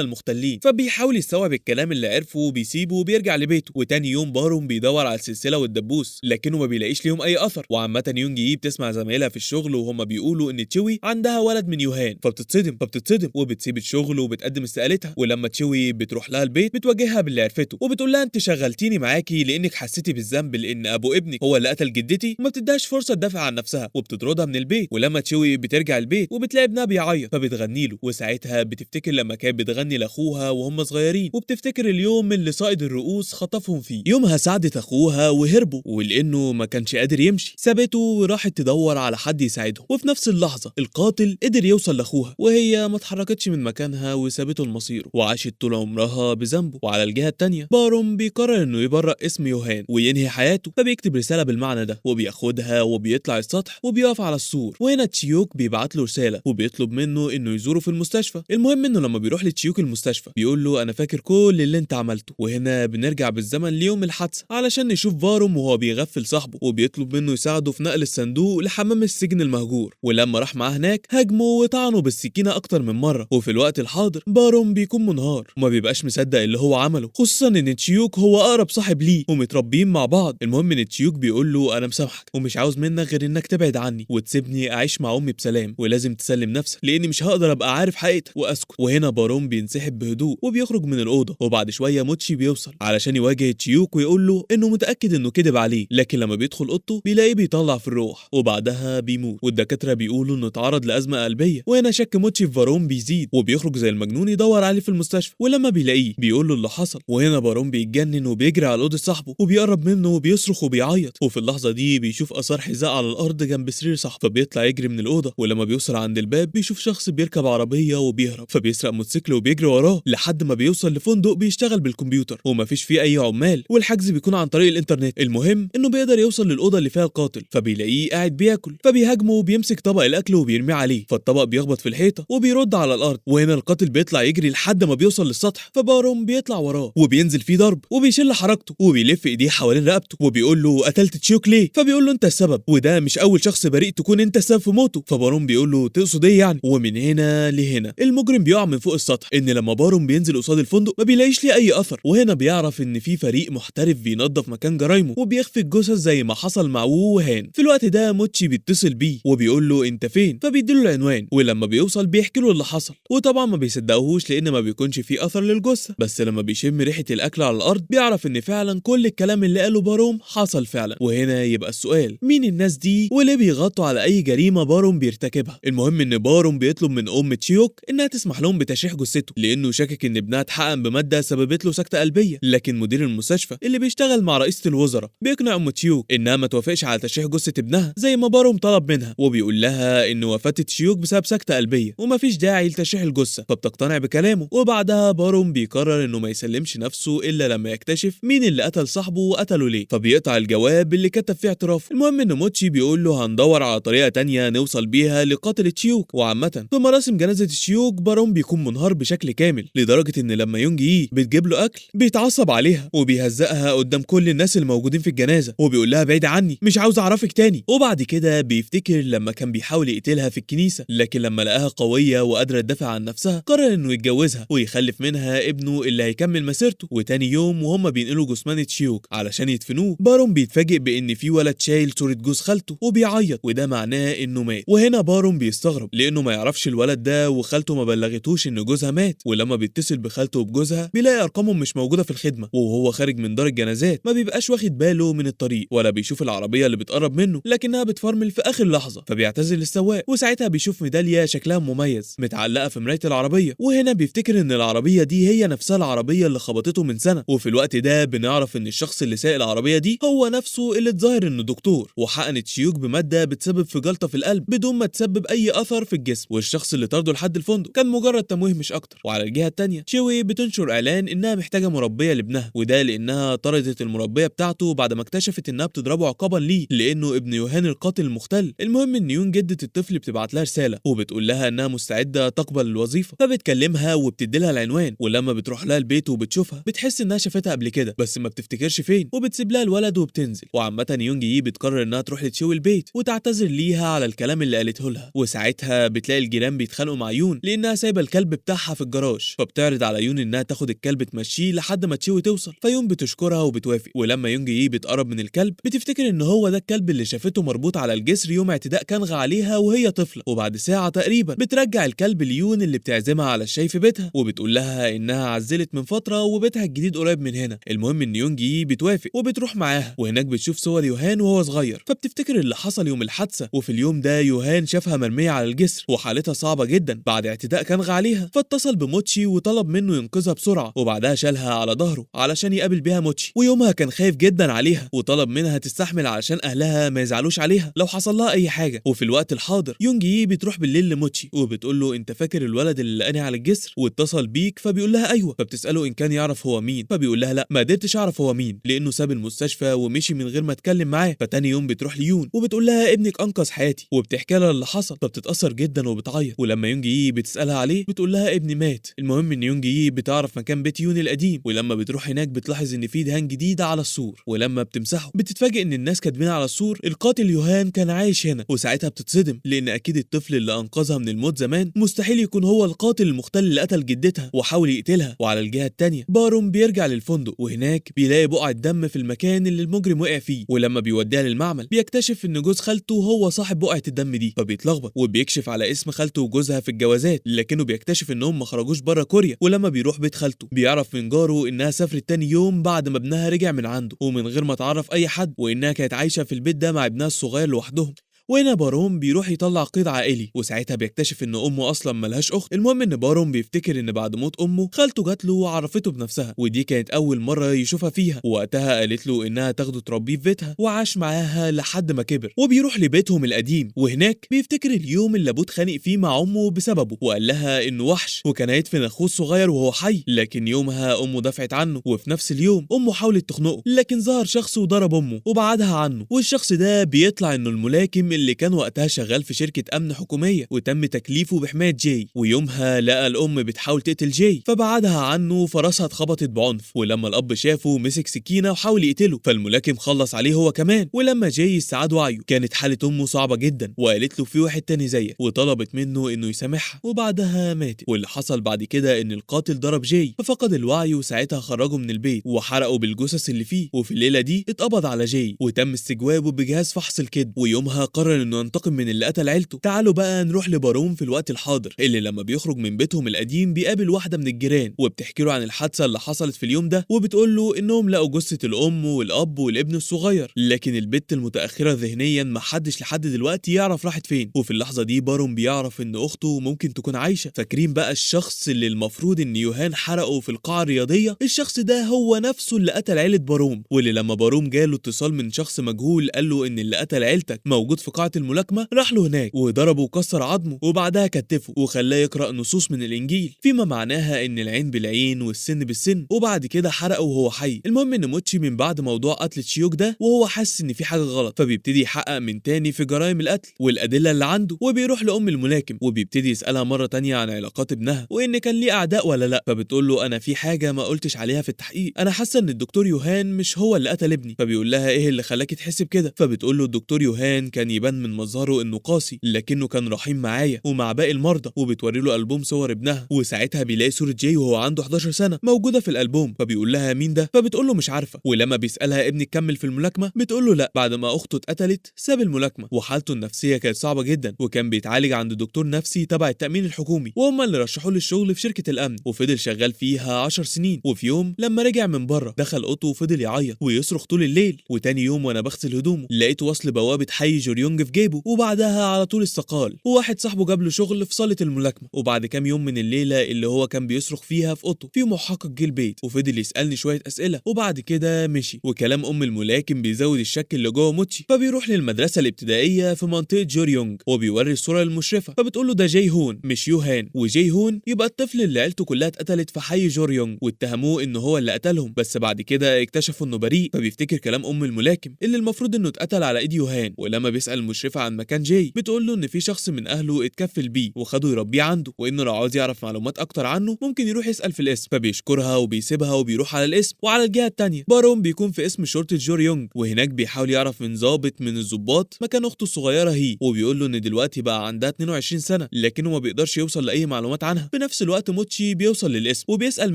المختلين. فبيحاول يستوعب الكلام اللي عرفه وبيسيبه وبيرجع لبيته. وتاني يوم باروم بيدور على السلسلة والدبوس لكنه ما بيلاقيش ليهم اي اثر. وعامة يونجي بتسمع زمايلها في الشغل وهم بيقولوا ان تشوي عندها ولد من يوهان، فبتتصدم وبتسيب الشغل وبتقدم استقالتها. ولما تشوي بتروح لها البيت بتواجهها باللي عرفته وبتقول لها انت شغلتيني معاكي لانك حسيتي بالذنب لان ابو ابنك هو اللي قتل جدتي، وما بتديهاش فرصة تدافع عن نفسها وبتطردها من البيت. ولما تشوي بترجع البيت وبتلاقي ابنها بيعيط فبتغني له، وساعتها بتفتكر لما كانت بتغني لاخوها وهم صغيرين، وبتفتكر اليوم اللي صائد الرؤوس خطفهم فيه. يومها ساعدت اخوها وهربوا، ولانه ما كانش قادر يمشي سابته وراحت تدور على حد يساعدهم. وفي نفس اللحظة القاتل قدر يوصل لاخوها وهي ما اتحركتش من مكانها وسابته لمصيره وعاشت طول عمرها بذنبه. وعلى الجهة الثانية باروم بيقرر انه يبرأ اسم يوهان وينهي حياته، فبيكتب رسالة بالمعنى ده وبياخدها وبيطلع السطح وبيقف على السور. وهنا تشيوك بيبعت له رسالة وبيطلب منه انه يزوره في المستشفى. المهم انه لما بيروح لتشيوك المستشفى بيقول له انا فاكر كل اللي انت عملته. وهنا بنرجع بالزمن ليوم الحادثة علشان نشوف باروم وهو بيغفل صاحبه وبيطلب منه يساعده في نقل الصندوق لحمام السجن المهجور. ولما راح معاه هناك هاجمه وطعنه بالسكينة اكتر من مرة. وفي الوقت الحاضر باروم بيكون منهار وما بيبقاش مصدق اللي هو عمله، خصوصا ان تشيوك هو اقرب صاحب ليه ومتربيين مع بعض. المهم ان تشيوك بيقول له انا مسامحك ومش عاوز منك غير انك تبعد عني وتسيبني اعيش مع امي بسلام، ولازم تسلم نفسك لاني مش هقدر ابقى عارف حقيقتك واسكت. وهنا باروم بينسحب بهدوء وبيخرج من الاوضة. وبعد شوية موتشي بيوصل علشان يواجه تشيوك ويقول له انه متاكد انه كذب عليه، لكن لما بيدخل اوضته بيلاقيه بيطلع في الروح وبعدها بيموت، والدكاتره بيقولوا انه اتعرض لازمه قلبية. وهنا شك موتشي في باروم بيزيد وبيخرج زي المجنون يدور عليه في المستشفى، ولما بيلاقيه بيقول له اللي حصل. وهنا باروم بيتجنن وبيجري على اوضة صاحبه وبيقرب منه وبيصرخ وبيعيط. وفي اللحظة دي بيشوف اثار حذاء على الارض جنب سرير صاحبه، فبيطلع يجري من الاوضة. ولما بيوصل عند الباب بيشوف شخص بيركب عربية وبيهرب، فبيسرق موتوسيكل وبيجري وراه لحد ما بيوصل لفندق بيشتغل بالكمبيوتر ومفيش فيه اي عمال، والحجز بيكون عن طريق الانترنت. المهم انه بيقدر يوصل للاوضه اللي فيها القاتل، فبيلاقيه قاعد بياكل، فبيهاجمه وبيمسك طبق الاكل وبيرميه عليه، فالطبق بيخبط في الحيطة وبيرد على الارض. وهنا القاتل بيطلع يجري لحد ما بيوصل للسطح، فباروم بيطلع وراه وبينزل فيه ضرب وبيشل حركته وبيلف ايديه حوالين رقبته وبيقول له قتلت تشيوك ليه؟ فبيقول له انت السبب، وده مش اول شخص بريء تكون انت السبب في موته. فباروم بيقول له تقصد ايه يعني؟ ومن هنا لهنا المجرم بيقع من فوق السطح. ان لما باروم بينزل قصاد الفندق ما بيلاقيش ليه اي اثر، وهنا بيعرف ان في فريق محترف بينظف مكان جرايمه وبيخفي الجثث زي ما حصل مع وو وهان. في الوقت ده موتشي بيتصل بيه وبيقول له انت فين؟ فبيديله العنوان، ولما بيوصل بيحكي له اللي حصل، وطبعا ما بيصدقهوش لان ما بيكونش فيه اثر للجثه. بس لما بيشم ريحه الاكل على الارض بيعرف ان فعلا كل الكلام اللي قاله باروم حصل فعلا. وهنا يبقى السؤال، مين الناس دي وليه بيغطوا على اي جريمة باروم بيرتكبها؟ المهم ان باروم بيطلب من ام تشيوك انها تسمح لهم بتشريح جثته لانه شاكك ان ابنها اتحقن بمادة سببت له سكته قلبية. لكن مدير المستشفى اللي بيشتغل مع رئيسه الوزراء بيقنع ام تشيوك انها ما توافقش على تشريح جثة ابنها زي ما باروم طلب منها، وبيقول لها ان وفاه تشيوك بسبب سكته قلبية ومفيش داعي لتشريح الجثة، فبتقتنع بكلامه. وبعدها باروم بيقرر انه ما يسلمش نفسه الا لما يكتشف مين اللي قتل صاحبه وقتله ليه، فبيقطع الجواب اللي كتب فيه اعترافه. المهم ان موتشي بيقول له هندور على طريقه تانية نوصل بيها لقاتل تشيوك. وعامة في مراسم جنازه تشيوك باروم بيكون منهار بشكل كامل، لدرجة ان لما يونجي بتجيب له اكل بيتعصب عليها وبيهزقها قدام كل الناس الموجودين في الجنازة وبيقول لها بعيد عني مش عاوز اعرفك تاني. وبعد كده بيفتكر لما كان بيحاول يقتلها في الكنيسة، لكن لما لقاها قوية وقادرة تدافع عن نفسها قرر انه يتجوزها ويخلف منها ابنه اللي هيكمل مسيرته. وتاني يوم وهم بينقلوا جثمان تشيوك علشان يدفنوه، باروم بيتفاجئ بان في ولد شايل صوره جوز خالته وبيعيط، وده معناه انه مات. وهنا باروم بيستغرب لانه ما يعرفش الولد ده وخالته ما بلغتوش ان جوزها مات. ولما بيتصل بخالته وبجوزها بيلاقي ارقامهم مش موجودة في الخدمة، وهو خارج من دار الجنازات ما بيبقاش واخد واخد باله من الطريق ولا بيشوف العربية اللي بتقرب منه، لكنها بتفرمل في اخر لحظة فبيعتذر للسواق. وساعتها بيشوف ميدالية شكلها مميز متعلقه في مراية العربية، وهنا بيفتكر ان العربية دي هي نفسها العربية اللي خبطته من سنة. وفي الوقت ده بنعرف ان الشخص اللي ساق العربية دي هو نفسه اللي اتظاهر انه دكتور وحقن تشيوك بمادة بتسبب في جلطة في القلب بدون ما تسبب اي اثر في الجسم، والشخص اللي طرده لحد الفندق كان مجرد تمويه مش اكتر. وعلى الجهة الثانية تشيوي بتنشر اعلان انها محتاجه مربيه لابنها، وده لانها طردت المربيه بتاعته بعد ما اكتشفت انها بتضربه عقابا ليه لانه ابن يوهان القاتل المختل. المهم ان يون جده الطفل بتبعت لها رسالة وبتقول لها انها مستعدة تقبل الوظيفة، فبتكلمها وبتدي لها العنوان. ولما بتروح لها البيت وبتشوفها بتحس انها شافتها قبل كده بس ما بتفتكرش فين، وبتسيب لها الولد وبتنزل. وعامة يونج يي بتقرر انها تروح لتشيوي البيت وتعتذر ليها على الكلام اللي قالته لها. وساعتها بتلاقي الجيران بيتخانقوا مع يون لانها سايبه الكلب بتاعها في الجراج، فبتعرض على يون انها تاخد الكلب تمشيه لحد ما تشيوي توصل، فيون بتشكرها وبتوافق. ولما يونج يي بتقرب من الكلب بتفتكر ان هو ده الكلب اللي شافته مربوط على الجسر يوم اعتداء كانغ عليها وهي طفله. وبعد ساعة تقريبا بترجع الكلب ليون اللي بتعزمها على الشاي في بيتها، وبتقول لها انها عزلت من فترة وبيتها الجديد قريب من هنا. المهم ان يونج يي بتوافق وبتروح معاها، وهناك بتشوف صور يوهان وهو صغير، فبتفتكر اللي حصل يوم الحادثة. وفي اليوم ده يوهان شافها مرمية على الجسر وحالتها صعبة جدا بعد اعتداء كانغ عليها، فاتصل بموتشي وطلب منه ينقذها بسرعة، وبعدها شالها على ظهره علشان يقابل بيها موتشي. ويومها كان خايف جدا عليها وطلب منها تستحمل علشان اهلها ما يزعلوش عليها لو حصل لها اي حاجة. وفي الوقت الحاضر يونج يي بتروح بالليل لموتشي وبتقول له انت فاكر الولد اللي لقاني على الجسر واتصل بيك؟ فبيقول لها ايوه. فبتساله ان كان يعرف هو مين، فبيقول لها لا ما قدرتش اعرف هو مين لانه ساب المستشفى ومشي من غير ما اتكلم معاه. فتاني يوم بتروح ليون وبتقول لها ابنك انقذ حياتي، وبتحكي لها اللي حصل، فبتتاثر جدا وبتعيط. ولما يونج يي بتسالها عليه بتقول لها ابني مات. المهم ان يونج يي بتعرف مكان بيت يون القديم، ولما بتروح هناك بتلاحظ ان في دهان جديد على السور، ولما بتمسحه بتتفاجئ ان الناس كاتبين على السور القاتل يوهان كان عايش هنا. وساعتها بتتصدم لان اكيد الطفل اللي انقذها من الموت زمان مستحيل يكون هو القاتل المختل اللي قتل جدتها وحاول يقتلها. وعلى الجهة الثانية باروم بيرجع للفندق، وهناك بيلاقي بقعة دم في المكان اللي المجرم وقع فيه، ولما بيوديها للمعمل بيكتشف ان جوز خالته هو صاحب بقعة الدم دي، فبيتلخبط وبيكشف على اسم خالته وجوزها في الجوازات، لكنه بيكتشف انهم ما خرجوش بره كوريا. ولما بيروح بيت خالته بيعرف من جاره انها سافرت تاني يوم بعد ما ابنها رجع من عنده ومن غير ما تعرف اي حد، وانها كانت عايشه في البيت ده مع ابنها الصغير لوحدهم. وهنا باروم بيروح يطلع قيد عائلي، وساعتها بيكتشف ان امه اصلا ملهاش اخت. المهم ان باروم بيفتكر ان بعد موت امه خالته جات له وعرفته بنفسها، ودي كانت اول مرة يشوفها فيها، ووقتها قالت له انها تاخده تربيه في بيتها، وعاش معاها لحد ما كبر. وبيروح لبيتهم القديم، وهناك بيفتكر اليوم اللي ابوه اتخانق فيه مع امه بسببه وقال لها انه وحش وكان هيدفن اخوه الصغير وهو حي، لكن يومها امه دافعت عنه. وفي نفس اليوم امه حاولت تخنقه، لكن ظهر شخص وضرب امه وبعدها عنه، والشخص ده بيطلع انه الملاكم اللي كان وقتها شغال في شركة أمن حكومية وتم تكليفه بحماية جاي. ويومها لقى الأم بتحاول تقتل جاي فبعدها عنه، فراسها اتخبطت بعنف، ولما الأب شافه مسك سكينة وحاول يقتله، فالملاكم خلص عليه هو كمان. ولما جاي استعاد وعيه كانت حالة أمه صعبة جدا، وقالت له في واحد تاني زيك، وطلبت منه إنه يسامحها، وبعدها ماتت. واللي حصل بعد كده إن القاتل ضرب جاي ففقد الوعي، وساعتها خرجه من البيت وحرقه بالجثث اللي فيه. وفي الليلة دي اتقبض على جاي وتم استجوابه بجهاز فحص الكذب، ويومها قرر انه ينتقم من اللي قتل عيلته. تعالوا بقى نروح لباروم في الوقت الحاضر، اللي لما بيخرج من بيتهم القديم بيقابل واحدة من الجيران وبتحكي له عن الحادثة اللي حصلت في اليوم ده، وبتقول له انهم لقوا جثة الام والاب والابن الصغير، لكن البت المتاخرة ذهنيا ما حدش لحد دلوقتي يعرف راحت فين. وفي اللحظة دي باروم بيعرف ان اخته ممكن تكون عايشه. فاكرين بقى الشخص اللي المفروض ان يوهان حرقه في القاعة الرياضية؟ الشخص ده هو نفسه اللي قتل عيله باروم، واللي لما باروم جاله اتصال من شخص مجهول قال له ان اللي قتل عيلتك موجود في قاعة الملاكمة، راح له هناك وضربه وكسر عظمه، وبعدها كتفه وخلاه يقرأ نصوص من الإنجيل فيما معناها إن العين بالعين والسن بالسن، وبعد كده حرقه وهو حي. المهم إن موتشي من بعد موضوع قتل تشيوك ده وهو حاسس إن في حاجة غلط، فبيبتدي يحقق من تاني في جرائم القتل والأدلة اللي عنده، وبيروح لأم الملاكم وبيبتدي يسألها مرة تانية عن علاقات ابنها وإن كان ليه أعداء ولا لأ. فبتقول له أنا في حاجة ما قلتش عليها في التحقيق، أنا حاسة إن الدكتور يوهان مش هو اللي قتل ابني. فبيقول لها إيه اللي خلاكي تحسي بكده؟ فبتقول له الدكتور يوهان كان يبان يبان من مظهره انه قاسي لكنه كان رحيم معايا ومع باقي المرضى. وبتوري له البوم صور ابنها، وساعتها بيلاقي صوره جاي وهو عنده 11 سنة موجودة في الالبوم، فبيقول لها مين ده؟ فبتقول له مش عارفه. ولما بيسالها ابنك كمل في الملاكمة بتقول له لا، بعد ما اخته اتقتلت ساب الملاكمة، وحالته النفسية كانت صعبة جدا، وكان بيتعالج عند دكتور نفسي تبع التامين الحكومي، وهم اللي رشحوه للشغل في شركة الامن، وفضل شغال فيها 10 سنين. وفي يوم لما رجع من بره دخل اوضته وفضل يعيط ويصرخ طول الليل. وتاني يوم وانا بغسل هدومه لقيت وصل بوابه حي جوريونج في جيبه، وبعدها على طول استقال، وواحد صاحبه جاب له شغل في صاله الملاكمة. وبعد كام يوم من الليلة اللي هو كان بيصرخ فيها في اوضته، في محقق جه البيت وفضل يسالني شوية اسئلة، وبعد كده مشي. وكلام ام الملاكم بيزود الشك اللي جوه موتشي، فبيروح للمدرسة الابتدائية في منطقة جوريونج وبيوري الصورة للمشرفه، فبتقول له ده جاي هون مش يوهان، وجاي هون يبقى الطفل اللي عيلته كلها اتقتلت في حي جوريونج واتهموه ان هو اللي قتلهم، بس بعد كده اكتشفوا انه بريء. فبيفتكر كلام ام الملاكم اللي المفروض انه اتقتل على ايد يوهان. ولما بيسال المشرفة عن مكان جاي بتقول له ان في شخص من اهله اتكفل بيه وخده يربيه عنده، وانه لو عاوز يعرف معلومات اكتر عنه ممكن يروح يسال في القسم. فبيشكرها وبيسيبها وبيروح على القسم. وعلى الجهة الثانية باروم بيكون في قسم شرطه جوريونج، وهناك بيحاول يعرف من ضابط من الضباط مكان اخته الصغيرة هي، وبيقول له ان دلوقتي بقى عندها 22 سنة لكنه ما بيقدرش يوصل لاي معلومات عنها. في نفس الوقت موتشي بيوصل للقسم وبيسال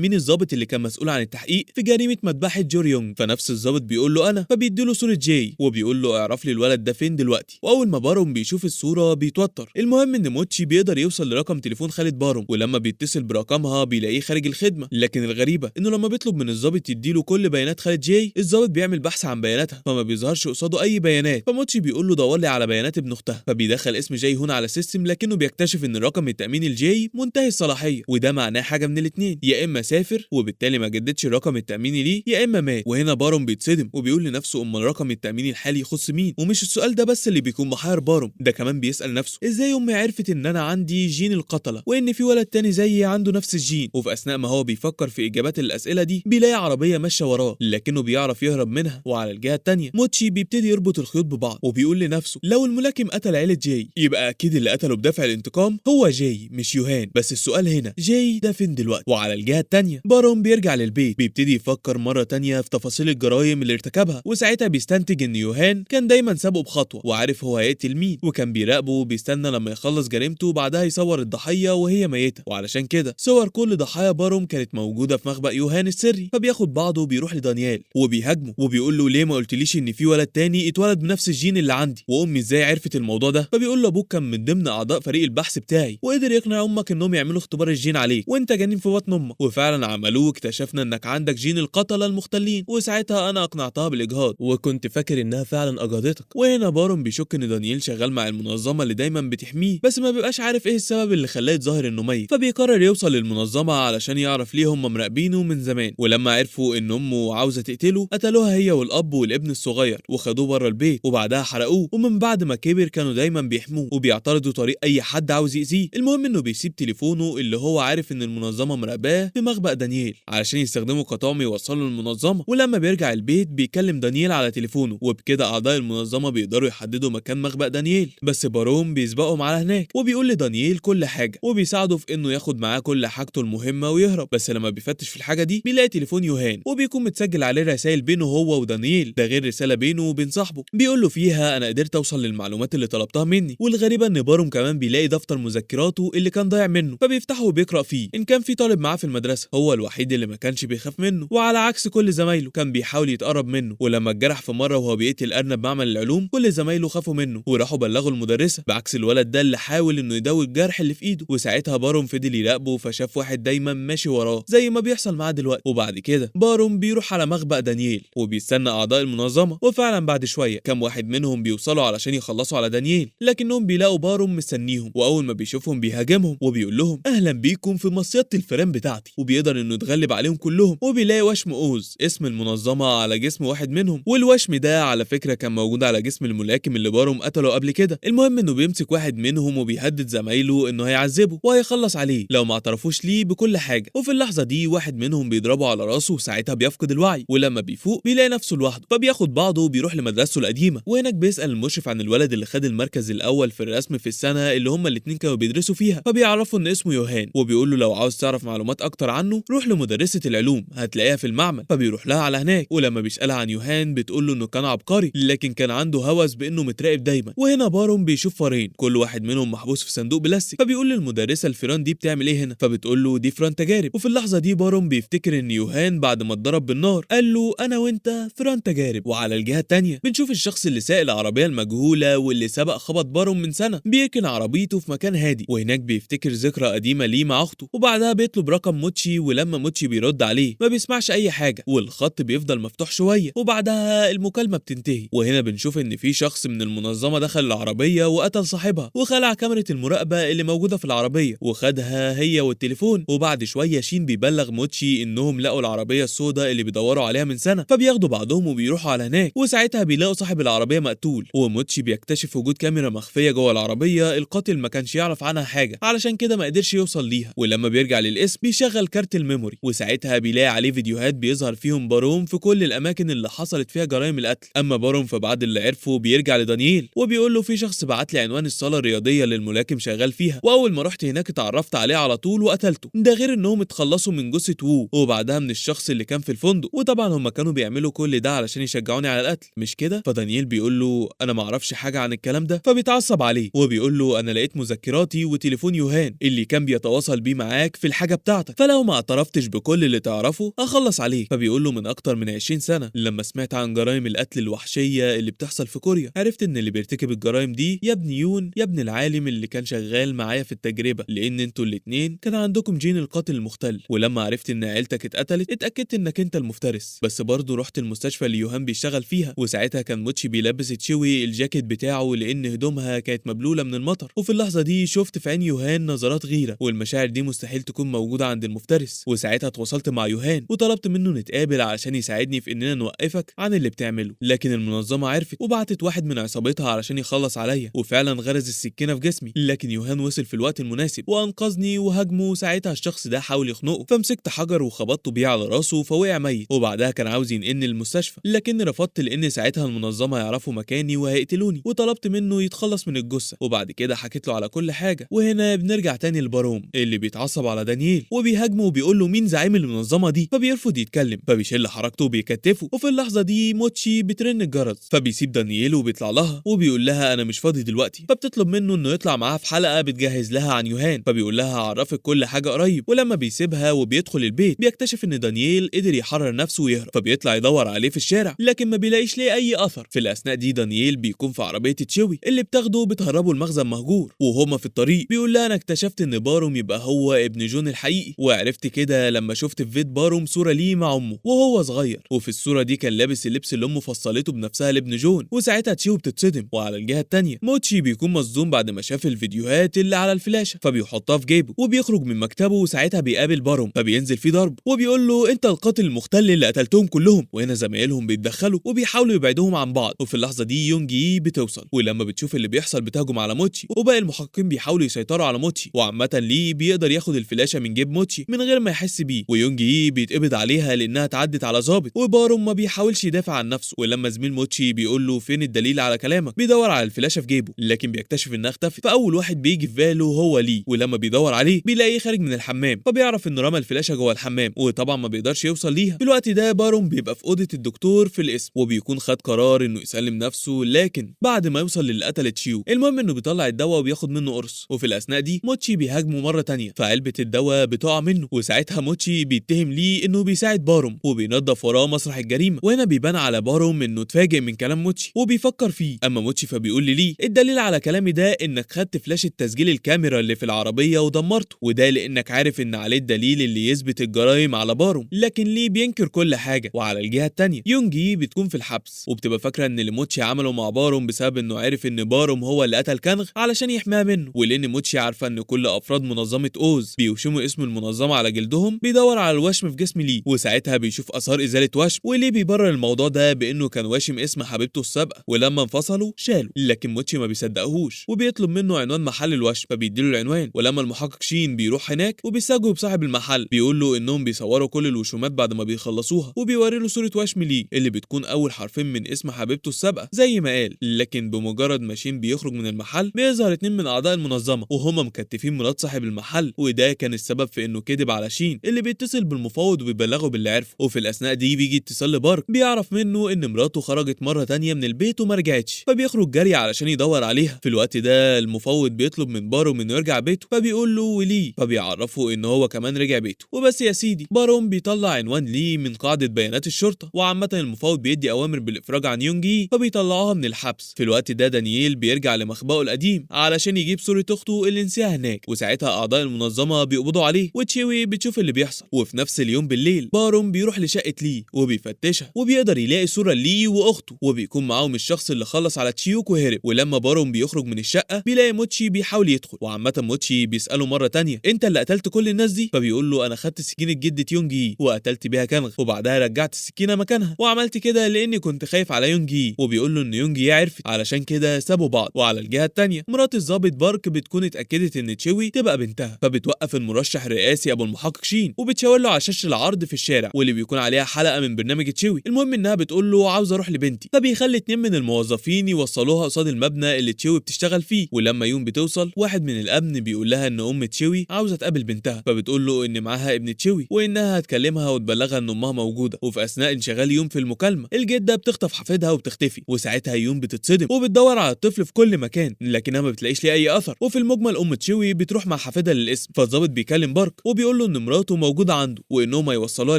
مين الضابط اللي كان مسؤول عن التحقيق في جريمة مذبحه جوريونج، فنفس الضابط بيقول له انا، فبيديله صوره جاي وبيقول له اعرف لي الولد ده فين دلوقتي. واول ما باروم بيشوف الصورة بيتوتر. المهم ان موتشي بيقدر يوصل لرقم تليفون خالد باروم، ولما بيتصل برقمها بيلاقيه خارج الخدمة. لكن الغريبة انه لما بيطلب من الضابط يديله كل بيانات خالد جاي، الضابط بيعمل بحث عن بياناتها فما بيظهرش قصاده اي بيانات. فموتشي بيقول له دور لي على بيانات ابن اختها، فبيدخل اسم جاي هون على ال system، لكنه بيكتشف ان رقم التامين الجاي منتهي الصلاحية، وده معناه حاجة من الاثنين، يا اما سافر وبالتالي ما جددش الرقم التاميني ليه، يا اما مات. وهنا باروم بيتصدم وبيقول لنفسه امال الرقم التاميني الحالي يخص مين؟ ومش السؤال ده بس اللي بيكون محير باروم، ده كمان بيسال نفسه ازاي امي عرفت ان انا عندي جين القتلة وان في ولد تاني زيي عنده نفس الجين. وفي اثناء ما هو بيفكر في اجابات الاسئلة دي بيلاقي عربية ماشية وراه لكنه بيعرف يهرب منها. وعلى الجهة التانية موتشي بيبتدي يربط الخيوط ببعض وبيقول لنفسه لو الملاكم قتل عيله جاي يبقى اكيد اللي قتله بدافع الانتقام هو جاي مش يوهان، بس السؤال هنا جاي ده فين دلوقتي؟ وعلى الجهة التانية باروم بيرجع للبيت بيبتدي يفكر مرة تانية في تفاصيل الجرايم اللي ارتكبها، وساعتها بيستنتج ان يوهان كان دايما سابقه بخطوة وعارف هو هيقتل مين، وكان بيراقبه وبيستنى لما يخلص جريمته وبعدها يصور الضحية وهي ميته. وعلشان كده صور كل ضحايا باروم كانت موجودة في مخبأ يوهان السري. فبياخد بعضه وبيروح لدانيال وبيهاجمه وبيقول له ليه ما قلتليش ان في ولد تاني اتولد بنفس الجين اللي عندي، وامي ازاي عرفت الموضوع ده؟ فبيقول له ابوك كان من ضمن اعضاء فريق البحث بتاعي وقدر يقنع امك انهم يعملوا اختبار الجين عليك وانت جنين في بطن امك، وفعلا عملوه واكتشفنا انك عندك جين القتلة المختلين، وساعتها انا اقنعتها بالاجهاض وكنت فاكر انها فعلا اجهضتك. وهنا باروم بيشك ان دانيال شغال مع المنظمة اللي دايما بتحميه، بس ما بيبقاش عارف ايه السبب اللي خلاه يتظاهر انه ميت، فبيقرر يوصل للمنظمة علشان يعرف ليه هم مراقبينه من زمان. ولما عرفوا ان امه عاوزه تقتله قتلوها هي والاب والابن الصغير وخدوه بره البيت وبعدها حرقوه. ومن بعد ما كبر كانوا دايما بيحموه وبيعترضوا طريق اي حد عاوز يأذيه. المهم انه بيسيب تليفونه اللي هو عارف ان المنظمة مراقباه في مخبأ دانيال علشان يستخدمه كطعم يوصله للمنظمة. ولما بيرجع البيت بيكلم دانيال على تليفونه، وبكده اعضاء المنظمة بيقدروا يحددوا مكان مخبأ دانيال، بس باروم بيسبقهم على هناك وبيقول لدانيال كل حاجة وبيساعده في انه ياخد معاه كل حاجته المهمة ويهرب. بس لما بيفتش في الحاجة دي بيلاقي تليفون يوهان وبيكون متسجل عليه رسائل بينه هو ودانيال، ده غير رسالة بينه وبين صاحبه بيقول له فيها انا قدرت اوصل للمعلومات اللي طلبتها مني. والغريبة ان باروم كمان بيلاقي دفتر مذكراته اللي كان ضايع منه، فبيفتحه وبيقرا فيه ان كان في طالب معاه في المدرسة هو الوحيد اللي ما كانش بيخاف منه، وعلى عكس كل زمايله كان بيحاول يتقرب منه. ولما اتجرح في مرة وهو بيقتل ارنب معمل العلوم كل زمايله خافوا منه وراحوا بلغوا المدرسة، بعكس الولد ده اللي حاول انه يداوي الجرح اللي في ايده. وساعتها باروم فضل يراقبه فشاف واحد دايما ماشي وراه زي ما بيحصل معاه دلوقتي. وبعد كده باروم بيروح على مخبأ دانيال وبيستنى اعضاء المنظمة، وفعلا بعد شوية كام واحد منهم بيوصلوا علشان يخلصوا على دانيال، لكنهم بيلاقوا باروم مستنيهم، واول ما بيشوفهم بيهاجمهم وبيقول لهم اهلا بيكم في مصيده الفيران بتاعتي، وبيقدر انه يتغلب عليهم كلهم. وبيلاقي وشم اوز اسم المنظمة على جسم واحد منهم، والوشم ده على فكرة كان موجود على جسم الملاكم اللي باروم قتله قبل كده. المهم انه بيمسك واحد منهم وبيهدد زمايله انه هيعذبه وهيخلص عليه لو ما اعترفوش ليه بكل حاجة. وفي اللحظة دي واحد منهم بيضربه على راسه وساعتها بيفقد الوعي، ولما بيفوق بيلاقي نفسه لوحده، فبياخد بعضه وبيروح لمدرسته القديمة. وهناك بيسال المشرف عن الولد اللي خد المركز الاول في الرسم في السنة اللي هما الاتنين كانوا بيدرسوا فيها، فبيعرفوا ان اسمه يوهان، وبيقول له لو عاوز تعرف معلومات اكتر عنه روح لمدرسة العلوم هتلاقيها في المعمل. فبيروح لها على هناك، ولما بيسالها عن يوهان بتقول له انه كان عبقري لكن كان عنده هوس بانه متربي بتتراقب دايما. وهنا باروم بيشوف فارين كل واحد منهم محبوس في صندوق بلاستيك، فبيقول للمدرسة الفيران دي بتعمل ايه هنا؟ فبتقول له دي فران تجارب. وفي اللحظة دي باروم بيفتكر ان يوهان بعد ما اتضرب بالنار قال له انا وانت فران تجارب. وعلى الجهة الثانية بنشوف الشخص اللي ساق العربية المجهولة واللي سبق خبط باروم من سنة بيركن عربيته في مكان هادي، وهناك بيفتكر ذكرى قديمة ليه مع اخته، وبعدها بيطلب رقم موتشي، ولما موتشي بيرد عليه ما بيسمعش اي حاجة والخط بيفضل مفتوح شوية، وبعدها المكالمة بتنتهي. وهنا بنشوف ان في شخص من المنظمة دخل العربية وقتل صاحبها وخلع كاميرا المراقبة اللي موجودة في العربية وخدها هي والتليفون. وبعد شوية شين بيبلغ موتشي انهم لقوا العربية السوداء اللي بيدوروا عليها من سنة، فبياخدوا بعضهم وبيروحوا على هناك، وساعتها بيلاقوا صاحب العربية مقتول. وموتشي بيكتشف وجود كاميرا مخفية جوه العربية القاتل ما كانش يعرف عنها حاجة، علشان كده ما قدرش يوصل ليها. ولما بيرجع للقسم بيشغل كارت ال memory، وساعتها بيلاقي عليه فيديوهات بيظهر فيهم باروم في كل الاماكن اللي حصلت فيها جرائم القتل. اما باروم فبعد اللي عرفه بيرجع لدانييل وبيقول له في شخص بعت لي عنوان الصاله الرياضية اللي الملاكم شغال فيها، واول ما رحت هناك اتعرفت عليه على طول وقتلته. ده غير انهم اتخلصوا من جثة وو وبعدها من الشخص اللي كان في الفندق، وطبعا هم كانوا بيعملوا كل ده علشان يشجعوني على القتل مش كده؟ فدانييل بيقول له انا ما اعرفش حاجة عن الكلام ده، فبيتعصب عليه وبيقول له انا لقيت مذكراتي وتليفون يوهان اللي كان بيتواصل بيه معاك في الحاجة بتاعتك، فلو ما اعترفتش بكل اللي تعرفه هخلص عليك. فبيقول له من اكتر من 20 سنة لما سمعت عن جرائم القتل الوحشية اللي بتحصل في كوريا عرفت ان اللي بيرتكب الجرائم دي يا ابن يون يا ابن العالم اللي كان شغال معايا في التجربة، لان انتوا الاتنين كان عندكم جين القاتل المختل، ولما عرفت ان عيلتك اتقتلت اتاكدت انك انت المفترس. بس برضه رحت المستشفى اللي يوهان بيشتغل فيها، وساعتها كان موتشي بيلبس تشيوي الجاكيت بتاعه لان هدومها كانت مبلوله من المطر، وفي اللحظة دي شفت في عين يوهان نظرات غيره، والمشاعر دي مستحيل تكون موجودة عند المفترس. وساعتها اتواصلت مع يوهان وطلبت منه نتقابل علشان يساعدني في اننا نوقفك عن اللي بتعمله، لكن المنظمة عرفت وبعتت واحد من عصابتها علشان يخلص عليا، وفعلا غرز السكينة في جسمي، لكن يوهان وصل في الوقت المناسب وانقذني وهاجمه. ساعتها الشخص ده حاول يخنقه فمسكت حجر وخبطته بيه على راسه فوقع ميت، وبعدها كان عاوز ينقلني المستشفى لكني رفضت لان ساعتها المنظمة هيعرفوا مكاني وهيقتلوني، وطلبت منه يتخلص من الجثة. وبعد كده حكيت له على كل حاجة. وهنا بنرجع تاني لباروم اللي بيتعصب على دانييل وبيهاجمه وبيقول له مين زعيم المنظمة دي، فبيرفض يتكلم فبيشل حركته وبيكتفه. وفي اللحظة دي موتشي بترن الجرس فبيسيب دانييل وبيطلع لها وبيقول لها انا مش فاضي دلوقتي، فبتطلب منه انه يطلع معاها في حلقة بتجهز لها عن يوهان، فبيقول لها هعرفك كل حاجة قريب. ولما بيسيبها وبيدخل البيت بيكتشف ان دانييل قدر يحرر نفسه ويهرب، فبيطلع يدور عليه في الشارع لكن ما بيلاقيش ليه اي اثر. في الاثناء دي دانييل بيكون في عربية تشوي اللي بتاخده بتهربه المخزن مهجور، وهما في الطريق بيقول لها انا اكتشفت ان باروم يبقى هو ابن جون الحقيقي، وعرفت كده لما شفت في بيت باروم صوره ليه مع امه وهو صغير، وفي الصورة دي كان لابس اللبس اللي امه فصلته بنفسها لابن جون. وساعتها تشيو بتتصدم. وعلى الجهة الثانية موتشي بيكون مصدوم بعد ما شاف الفيديوهات اللي على الفلاشه، فبيحطها في جيبه وبيخرج من مكتبه. وساعتها بيقابل باروم فبينزل فيه ضرب وبيقول له انت القاتل المختل اللي قتلتهم كلهم. وهنا زمايلهم بيتدخلوا وبيحاولوا يبعدوهم عن بعض. وفي اللحظة دي يونجي بتوصل، ولما بتشوف اللي بيحصل بتهجم على موتشي، وباقي المحققين بيحاولوا يسيطروا على موتشي. وعامة ليه بيقدر ياخد الفلاشه من جيب موتشي من غير ما يحس بيه، ويونجي بيتقبض عليها لانها اتعدت على ظابط، وباروم ما بيحاولش يدافع عن نفسه. ولما زميل موتشي بيقول له فين الدليل على كلامك بيدور على الفلاشه في جيبه، لكن بيكتشف انها اختفت. فاول واحد بيجي في باله هو ليه، ولما بيدور عليه بيلاقيه خارج من الحمام، فبيعرف انه رمى الفلاشه جوه الحمام، وطبعا ما بيقدرش يوصل ليها. في الوقت ده باروم بيبقى في اوضة الدكتور في القسم، وبيكون خد قرار انه يسلم نفسه لكن بعد ما يوصل للي قتل تشيو. المهم انه بيطلع الدواء وبياخد منه قرص، وفي الاثناء دي موتشي بيهاجمه مرة تانية فعلبه الدواء بتقع منه، وساعتها موتشي بيتهم ليه انه بيساعد باروم وبينظف وراه مسرح الجريمة. وهنا بيبان على باروم انه اتفاجئ من كلام موتشي وبيفكر فيه. اما موتشي فبيقول ليه الدليل على كلامي ده انك خدت فلاشه تسجيل الكاميرا اللي في العربية ودمرته، وده لانك عارف ان عليه الدليل اللي يثبت الجرائم على باروم، لكن ليه بينكر كل حاجة. وعلى الجهة الثانية يونجي بتكون في الحبس وبتبقى فاكره ان اللي موتشي عمله مع باروم بسبب انه عرف ان باروم هو اللي قتل كانغ علشان يحميها منه، ولان موتشي عارفه ان كل افراد منظمة اوز بيوشموا اسم المنظمة على جلدهم بيدور على الوشم في جسم ليه، وساعتها بيشوف اثار ازالة وشم، وليه بيبرر الموضوع ده بانه كان واشم اسم حبيبته السابقة ولما انفصلوا شاله، لكن موتشي ما بيصدقهوش وبيطلب منه عنوان محل الوشم فبيديله العنوان. ولما المحقق شين بيروح هناك وبيستجوب صاحب المحل بيقول له انهم بيصوروا كل الوشومات بعد ما بيخلصوها، وبيوري له صوره وشم ليه اللي بتكون اول حرفين من اسم حبيبته السابقة زي ما قال. لكن بمجرد ما شين بيخرج من المحل بيظهر اتنين من اعضاء المنظمة وهما مكتفين مرات صاحب المحل، وده كان السبب في انه كذب على شين اللي بيتصل بالمفاوض وبيبلغه باللي عرفه. وفي الاثناء دي بيجي اتصال لبارك بيعرف منه ان مراته خرجت مرة تانية من البيت وما رجعتش، رجعتش، فبيخرج جري علشان يدور عليها. في الوقت ده المفوض بيطلب من باروم انه يرجع بيته، فبيقول له وليه، فبيعرفه ان هو كمان رجع بيته. وبس يا سيدي، باروم بيطلع عنوان ليه من قاعدة بيانات الشرطة، وعامة المفوض بيدي اوامر بالافراج عن يونجي، فبيطلعوها من الحبس. في الوقت ده دانييل بيرجع لمخبأه القديم علشان يجيب صورة اخته اللي نسيها هناك، وساعتها اعضاء المنظمة بيقبضوا عليه، وتشيوي بتشوف اللي بيحصل. وفي نفس اليوم بالليل باروم بيروح لشقة لي وبيفتشها، وبيقدر يلاقي صورة لي واخته، وبيكون معاهم الشخص اللي خلص على تشيوك وهرب. ولما باروم بيخرج من الشقة بيلاقي موتشي بيحاول يدخل، وعامة موتشي بيسأله مرة تانية انت اللي قتلت كل الناس دي؟ فبيقول له انا خدت سكينة جدة يونجي وقتلت بيها كانغ، وبعدها رجعت السكينة مكانها، وعملت كده لاني كنت خايف على يونجي. وبيقول له ان يونجي عرفت، علشان كده سابوا بعض. وعلى الجهة التانية مرات الضابط بارك بتكون اتأكدت ان تشيوي تبقى بنتها، فبتوقف المرشح الرئاسي ابو المحقق شين وبتشاور له على شاشة العرض في الشارع واللي بيكون عليها حلقة من برنامج تشيوي. المهم انها بتقول له عاوز اروح لبنتي، فبيخلي 2 من الموظفين يوصلوها قصاد المبنى اللي تشيوي بتشتغل فيه. ولما يوم بتوصل واحد من الامن بيقول لها ان ام تشيوي عاوزه تقابل بنتها، فبتقول له ان معاها ابن تشيوي وانها هتكلمها وتبلغها ان امها موجودة. وفي اثناء انشغال يوم في المكالمة الجدة بتخطف حفيدها وبتختفي، وساعتها يوم بتتصدم وبتدور على الطفل في كل مكان لكنها ما بتلاقيش ليه اي اثر. وفي المجمل ام تشيوي بتروح مع حفيدها للقسم، فالظابط بيكلم بارك وبيقول له ان مراته موجودة عنده وانهم هيوصلوها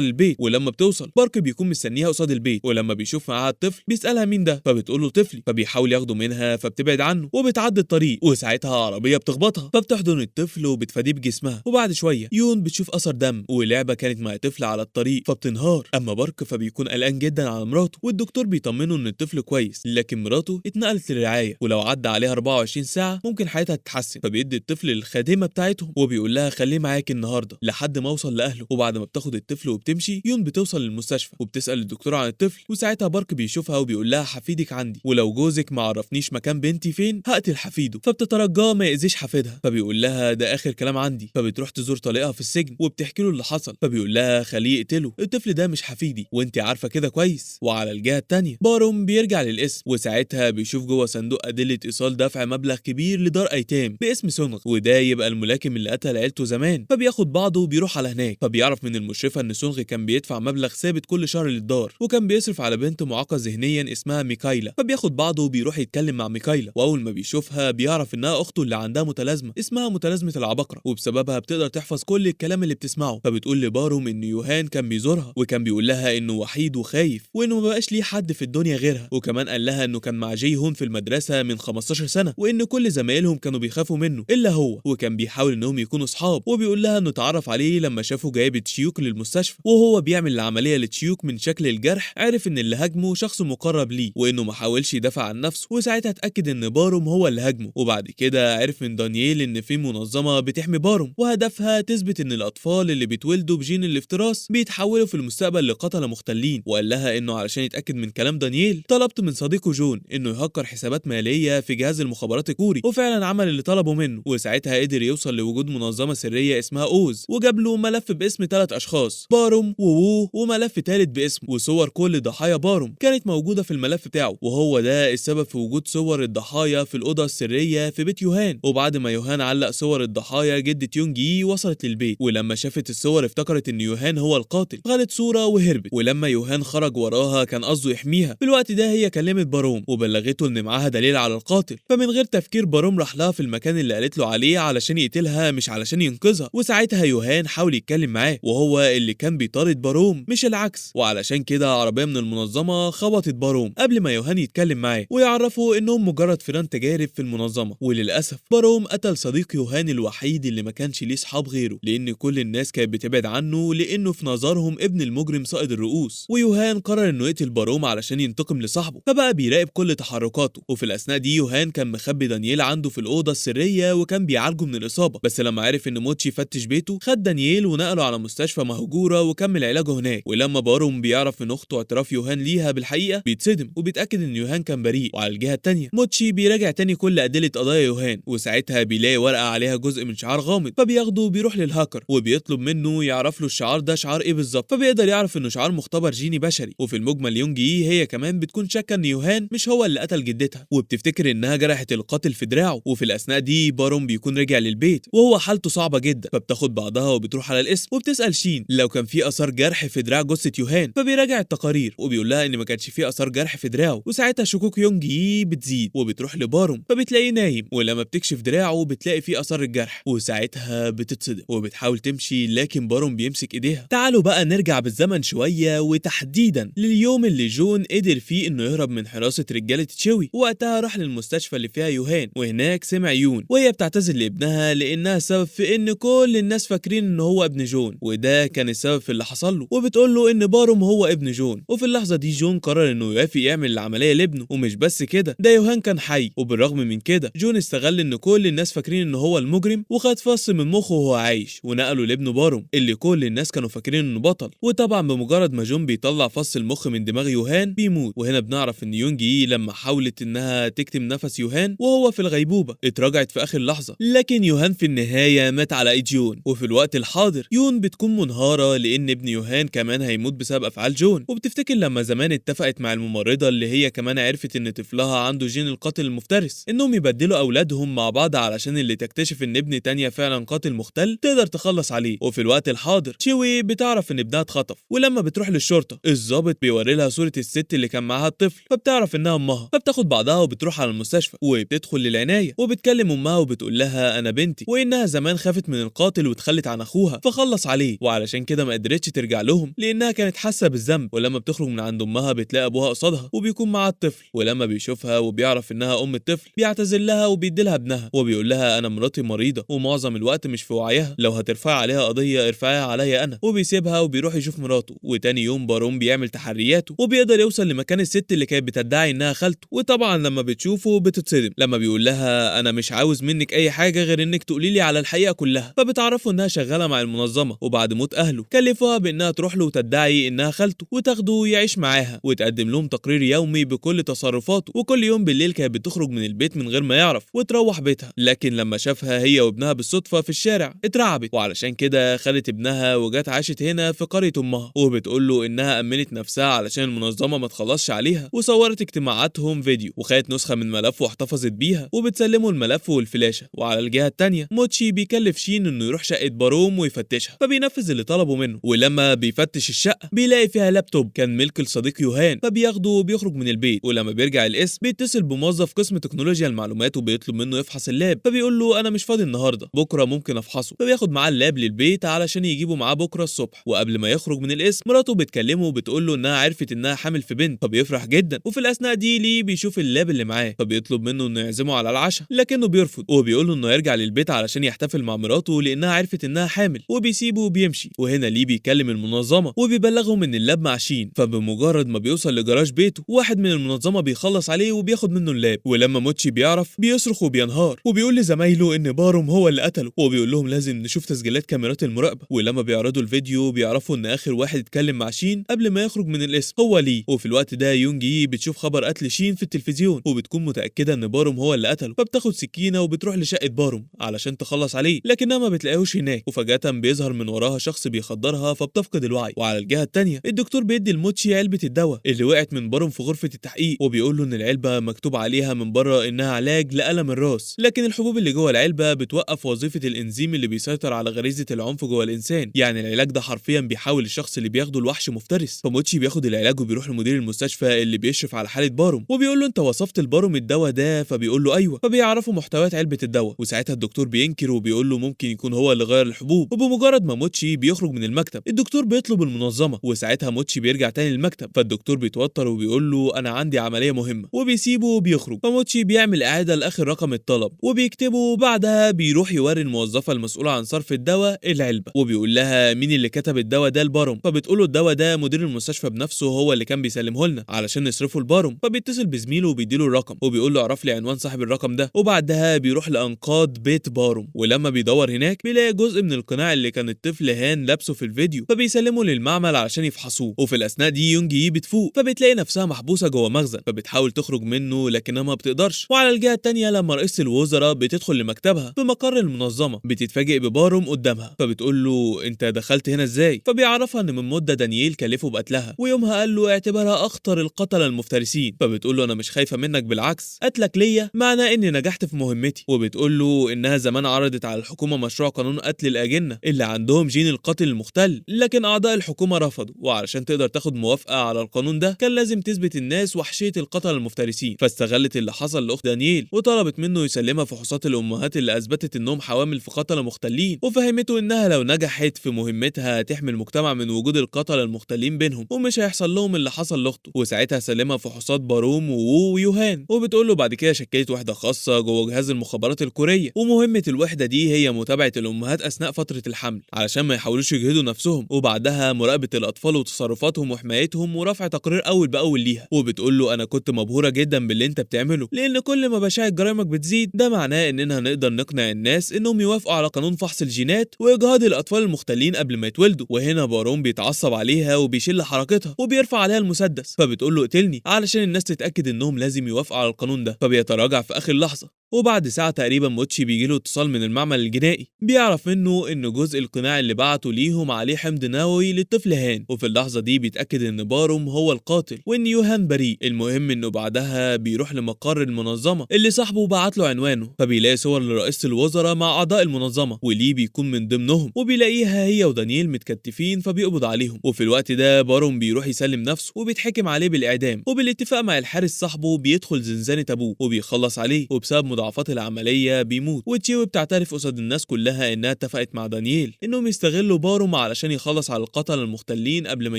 للبيت. ولما بتوصل بارك بيكون مستنيها قصاد البيت، ولما بيشوف معاها الطفل بيسالها مين ده، فبتقول له طفلي، فبيحاول ياخده منها فبتبعد عنه وبتعدي الطريق، وساعتها عربية بتخبطها فبتحضن الطفل وبتفاديه بجسمها. وبعد شوية يون بتشوف اثر دم ولعبه كانت مع طفل على الطريق فبتنهار. اما بارك فبيكون قلقان جدا على مراته، والدكتور بيطمنه ان الطفل كويس، لكن مراته اتنقلت للرعاية ولو عدى عليها 24 ساعة ممكن حياتها تتحسن. فبيدي الطفل للخادمه بتاعتهم وبيقول لها خليه معاك النهارده لحد ما اوصل لاهله. وبعد ما بتاخد الطفل وبتمشي يون بتوصل للمستشفى وبتسال الدكتور عن الطفل، وساعتها بارك بيشوفها وبيقول لها حفيدك عندي، ولو جوزك ما عرفنيش مكان بنتي فين هقتل حفيده. فبتترجاه ما يأذيش حفيدها، فبيقول لها ده اخر كلام عندي. فبتروح تزور طليقها في السجن وبتحكي له اللي حصل، فبيقول لها خليه يقتله، الطفل ده مش حفيدي وانت عارفه كده كويس. وعلى الجهة التانية باروم بيرجع للقسم، وساعتها بيشوف جوه صندوق ادلة ايصال دفع مبلغ كبير لدار ايتام باسم سونغ، وده يبقى الملاكم اللي قتل عيلته زمان. فبياخد بعضه وبيروح على هناك، فبيعرف من المشرفة ان سونغ كان بيدفع مبلغ ثابت كل شهر للدار، وكان بيصرف على بنت معاقه ذهنيا اسمها ميكايلا. فبياخد بعضه وبيروح يتكلم مع ميكايلا، واول ما بيشوفها بيعرف انها اخته اللي عندها متلازمة اسمها متلازمة العباقرة، وبسببها بتقدر تحفظ كل الكلام اللي بتسمعه. فبتقول لباروم ان يوهان كان بيزورها وكان بيقول لها انه وحيد وخايف وانه ما بقاش ليه حد في الدنيا غيرها، وكمان قال لها انه كان مع جي هون في المدرسة من 15 سنة وان كل زمايلهم كانوا بيخافوا منه الا هو، وكان بيحاول انهم يكونوا اصحاب. وبيقول لها انه اتعرف عليه لما شافه جايب تشيوك للمستشفى وهو بيعمل العملية لتشيوك، من شكل الجرح عرف ان اللي هاجمه شخص مقرب ليه وانه ما حاولش يدافع عن نفسه، وساعتها اتاكد ان باروم هو اللي هاجمه. وبعد كده عرف من دانييل ان في منظمة بتحمي باروم وهدفها تثبت ان الاطفال اللي بيتولدوا بجين الافتراس بيتحولوا في المستقبل لقتله مختلين. وقال لها انه علشان يتاكد من كلام دانييل طلبت من صديقه جون انه يهكر حسابات ماليه في جهاز المخابرات الكوري، وفعلا عمل اللي طلبه منه، وساعتها قدر يوصل لوجود منظمة سرية اسمها اوز، وجاب له ملف باسم 3 اشخاص باروم ووو وملف ثالث باسمه، وصور كل ضحايا باروم كانت موجودة في الملف بتاعه، وهو ده السبب في وجود صور الضحايا في الاوضة السرية في بيت يوهان. وبعد ما يوهان علق صور الضحايا جدة يونجي وصلت للبيت، ولما شافت الصور افتكرت ان يوهان هو القاتل، خدت صوره وهربت. ولما يوهان خرج وراها كان قصده يحميها. في الوقت ده هي كلمت باروم وبلغته ان معاها دليل على القاتل، فمن غير تفكير باروم راح لها في المكان اللي قالت له عليه علشان يقتلها مش علشان ينقذها. وساعتها يوهان حاول يتكلم معاه وهو اللي كان بيطارد باروم مش العكس، وعلشان كده عربية من المنظمة خبطت باروم قبل ما يوهان يتكلم معاه ويعرفوا انهم مجرد فئران تجارب في المنظمة. وللاسف باروم قتل صديق يوهان الوحيد اللي ما كانش ليه صحاب غيره، لان كل الناس كانت بتبعد عنه لانه في نظرهم ابن المجرم صائد الرؤوس. ويوهان قرر انه يقتل باروم علشان ينتقم لصاحبه، فبقى بيراقب كل تحركاته. وفي الاثناء دي يوهان كان مخبي دانييل عنده في الاوضة السرية وكان بيعالجه من الاصابة، بس لما عرف ان موتشي فتش بيته خد دانييل ونقله على مستشفى مهجورة وكمل علاجه هناك. ولما باروم بيعرف من اخته اعتراف يوهان ليها بالحقيقة بيتصدم وبيتاكد ان يوهان كان بريء. وعلى الجهة الثانية موتشي بيراجع تاني كل ادلة قضايا يوهان، وساعتها بيلاقي ورقة عليها جزء من شعار غامض، فبياخده وبيروح للهاكر وبيطلب منه يعرف له الشعار ده شعار ايه بالظبط، فبيقدر يعرف انه شعار مختبر جيني بشري. وفي المجمل يونجي هي كمان بتكون شاكه ان يوهان مش هو اللي قتل جدتها، وبتفتكر انها جرحت القاتل في دراعه. وفي الاثناء دي باروم بيكون رجع للبيت وهو حالته صعبة جدا، فبتاخد بعضها وبتروح على القسم وبتسال شين لو كان في اثار جرح في دراع جثة يوهان، فبيراجع التقارير وبيقول لها ان ما كانش في اثار جرح في دراعه. وساعتها شكوك يونج يي بتزيد وبتروح لباروم فبتلاقيه نايم، ولما بتكشف دراعه بتلاقي فيه اثار الجرح، وساعتها بتتصدم وبتحاول تمشي لكن باروم بيمسك ايديها. تعالوا بقى نرجع بالزمن شوية، وتحديدا لليوم اللي جون قدر فيه انه يهرب من حراسة رجالة تشوي. وقتها راح للمستشفى اللي فيها يوهان، وهناك سمع يون وهي بتعتذر لابنها لانها سبب في ان كل الناس فاكرين ان هو ابن جون، وده كان السبب في اللي حصل له، وبتقول له ان باروم هو ابن جون. وفي اللحظة دي جون قرر انه يوافق يعمل العملية لابنه، ومش بس كده، ده يوهان كان حي، وبالرغم من كده جون استغل ان كل الناس فاكرين ان هو المجرم وخد فص من مخه وهو عايش ونقله لابنه باروم اللي كل الناس كانوا فاكرين انه بطل. وطبعا بمجرد ما جون بيطلع فص المخ من دماغ يوهان بيموت. وهنا بنعرف ان يونج يي لما حاولت انها تكتم نفس يوهان وهو في الغيبوبه اتراجعت في اخر لحظة، لكن يوهان في النهاية مات على ايد جون. وفي الوقت الحاضر يون بتكون منهاره لان ابن يوهان كمان هيموت بسبب افعال جون، وبتفتكر لما زمان اتفقت مع الممرضة اللي هي كمان عرفت ان طفلها عنده جين القاتل المفترس انهم يبدلوا اولادهم مع بعض علشان اللي تكتشف ان ابن تانية فعلا قاتل مختل تقدر تخلص عليه. وفي الوقت الحاضر تشيوي بتعرف ان ابنها اتخطف، ولما بتروح للشرطة الضابط بيوري لها صوره الست اللي كان معاها الطفل فبتعرف انها امها، فبتاخد بعضها وبتروح على المستشفى وبتدخل للعنايه وبتكلم امها وبتقول لها انا بنتي، وانها زمان خافت من القاتل واتخلت عن اخوها فخلص عليه، وعلشان كده ما قدرتش ترجع لهم لانها كانت حاسه بالذنب. ولما بتخرج من عند امها بتلاقي ابوها قصادها وبيكون معاها الطفل، ولما بيشوفها وبيعرف انها ام الطفل بيعتذر لها وبيدي لها ابنها وبيقول لها انا مراتي مريضه ومعظم الوقت مش في وعيها، لو هترفعي عليها قضية ارفعيها عليا انا، وبيسيبها وبيروح يشوف مراته. وتاني يوم باروم بيعمل تحرياته وبيقدر يوصل لمكان الست اللي كانت بتدعي انها خالته، وطبعا لما بتشوفه بتتصدم لما بيقول لها انا مش عاوز منك اي حاجة غير انك تقولي لي على الحقيقة كلها. فبتعرفه انها شغالة مع المنظمة، وبعد موت اهله كلفوها بانها تروح له وتدعي انها خالته وتاخده يعيش معاها وتقدم لهم تقرير يومي بكل تصرفاته، وكل يوم بالليل كانت بتخرج من البيت من غير ما يعرف وتروح بيتها. لكن لما شافها هي وابنها بالصدفة في الشارع اترعبت، وعلشان كده خدت ابنها وجت عاشت هنا في قرية امها، وبتقول له انها امنت نفسها علشان المنظمة ما تخلصش عليها، وصورت اجتماعاتهم فيديو وخدت نسخه من ملف واحتفظت بيها وبتسلمه الملف والفلاشه. وعلى الجهة الثانية موتشي بيكلف شين انه يروح شقه باروم ويفتشها، فبينفذ اللي طلبه منه. ولما بيفتش الشقة بيلاقي فيها لابتوب كان ملك لصديق يوهان، فبياخده وبيخرج من البيت. ولما بيرجع القسم بيتصل بموظف قسم تكنولوجيا المعلومات وبيطلب منه يفحص ال lap، فبيقول له انا مش فاضي النهارده، بكره ممكن افحصه. فبياخد معاه ال lap للبيت علشان يجيبه معاه بكره الصبح. وقبل ما يخرج من القسم مراته بتكلمه وبتقول له انها عرفت انها حامل في بنت، فبيفرح جدا. وفي الاثناء دي ليه بيشوف ال lap اللي معاه، فبيطلب منه انه يعزمه على العشاء، لكنه بيرفض وبيقول له انه يرجع للبيت علشان يحتفل مع مراته لانها عرفت انها حامل، وبيسيبه وبيمشي. وهنا ليه بيكلم المنظمة وبيبلغهم ان ال lap مع شين، فبمجرد ما بيوصل لجراج بيته واحد من المنظمة بيخلص عليه وبياخد منه ال lap. ولما موتشي بيعرف بيصرخ وبينهار وبيقول لزمايله ان باروم هو اللي قتله، وبيقول لهم لازم نشوف تسجيلات كاميرات المراقبة. ولما بيعرضوا الفيديو بيعرفوا ان اخر واحد اتكلم مع شين قبل ما يخرج من القسم هو لي. وفي الوقت ده يونج يي بتشوف خبر قتل شين في التلفزيون وبتكون متاكدة ان باروم هو اللي قتله، فبتاخد سكينة وبتروح لشقه باروم علشان تخلص عليه، لكنها ما بتلاقيهوش هناك. وفجاة بيظهر من وراها شخص بيخدرها فبتفقد الوعي. وعلى الجهة الثانية الدكتور بيدي لموتشي علبة الدواء اللي وقعت من باروم في غرفة التحقيق، وبيقول له ان العلبة مكتوب عليها من بره انها علاج لألم الراس، لكن الحبوب اللي جوه العلبة بتوقف وظيفة الانزيم اللي بيسيطر على غريزة العنف جوه الانسان، يعني العلاج ده حرفيا بيحول الشخص اللي بياخده لوحش مفترس. فموتشي بياخد العلاج وبيروح لمدير المستشفى اللي بيشرف على حاله باروم، وبيقول له انت وصفت الباروم الدواء ده؟ فبيقول له ايوه، فبيعرفوا محتويات علبة الدواء. وساعتها الدكتور بينكر وبيقول له ممكن يكون هو اللي غير الحبوب. وبمجرد ما موتشي بيخرج من المكتب الدكتور بيطلب المنظمة، وساعتها موتشي بيرجع تاني للمكتب، فالدكتور بيتوتر وبيقول له انا عندي عملية مهمة، وبيسيبه وبيخرج. فموتشي بيعمل اعاده لاخر رقم الطلب وبيكتبه، وبعدها بيروح يوري الموظفة المسؤولة عن صرف الدواء العلبة، وبيقول لها مين اللي كتب الدواء ده لباروم؟ فبتقول له الدواء ده مدير المستشفى بنفسه هو اللي كان بيسلمه لنا علشان نصرفه لباروم. فبيتصل بزميله وبيديله الرقم وبيقول له اعرف لي عنوان صاحب الرقم ده. وبعدها بيروح لانقاض بيت باروم، ولما بيدور هناك بيلاقي جزء من القناع اللي كان الطفل هان لابسه في الفيديو، فبيسلمه للمعمل علشان يفحصوه. وفي الاثناء دي يونج يي بتفوق، فبتلاقي نفسها محبوسة جوه مخزن، فبتحاول تخرج منه لكنها ما بتقدرش. وعلى الجهة الثانية لما رئيسه الوزراء بتدخل لمكتبها في مقر المنظمة بتتفاجئ بباروم قدامها، فبتقول له انت دخلت هنا ازاي؟ فبيعرفها ان من مده دانييل كلفه بقتلها، ويومها قال له اعتبرها اخطر القتلة المفترسين. فبتقول له انا مش خايفة منك، بالعكس قتلك ليا معناه اني نجحت في مهمتي. وبتقول له انها زمان عرضت على الحكومة مشروع قانون قتل الاجنة اللي عندهم جين القاتل المختل، لكن اعضاء الحكومة رفضوا، وعلشان تقدر تاخد موافقة على القانون ده كان لازم تثبت الناس وحشية فاشية القتلة المفترسين. فاستغلت اللي حصل لاخت دانييل وطلبت منه يسلمها فحوصات الامهات اللي اثبتت انهم حوامل في قتلة مختلين، وفهمته انها لو نجحت في مهمتها هتحمي المجتمع من وجود القتلة المختلين بينهم ومش هيحصل لهم اللي حصل لاخته. وساعتها سلمها فحوصات باروم ووو ويوهان، وبتقول له بعد كده شكلت وحده خاصة جوه جهاز المخابرات الكورية، ومهمة الوحدة دي هي متابعه الامهات اثناء فترة الحمل علشان ما يحاولوش يجهدوا نفسهم، وبعدها مراقبة الاطفال وتصرفاتهم وحمايتهم ورفع تقرير اول باول ليها. وبتقول له انا كنت مبهوره جدا باللي انت بتعمله، لان كل ما بشاعه جرائمك بتزيد ده معناه اننا هنقدر نقنع الناس انهم يوافقوا على قانون فحص الجينات واجهاض الاطفال المختلين قبل ما يتولدوا. وهنا باروم بيتعصب عليها وبيشل حركتها وبيرفع عليها المسدس، فبتقول له اقتلني علشان الناس تتاكد انهم لازم يوافقوا على القانون ده، فبيتراجع في اخر لحظة. وبعد ساعة تقريبا موتشي بيجيله اتصال من المعمل الجنائي بيعرف منه ان جزء القناع اللي بعته ليهم عليه حمض نووي للطفل هان، وفي اللحظة دي بيتأكد ان باروم هو القاتل وان يوهان بريء. المهم انه بعدها بيروح لمقر المنظمة اللي صاحبه بعت له عنوانه، فبيلاقي صور لرئيسة الوزراء مع اعضاء المنظمة وليه بيكون من ضمنهم، وبيلاقيها هي ودانييل متكتفين فبيقبض عليهم. وفي الوقت ده باروم بيروح يسلم نفسه وبيتحكم عليه بالاعدام، وبالاتفاق مع الحارس صاحبه بيدخل زنزانة ابوه وبيخلص عليه، وبسبب مضاعفات العملية بيموت. وتشيوي بتعترف قصاد الناس كلها انها اتفقت مع دانييل انهم يستغلوا باروم علشان يخلص على القتلة المختلين قبل ما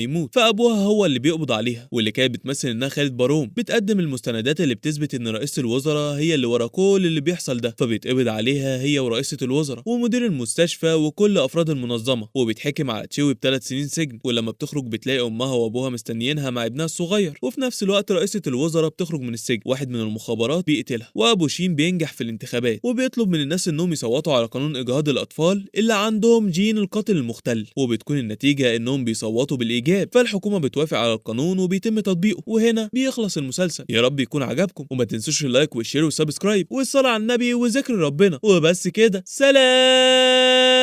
يموت، فابوها هو اللي بيقبض عليها، واللي كانت بتمثل انها خالة باروم بتقدم المستندات اللي بتثبت ان رئيسة الوزراء هي اللي ورا كل اللي بيحصل ده، فبيتقبض عليها هي ورئيسة الوزراء ومدير المستشفى وكل افراد المنظمة، وبيتحكم على تشيوي ب3 سنين سجن. ولما بتخرج بتلاقي امها وابوها مستنيينها مع ابنها الصغير، وفي نفس الوقت رئيسة الوزراء بتخرج من السجن، واحد من المخابرات بيقتلها، وابو شين بينجح في الانتخابات وبيطلب من الناس انهم يصوتوا على قانون اجهاض الاطفال اللي عندهم جين القاتل المختل، وبتكون النتيجة انهم بيصوتوا بالايجاب، فالحكومة بتوافق على القانون وبيتم تطبيقه. وهنا بيخلص المسلسل. يا رب يكون عجبكم، وما تنسوش ال like وال share وال subscribe والصلاة على النبي وذكر ربنا، وبس كده، سلام.